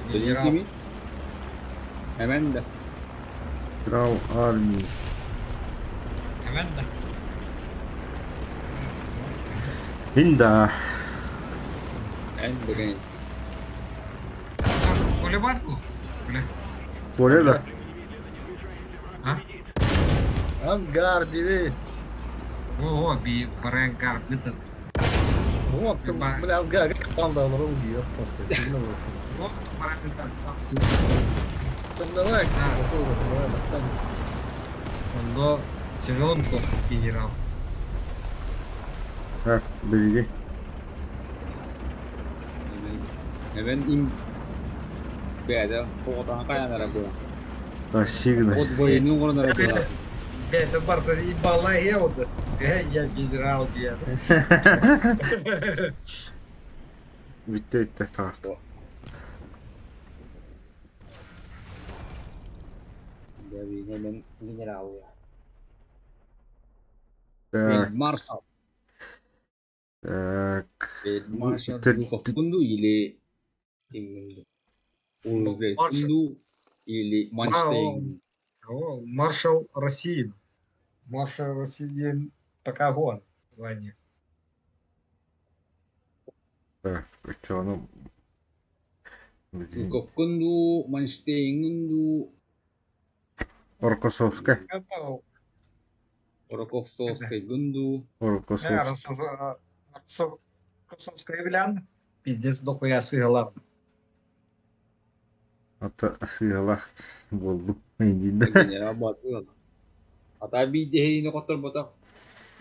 Блин, кими? Hemen de. Генерал армии. Hemen да. Мин да. Эн бүгүн Коля бар ку? Коля. Коля да. А? Ангар диви. О, би барангар бытын. Вот, бля, ангар там да, он убьет просто. Вот барангар. Там давай, давай, давай. Онда Семенков генерал. Так, билиги. Эбэн им бэйэтэ оҕотоон хайанара буо. Сигнал. От военный оҥоронара буо. Это барта и бала я Я генерал диэн. Бүттэ бүттэ таҕыста. Мен генерал. Так. Маршал. Так. Маршал Жуков кунду или кунду или Манштейн. Маршал России. Маршал России пока гон звание. Так, что ну. Жуков кунду, Манштейн кунду. Оркосовская. Рокоссовская кунду. Оркосовская. Рокоссовская блян. Пиздец, дохуя сыгала. Ата сыгалах болду. Генерал батыл. Ата биидеһини хотторботох.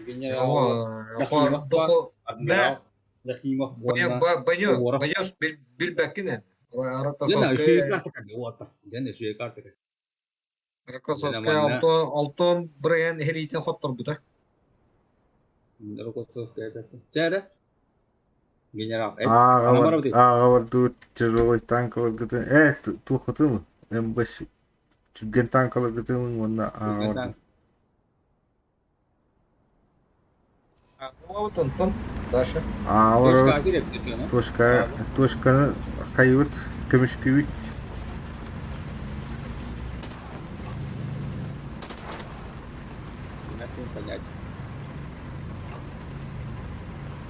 Генерал Адмирал Нахимов уонна Банё, банё билбэккин Дена үчүгэй картака уота. Дена үчүгэй картака. Рокоссовская алтон брэйэн хериитин хотторбута. Рокоссовская Чээрэ? Генерал. Ааҕа тут тяжелый танкаларгытын туохутун МБ түргэн танкаларгытын уонна ааҕа Вот Антон, Даша. Ааҕа точка точканы хайыбыт көмүскүүбүт. Понять.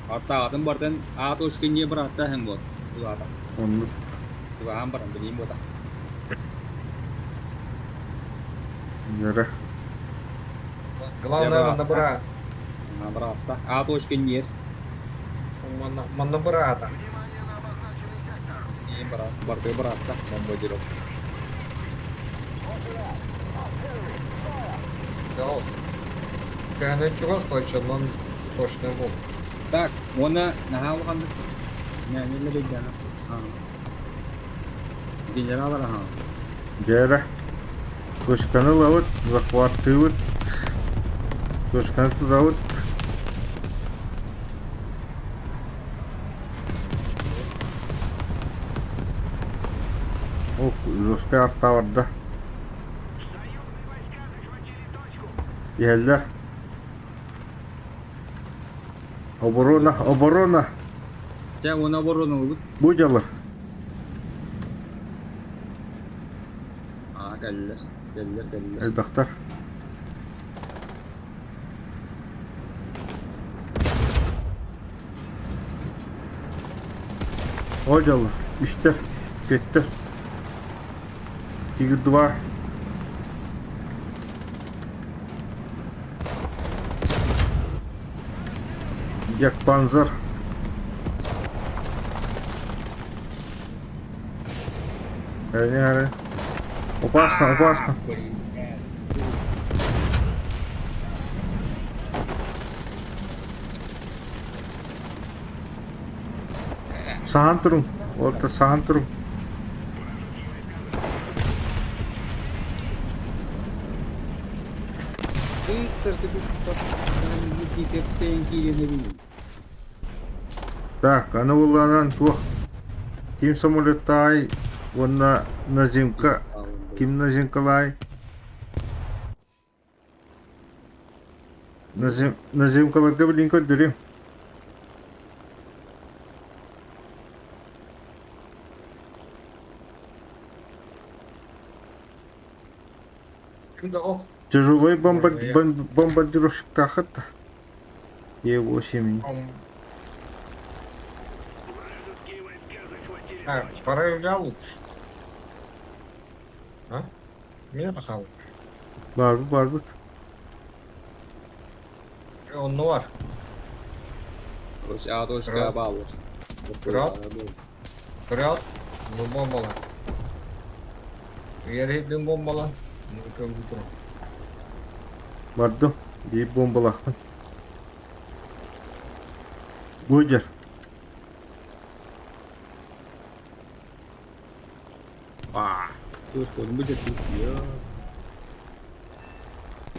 Артаатын бартан а точка не братта хэн бот. Тугата. Оннук. Тугаан баран билим бота. Яра. Главное, манна Набрата. А точка нет. Манна брата. Не брат, барты брата, бомбардиров. Гаус. Кәне чугас он точно был. Так, оны наһаа Не, не лебедяна. Генерал аха. Гера. Точканы лавыт, захватывает. Точканы тудавыт. Ох, жесткая арта бар да. Иһэллэр. Оборона, оборона. Чэ, оны оборона ылбыт. Бу дьалар. Аа, кэллэр. Кэллэр, кэллэр. Элбэхтэр. О дьалар. Үстэр. Түөттэр. Тигр 2. Якпанзер. Эрэ, Опасно, опасно. Саһан туруҥ. Уолта саһан туруҥ. Так, аны булланан туох Ким самолеттаай уонна Назимка ким Назимкалаай Назим Назимкаларга билин көрдөрүм. Ким да ох. Тяжелый бомбардировщиктаахыт да. Е8. А, пора лучше. А? Меня пахал. Барбыт, барбыт. Онно бар. Короче, А точка баалар. Кырат. Кырат. Ну бомбала. Егер бомбала. Ну көңгү турар. Бардым. Биир бомбалаахпын. Гуджер.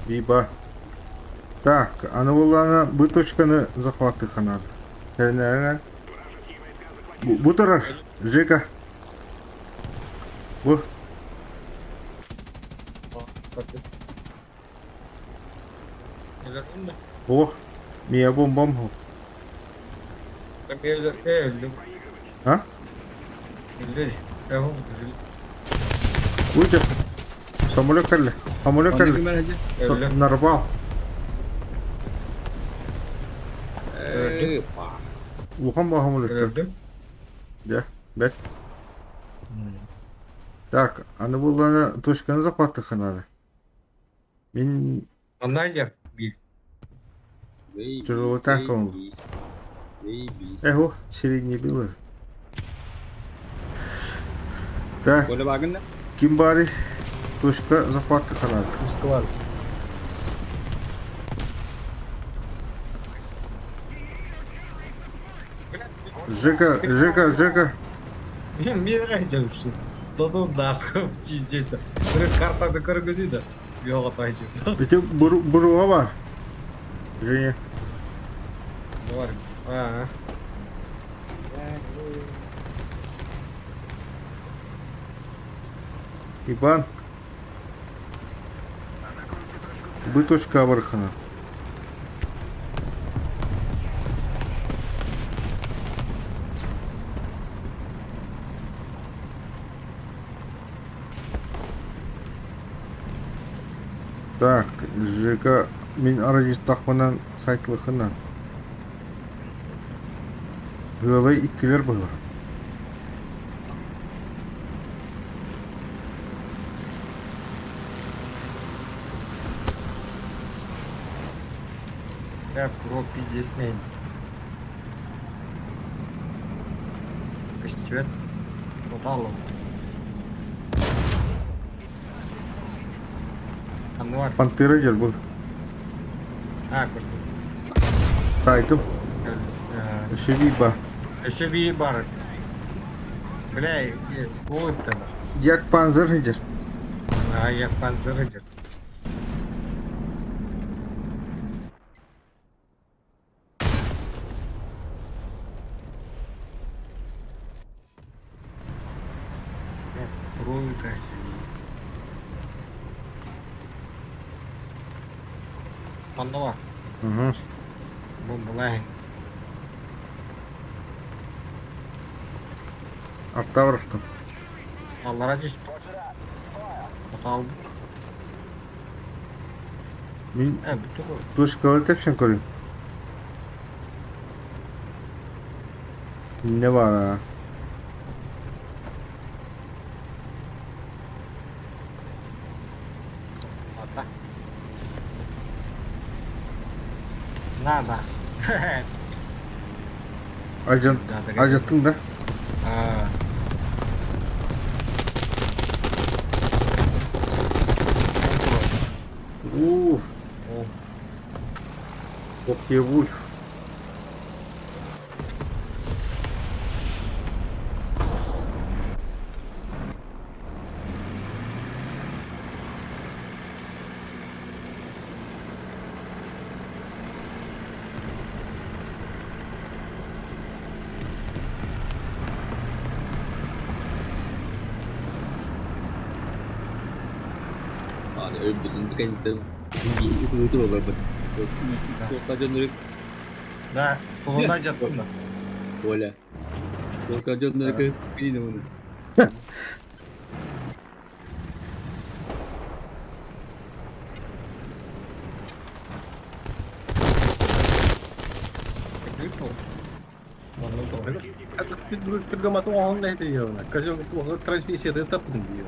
Биба. Так, аны буллаана бу точканы захваттыха надо. Тэринээрэ. Бу турар, Жека. Бу. Ох, мия бомбам. А? Уйдя. Самолет кэллэ. Самолет кэллэ. Нарбал. Улахан баа самолеттар. Дьэ, бэт. Так, аны булланы точканы захваттыха надо. Мин Онна биир. Тяжелый танк он. Эхо, средний было. Так, ким баарый? Точка захваттыха надо. Москва. Жека, Жека, Жека. Мен дәуші. Додон нахуй пиздец. Бір картаңды көргізеді. Жоқ атайчы. Ити буруга бар. Женя. Бар. А. Иван. Бу точка бархана. Так, Жека мин арадьыттахпынан сайтлыхынан. Ыалай иккилэр быһылар. Я про пиздец мен. Көстүбэт. Тоталым. Анвар. Пантера дьэр бу. А, көрдүм. Таайтым. Өссө биир баар. Өссө биир бар. Бля, вот Як панзер дьэр. А, як панзер дьэр. Манна Угу. Бомбалай. Автоврахтан. Аллара түс. Оталды. Мин Э, бүтү го. точкалары тэпсэн көрүм. Не бар а? Ата. Надо. Ажан ажаттың да? А. Уу, Окей, Аны өлбүтүн кэнниттэн биир олорбут. Туохха дьоннору Да, тугунан жаттым да. Оля. Туохха дьоннору кыһыны муну. Түргэматы оҥоһун да Козел трансмиссията таппытым дии.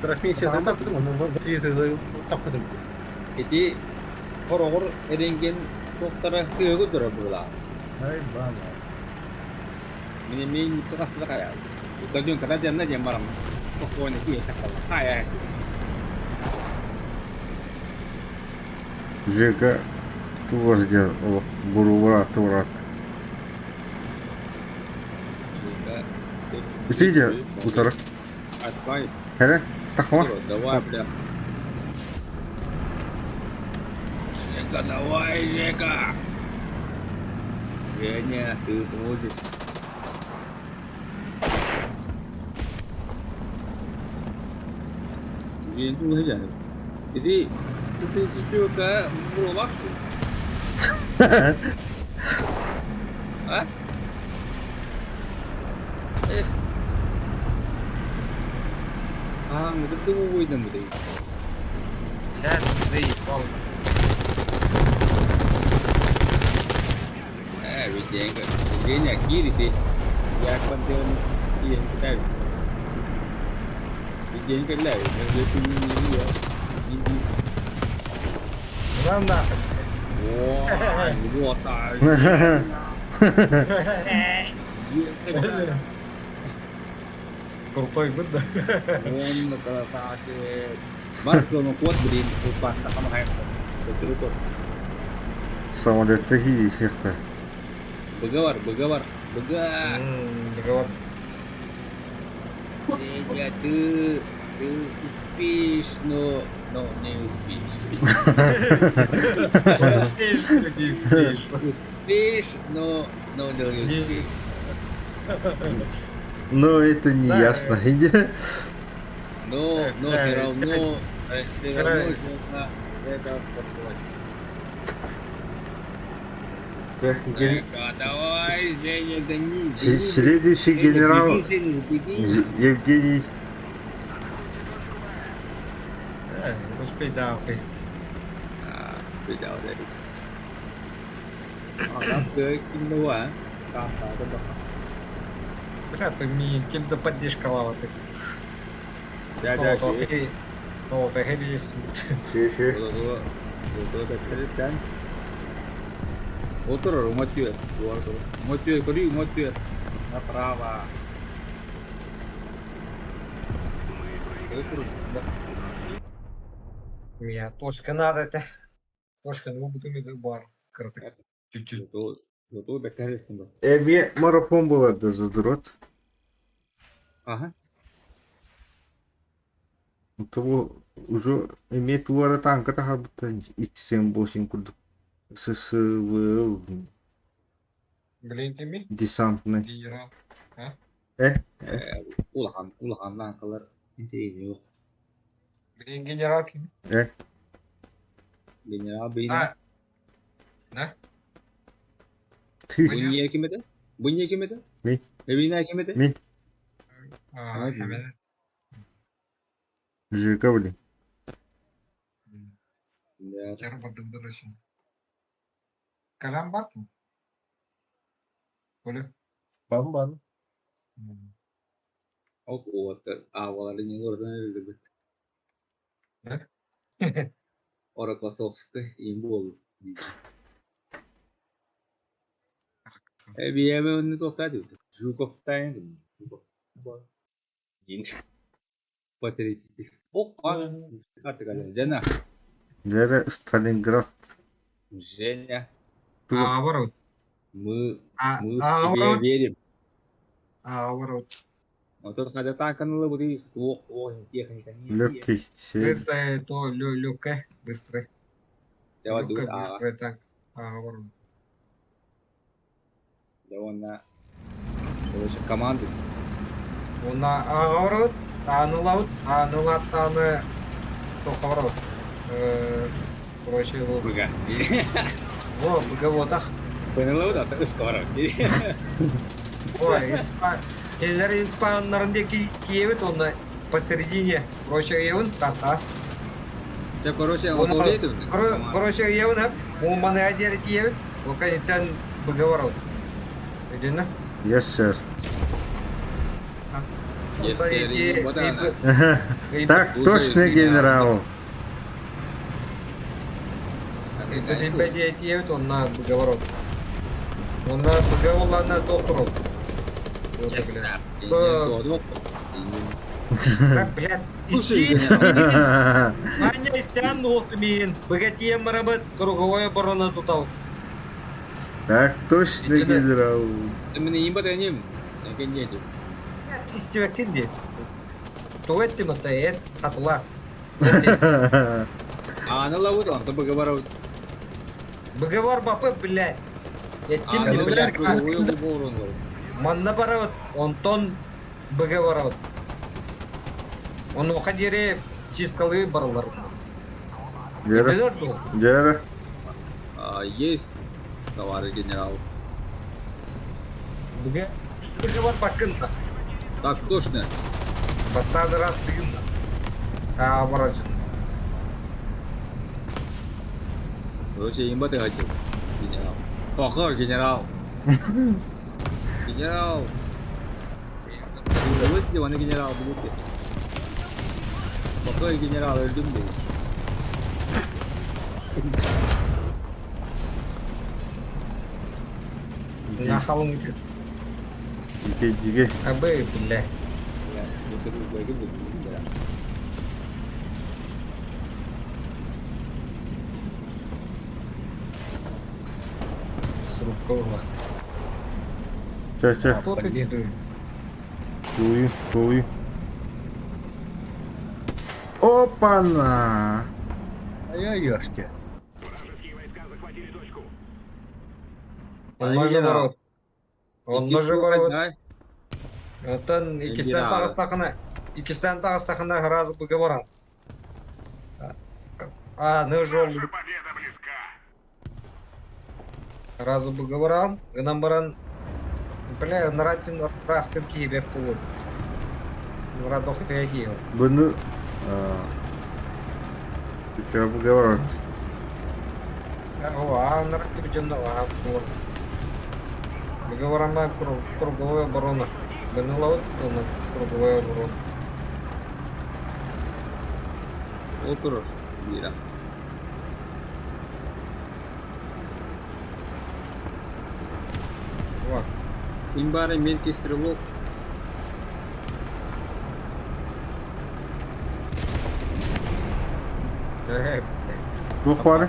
Трансмиссията таппытым, онно таппытым. Ити хороҕор эрэнгэн туохтара сыһыгы турар быһыылаах. Ай, баама. Мин эмиэ инники хастыта хайаабыт. Кадюнката дьанна диэн бараммын. Спокойно киһи сахалла. Хайа Жека тугас диэн олох буруубараатты бараат. Ити дьэ утары. Отпайс. Эрэ, тахма. Давай, бля. Жека, давай, Жека! Женя, ты сможешь. Диэн туһа Ити ити буолбас А? Эс. Аа, мыдырдык уойдан бу Блядь, заебал. Э, Витенька. Женя, киир ити. Як пантеон киирэн кытайбыз. Витень кэллэ. Да нахуй. Ой, вот так. Крутой был, да? Он красавчик. Марк, ну кот, блин, упакта хамахай. Крутой. Самолетта хиисехта. Быгавар, быгавар, быга. Договор. Женя, ты успеешь, но не успеешь. Успеешь, ты успеешь. Успеешь, но не успеешь. Но это не Да, ясно. Но все равно Жека, Жека подходит. Жека, давай, Женя, гони. гони. Следующий Женя, генерал беги, Женя, беги. Евгений. Успей, да, окей. А, успей, да, вот это. А, как кинула, а? Да, да, да, да. Бля, ты мне кем-то поддержка лава ты. Да, да, sí. О, ты хелис. Ши-ши. Отор, умотюр, умотюр, кори, умотюр. Направо. Отор, да. Меня тошка надо это. Тошка, ну буду мне бар. Краток. Чуть-чуть. Зато бекаресен бар. Эми марафон болады задрот. Ага. Того уже эми туара танка тахабыта XM8 курдук. ССВ Блин, ты ми? десантный. Генерал. Улахан, улахан калар интеги yok. Блин, генерал ким? Генерал бейне. А. Да? Ты. Бу не ким edi? Бу не ким edi? Мин. Эбине ким edi? Мин. А, А, hemen. ЖК, блин. Да. Kalem var mı? Böyle. Бар бар. Ок, вот, а, не oradan öldürdü. Ne? Оракласовский им бол. Э, би тоқтады. Жуков тайын. Жуков. Патриотизм. Ок, Жена. Вера Сталинград. Женя. А, ворот. Мы, А, мы а, в тебе ворот. верим. А, ворот. Мотор сада танканулы будет. Ох, ох, техника. Легкий. Се. Быстрое, то, легкое, быстрое. Давай, Легкое, а, быстрое, так. А, ворот. Давай на. Короче, команды. Уна, а, ворот. Таанылаут, таанылаттаны тохорот. Короче, вот. Быга. Во, быгавотах. Поняла, да, ты скоро. Ой, испа... Келер испаннарын деки киевит, он посередине. Короче, евын, тата. Дьэ, короче, отуолуй Короче, ийэбин хап, муманыга диэри тиийэбит, ол кэнниттэн быга барабыт. Өйдөнө? Yes, sir. Yes, sir, Так точно, генерал. Тиийэбит, онна быга барабыт. Онна быга оллаана доктор Так, блядь, исти. Аня истэн мин. Быга тиийэн барабыт, круговой оборона тутал. Так точно, генерал. Мин ийим батаним. Экен Истибэккин дии. Тугу эттим оттон эт хатыла. Ааны лабыт, онто быга барабыт. Быга барбапы, блядь. Эттим дии, блядь. Манна барабыт, онтон быга барабыт. Онуоха диэри чисткалыы бараллар. Дьэрэ. Дьэрэ. Есть, товарищ генерал. Быга быга барбаккын да. Так точно. Бастаан раз тыгын да. Аа барачын. Короче, имба ты хотел, генерал. Плохой генерал. Генерал. Вот где он генерал будет. Плохой генерал, өлдүм дии. Нахалың Дикий, дикий. Абы, бля. Срубка была. Чэ, чэ. Кто ты дедуй? Тулуй, тулуй. Опа-на! Ай-яй-яшки. Он может ворот. Он может ворот. Оттон иккистээн таҕыстахына, иккистээн таҕыстахына сразу быга А, ну жол. Сразу быга баран, гынан баран, бля, наратин растын киһи буолуо. Радохая киһи. Бұны... Че быга А, наратин дьонно, а, быга баран круговая оборона. Бынылабыт, круговая оборона. Отур, Вира. Вот. Имбара меткий стрелок. Туох баар?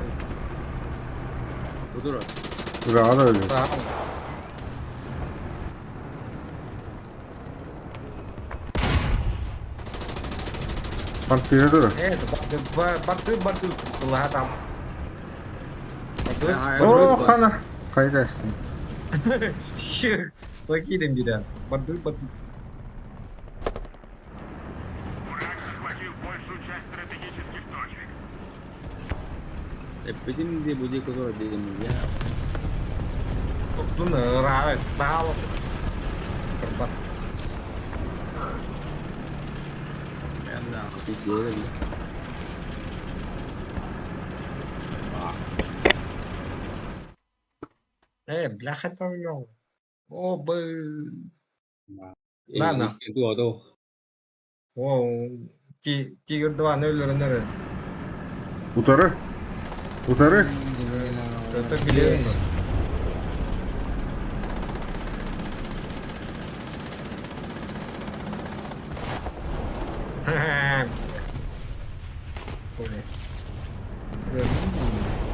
Отур. Ураҕа да өлөр. Пантера дуо? Барды, барды, тылаһа там. Оо, хана! Хайда эстин. Такие бирен. Барды, барды. Враг захватил большую часть стратегических точек. Эппитим дии бу диэки отур диэтим я. Туттун ыраабыт, саал. Турбат. Прям ты делали. Э, бляха там О, бы. Да, на. О, Тигр 2 0 0. Утары. Утары. Это билет.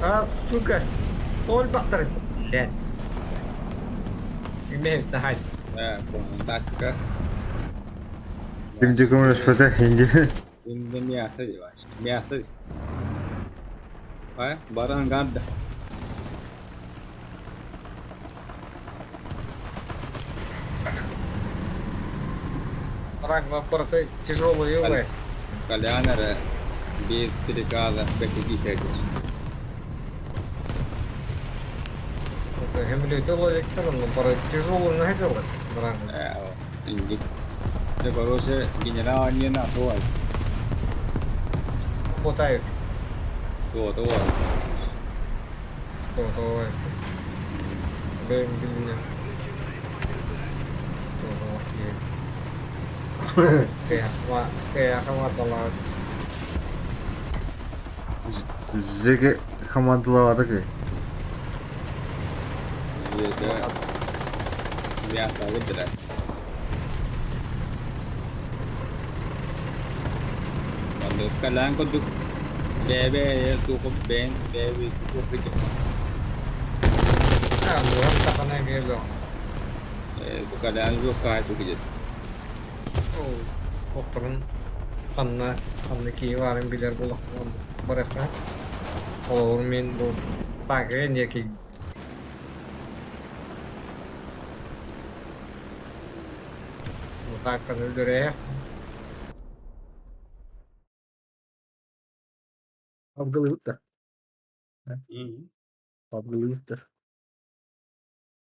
А, сука. Ол бақтар. Блядь. Имею тахать. Да, фантастика. Ким көмөлөспөтө инди. Инде мясо деваш. Мясо. А, баран гарда. Рак аппараты тяжелые власть. Калянара без приказа 50. Гемлей ловиктер, но пора тяжелую нагадила. Инди. Да, короче, генерал не на то. Хватает. Туо-туо. Туо-туо. Бэйэм билинэн. Туо-туо киһи. Кыйахаматалаах. Жеке командалаабата кый. Жеке мясо выдрать. Маннык кэлээн курдук бэйэ-бэйэ туоху бэйэн бэйэ туох Бу кэлээн суохтаах киһи Охторун ханна ханна киһи баарын билэр буолахтарына барыахтара. Холобур мин бу тааҥкаҕа диэки тааҥканы өлөрөйөх. Абгылыыбыт да. Абгылыыбыт да.